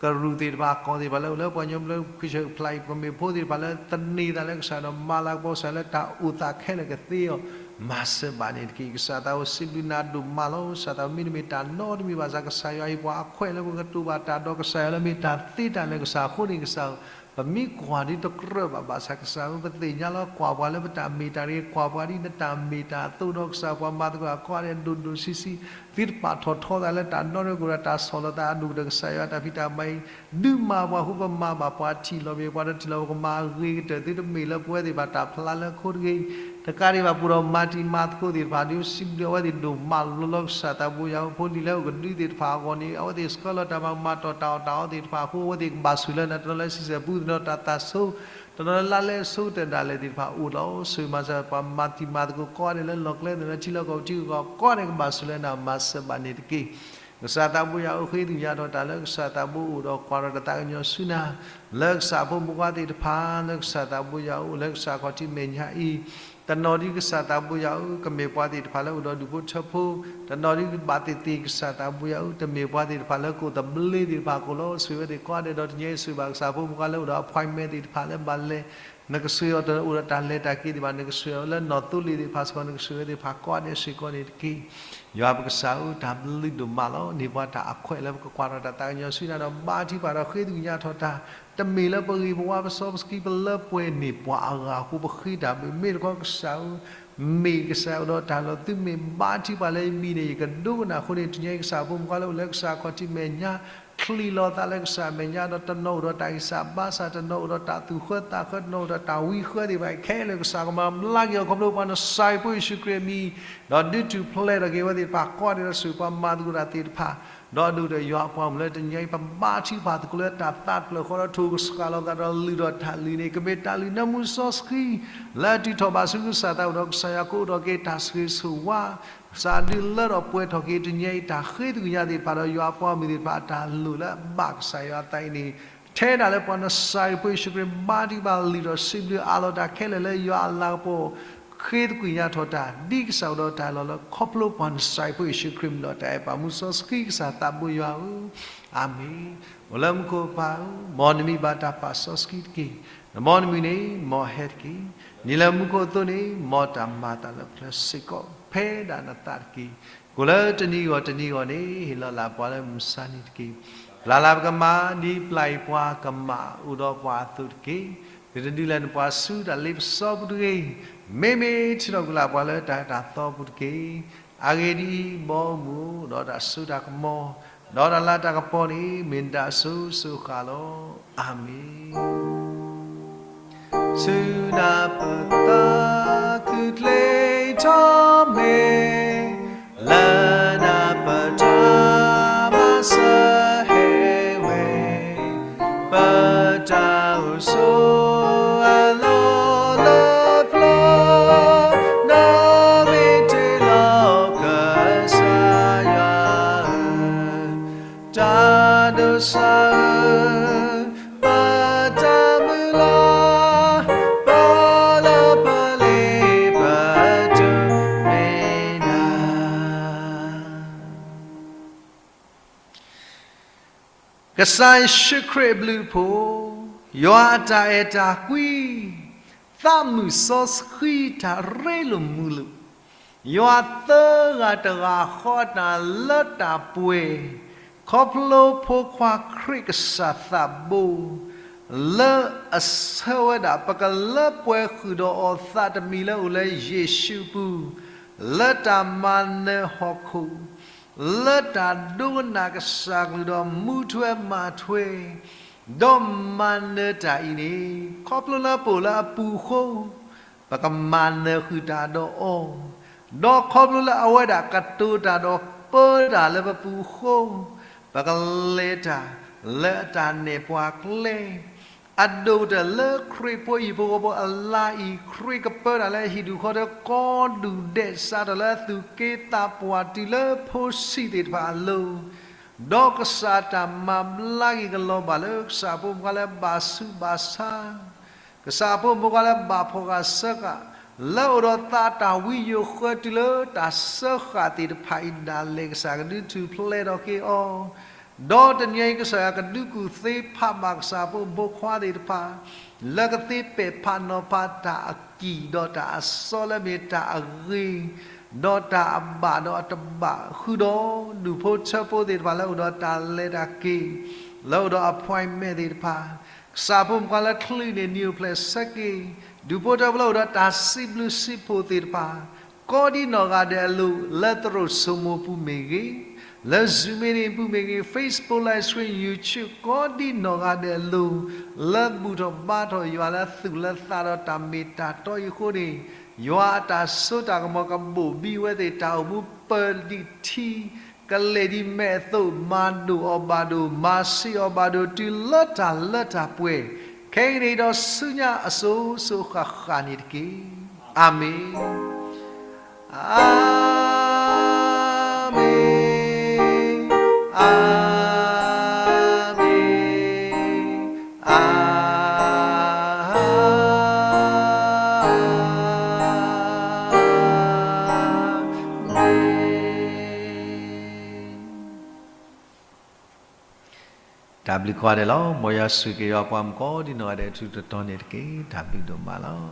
ကရူၢ်သ့ၣ်တဖၣ် ကီၢ်သ့ၣ်တဖၣ်လၢအိၣ်လၢပှၤကညီဘျၢထံဝ့ၢ်ဆၢၣ်ဖျါအံၤ ပကမ့ၢ်ဖိသ့ၣ်တဖၣ်လၢသန့ၤသးလၢကစၢ်ဒီးမၤလၤကပီၤကစၢ်လၢတၢ်အိၣ်သးခဲလၢာ်ကသ့အီၤ မၤစၢၤဘၣ်န့ၣ်တက့ၢ်. ကစၢ်သးအိၣ်စံးဘျုးနၤဒိၣ်မးလီၤ. ကစၢ်သးမ့တမ့ၢ်တၢ်နီတမံၤဘၣ်ဆၣ် ကစၢ်ယွၤဟ့ၣ်ပှၤအခွဲးလၢပကတိၢ်ဘၣ်တၢ်ဒီးကစၢ်ယွၤလၢမ့ၢ်တၢ်သ့တၢ်လၢာ်ကစၢ်အဃိန့ၣ် ကစၢ်ဧၢ ပမ့ၢ်ကွၢ်ဒ်တကြၢးဘၣ်ဘၣ်ဆၣ် ကစၢ်ဧၢ ပသ့ၣ်ညါလီၤ ကွၢ်ပှၤလၢပတၢ်မ့ၢ်တၢ်တဂ့ၤ ကွၢ်ပှၤဒ်နတၢ်မ့ၢ်တၢ်အသိးဒီး ကစၢ်ပှၤမၤသကိးတၢ်ကိးဂၤဒဲးဒိၣ်ဒိၣ်ဆံးဆံး သုတပာ်ထီၣ်ထီသးလၢတၢ်နီတမံၤကအိၣ်ဒီးတၢ်ဆီၣ်လီၤသးအဒိၣ်ကတၢၢ် ကစၢ်ယွၤတၢ်ဖံးတၢ်မၤအံၤ ဒုးမၤပှၤဃိပမၤဘၣ်ပှၤထံၣ်လီၤမ့ၢ်ပှၤဒီးထံၣ်လီၤပကမၤအဂ့ၤကတၢၢ် သုတမ့ၢ်လၢပဝဲသ့ၣ်တဖၣ်တၢ်ဖျါလၢအခိတဂ့ၤ တကးဒံးဘၣ် ပအိၣ်ဒီးမၤတံၤမၤသကိးသ့ၣ်တဖၣ် ဒ်စံးဘျုးအဝဲသ့ၣ်ဒိၣ်မးလီၤလီၤ ကစၢ်သးဘိယွၤဧၢ ဖိလံၤလၢအအိၣ်ကဒုသ့ၣ်တဖၣ်အဂီၢ်န့ၣ် အဝဲသ့ၣ်ဆှၢလီၤတၢ်မၤကမၤတီၢ်တၢ်အီၣ်တၢ်အီသ့ၣ်တဖၣ်အဃိ အဝဲသ့ၣ်ကဘၣ်ဆိၣ်လၢနၤ တနီၤလၢစံးဆၢပူ တနီၤတၢ်သးဆိ တနီၤလၢလါလဲဆိကတၢၢ်ဒၣ်လဲာ်သ့ၣ်တဖၣ်အိၣ်လီၤ ဆိၣ်ဂ့ၤမၤစၢၤပှၤမၤတံၤမၤသကိးကိးဂၤဒဲးလၢလီၢ်ကျဲသနာ်ထံလီၢ်ကီၢ်ပူၤထံဂုၤကီၢ်ဂၤကိးဂၤဒဲးကဘၣ်ဆိၣ်လၢနၤ မၤစၢၤဘၣ်န့ၣ်တက့ၢ်. ကစၢ်သးဘိယွၤဧၢ ဃ့သကွံာ်ညါထီၣ်တၢ်လၢကစၢ်သးဘိအိၣ်ဒီးကွၢ်ထီၣ်တၢ်သးကညီၤဆူနၤ လၢကစၢ်ဖိမုၣ်ဖိခွါသ့ၣ်တဖၣ် လၢကစၢ်သးဘိယွၤအိၣ် လၢကစၢ်ခီၣ်ထံးမဲာ်ညါအံၤ တနီၤဒ်ကစၢ်သးဘိယွၤဧၢ ကမ့ၢ်ပှၤသ့ၣ်တဖၣ်လၢအိၣ်ဒီးဒူၣ်ဖိထၢဖိ, တနီၤဒ်ကဘၣ်သ့ၣ်သ့ၣ်ကစၢ်သးဘိယွၤဧၢ တမ့ၢ်ပှၤသ့ၣ်တဖၣ်လၢကအိၣ်သဘျ့သ့ၣ်တဖၣ်အဃိလီၤ. ဆိၣ်ဂ့ၤဝဲသ့ၣ်ကိးဂၤဒဲးဒီးတနံၤအံၤ ဆိၣ်ဂ့ၤဘၣ်ကစၢ်ဖိမုၣ်ဖိခွါလၢအိၣ်ဒီး appointment သ့ၣ်တဖၣ်လၢဘၣ်လဲၤ နကဆိၣ်ဂ့ၤအီၤ တအိၣ်ဒီးတၢ်လဲၤတၢ်က့ၤသ့ၣ်တဖၣ် နကဆိၣ်ဂ့ၤအီၤလၢနီၣ်သိလ့ၣ်သ့ၣ်တဖၣ်စ့ၢ်ကီး နကဆိၣ်ဂ့ၤဝဲသ့ၣ်တဖၣ်ကိးဂၤဒဲးစ့ၢ်ကီးန့ၣ်တက့ၢ်. ယွၤပကစၢ်ဧၢ တၢ်ဘျုးဒိၣ်မးလီၤ. န့ၢ်ပှၤတၢ်အခွဲးလၢပကကွၢ်ထီၣ်တၢ်သးကညီၤဆူနၤဒီး ဘါထုကဖၣ်ဒီးဃ့သကွံာ်ညါထီၣ်တၢ်, တမ့ၢ်လၢပဂ့ၤပဝါပစီပစကံပလၢပှဲၤန့ၢ်ပှၤအဂၤအဃိ ပဃ့တၢ်ဘျုး မ့ၢ်တခီကစၢ်ဧၢ မ့ၢ်ကစၢ်ယွၤအိၣ်ဒီးတၢ်လီၤ. သုမ့ၢ်ဘါထုကဖၣ်လၢယမံၤန့ၣ် ယကဒိကနၣ်အဃိန့ၣ် တနံၤအံၤကစၢ်ဖိမုၣ်ဖိခွါလၢအိၣ်လၢကစၢ်ခီၣ်ထံးမဲာ်ညါ ချံးလီၤသးလၢကစၢ်မဲာ်ညါဒီး တနီၤအိၣ်ဒီးတၢ်ဂံၢ်စၢ်ဘါစၢ်, တနီၤအိၣ်ဒီးတၢ်သူၣ်ဃၢသးဃၢ, တနီၤအိၣ်ဒီးတၢ်ဝံဃၢသ့ၣ်တဖၣ်ခဲလၢာ် ကစၢ်ကမၤဘျါက့ၤအီၤခီဖျိပှၤနစၢ်ဖိယ့ၣ်ၡူးခရံာ်အမံၤ, ဒီးဒုးထူၣ်ဖျဲးထီၣ်က့ၤဝဲသ့ၣ်တဖၣ်ကိးဂၤဒဲးဒီးဆိၣ်ဂ့ၤပှၤမၤသကိးတၢ်သ့ၣ်တဖၣ်, ဒီးဒုးဒီးယွၤအပှၤမုၣ်လၢတနံၤအံၤ ပဘါထုကဖၣ်သကိးလၢတၢ်သးတဖျၢၣ်ဃီဒီး ထိၣ်ကစှၤလီၤသးဒီးလုၢ်ထီၣ်တၢ်လုၢ်န့ၣ် ကမ့ၢ်တၢ်လုၢ်နၢမူစီဆှံ လၢအတုၤထီၣ်ဘၣ်ဆူကစၢ်သးအိၣ်ဒီး ကစၢ်ယွၤကအိၣ်ဒီးက့ၤတၢ်ဆိၣ်ဂ့ၤဆိၣ်ဝါ ကစၢ်ဒုးလၢထီၣ်ပှဲၤထီၣ်က့ၤတနံၤအံၤ တၢ်ဃ့သကွံာ်ညါသ့ၣ်တဖၣ်ဒီး ယွၤအပှၤမုၣ်သ့ၣ်တဖၣ်အတၢ်လိၣ်လၢအဘၣ်ကစၢ်ယွၤအသးအံၤန့ၣ် ထဲဒၣ်လၢပှၤနစၢ်ဖိယ့ၣ်ၡူးခရံာ် ဘါထုကဖၣ်လုၢ်ထီၣ်စံးဘျုးအးလီၤတၢ်ခဲလၢာ်လၢယွၤအလၤကပီၤ ဃ့သကွံာ်ညါထီၣ်တၢ် ဒ်ကစၢ်အိၣ်ဒီးတၢ်လီၢ်လၢ ခီဖျိပှၤနစၢ်ဖိယ့ၣ်ၡူးခရံာ်မံၤဒီးတၢ်အဲၣ်ပာ်မူစီဆှံ ကစၢ်သးဘိယွၤဧၢ, အၤမ့ၣ်. အိၣ်လၢမူခိၣ်ပၢ်ဧၢ, မ်နမံၤဘၣ်တၢ်ပာ်စီဆှံတက့ၢ်. နမ်နမုၢ်န့ၣ် မ်ဟဲတက့ၢ်. နံၤလၢမူခိၣ်အသိးန့ၣ် မ်တၢ်မၤအသးလၢပျၢၤစ့ၢ်ကီး ဖဲဒၣ်နသးတက့ၢ်. ကိၣ်လၢတနံၤဂီၢ်တနံၤဂီၢ်န့ၣ် ဟ့ၣ်လီၤလၢပှၤလၢမုၢ်မဆါနံၤတက့ၢ်. ပျၢ်လၢပကမၤ ဒ်ပျၢ်ယပှၤကမၤအိၣ်ဒီးပှၤအသိးတက့ၢ်. သုတဒုးလဲၤနပှၤဆူတၢ်လ့ပစီပူၤတဂ့ၤ. မ့မ့ၢ်ထုးထီၣ်ကွံာ်လၢပှၤလၢတၢ်အၢတၢ်သီပူၤတက့ၢ်. အဂ့ၢ်ဒ်အံၤ, ဘီမုၢ်ဒီးတၢ်စိတၢ်ကမီၤ ဒီးတၢ်လၤတၢ်ကပီၤန့ၣ် မ့ၢ်နတၢ်အစိၤစိၤဃၣ်လီၤ. အၤမ့ၣ်. ဆူနၢ်ပၢၢ်သးခုချ့ထီၣ်မ့ၢ် လၢနၢ်ပၢၢ်တၢ်မၤစၢၤဟဲဝဲ ပတၢ်အိၣ်ဆိးအလီၢ်လၢပျၢၤ နီၣ်ဂံၢ်တ့ၢ်လီၤကစၢ်ယွၤဧၢ, တၢ်ဒိးစၢ်ဧၢ, ပတၢ်မုၢ်လၢ် ပလၢပလ့ပတုၤမ့ၢ်နၤ ကစၢ်ယ့ၣ်ၡူးခရံာ်အဘျုးအဖှိၣ်, ယွၤအတၢ်အဲၣ်တၢ်ကွံ, သးမုၣ်စီဆှံတၢ်ရ့လိာ်မုာ်လိာ်, ယွၤသၢဂၤတဂၤဃီအတၢ်လၢတၢ်ပှဲၤ, ခီဖျိဖိခွါခရံာ်ကစၢ်သးဘိ လၢအဆၢဝဲဒၣ် ပကလၢပှဲၤဃုာ်ဒီးအီၤသးတမံၤလၢအိၣ်လၢယ့ၣ်ၡူးအပူၤ, လၢတၢ်မၤနၢၤဟီၣ်ခိၣ်, လၢတၢ်ဒိကနၣ်ကစၢ်ကလုၢ်ဒီးမူထွဲမၤထွဲ, ဒီးမၤနၢၤတၢ်အံၤန့ၣ်, ခီဖျိလၢပအိၣ်လၢအပူၤအဃိ, ပကမၤနၢၤဃုာ်တၢ်ဒီးအီၤ, ဒီးခီဖျိလၢအဝဲဒၣ်ကတိၤတၢ်ဒီးပၢတၢ်လၢပပူၤအဃိ, ပကလဲၤတၢ်လၢအတၢ်နဲၣ်ပှၤကျဲ အဒိၣ်ကတၢၢ်လၢခရံာ်ဖိဟံၣ်ဖိဃီဖိအလါအံၤ, ခရံာ်ကပၢတၢ်လၢဟံၣ်ဒူၣ်ဃီဒီးကီဒူၣ်ဒဲး စးထီၣ်လၢအသူၣ်က့သးပှၢ်တုၤလၢဖိဆံးသ့ၣ်တဖၣ်အလိၤ, ဒီးကစၢ်တၢ်မၤဘျါက့ၤကလီၤဘၣ်လၢကစၢ်ဖိမုၣ်ခွါလၢဘၣ်ဆူးဘၣ်ဆါ ကစၢ်အဖိမုၣ်ခွါလၢဘၣ်ဖှီၣ်ဃာ်စၢဃာ်, လၢအအိၣ်ဒီးသးတၢ်ဝံယိၤဃၢတုၤလၢတၢ်စၢဃာ်သ့ၣ်တဖၣ်အံၤဒၣ်လဲာ် ကစၢ်ကဒုးထူၣ်ဖျဲးထီၣ်က့ၤအီၤ, ဒီးတနံၤအံၤ ကစၢ်ယွၤကဒုးကူၣ်သ့ဖးဘၣ်ကစၢ်ဖိမုၣ်ဖိခွါသ့ၣ်တဖၣ် လၢကသ့ပဲာ်ဖးနီၤဖးတၢ်အကံၣ် ဒီးတၢ်အစီလၢမ့ၢ်တၢ်အဂ့ၤ ဒီးတၢ်အဘၣ်ဒီးအတဘၣ်, ဃုာ်ဒီးဒူၣ်ဖိထၢဖိသ့ၣ်တဖၣ်လၢအိၣ်ဒီးတၢ်လဲၤတၢ်က့ၤ လၢအိၣ်ဒီး appointment သ့ၣ်တဖၣ်, ကစၢ်ဖိမုၣ်ခွါလၢချံးန့ၣ် နံၤအိၣ်ဖျဲၣ်ဆၢက့ၤ, ဒူၣ်ဖိထၢဖိလၢအိၣ်ဒီးတၢ်စံးဘျုးစံးဖှိၣ်သ့ၣ်တဖၣ် ကိးဒ်နီၢ်ဂၤဒဲးအလိၤ လၢသရိာ်စိမိၤပူၤမ့ၢ်ဂ့ၤ, လၢ Zoom meeting ပူၤမ့ၢ်ဂ့ၤ, Facebook live stream, YouTube ကိးဒ်နီၢ်ဂၤဒဲးအလိၤ လၢဘူၣ်ထီၣ်ဘါထီၣ်ယွၤလၢသူၣ်လၢသးဒီးတၢ်မ့ၢ်တၢ်တီအံၤအဃိန့ၣ်, ယွၤအတၢ်စိတၢ်ကမီၤကဘိၣ်ဘံဝဲသ့ၣ် တၢ်အိၣ်မူပၢၤဒံးထံ ကလဲၤဒ်မဲာ်အသိး မၤဒိၣ်အီၤဘၣ်ဒိၣ် မၤဆံးအီၤဘၣ်ဒိၣ် တုၤလၢတၢ်လၢတၢ်ပှဲၤ ခဲအံၤန့ၣ်ဒီးဆူညါအစိၤစိၤဃၣ်ဃၣ်န့ၣ်တက့ၢ်. အၤမ့ၣ်, အၤမ့ၣ်, အၤမ့ၣ်, အၤ တၢ်ဘျုးကိးဂၤဒဲးလီၤ. မ်ယွၤဆိၣ်ဂ့ၤက့ၤယွၤပှၤမုၣ်ကိးဒ်နီၢ်ဂၤဒဲး ထူးထူးတီၤတီၤန့ၣ်တက့ၢ်. တၢ်ဘျုးဒိၣ်မးလီၤ.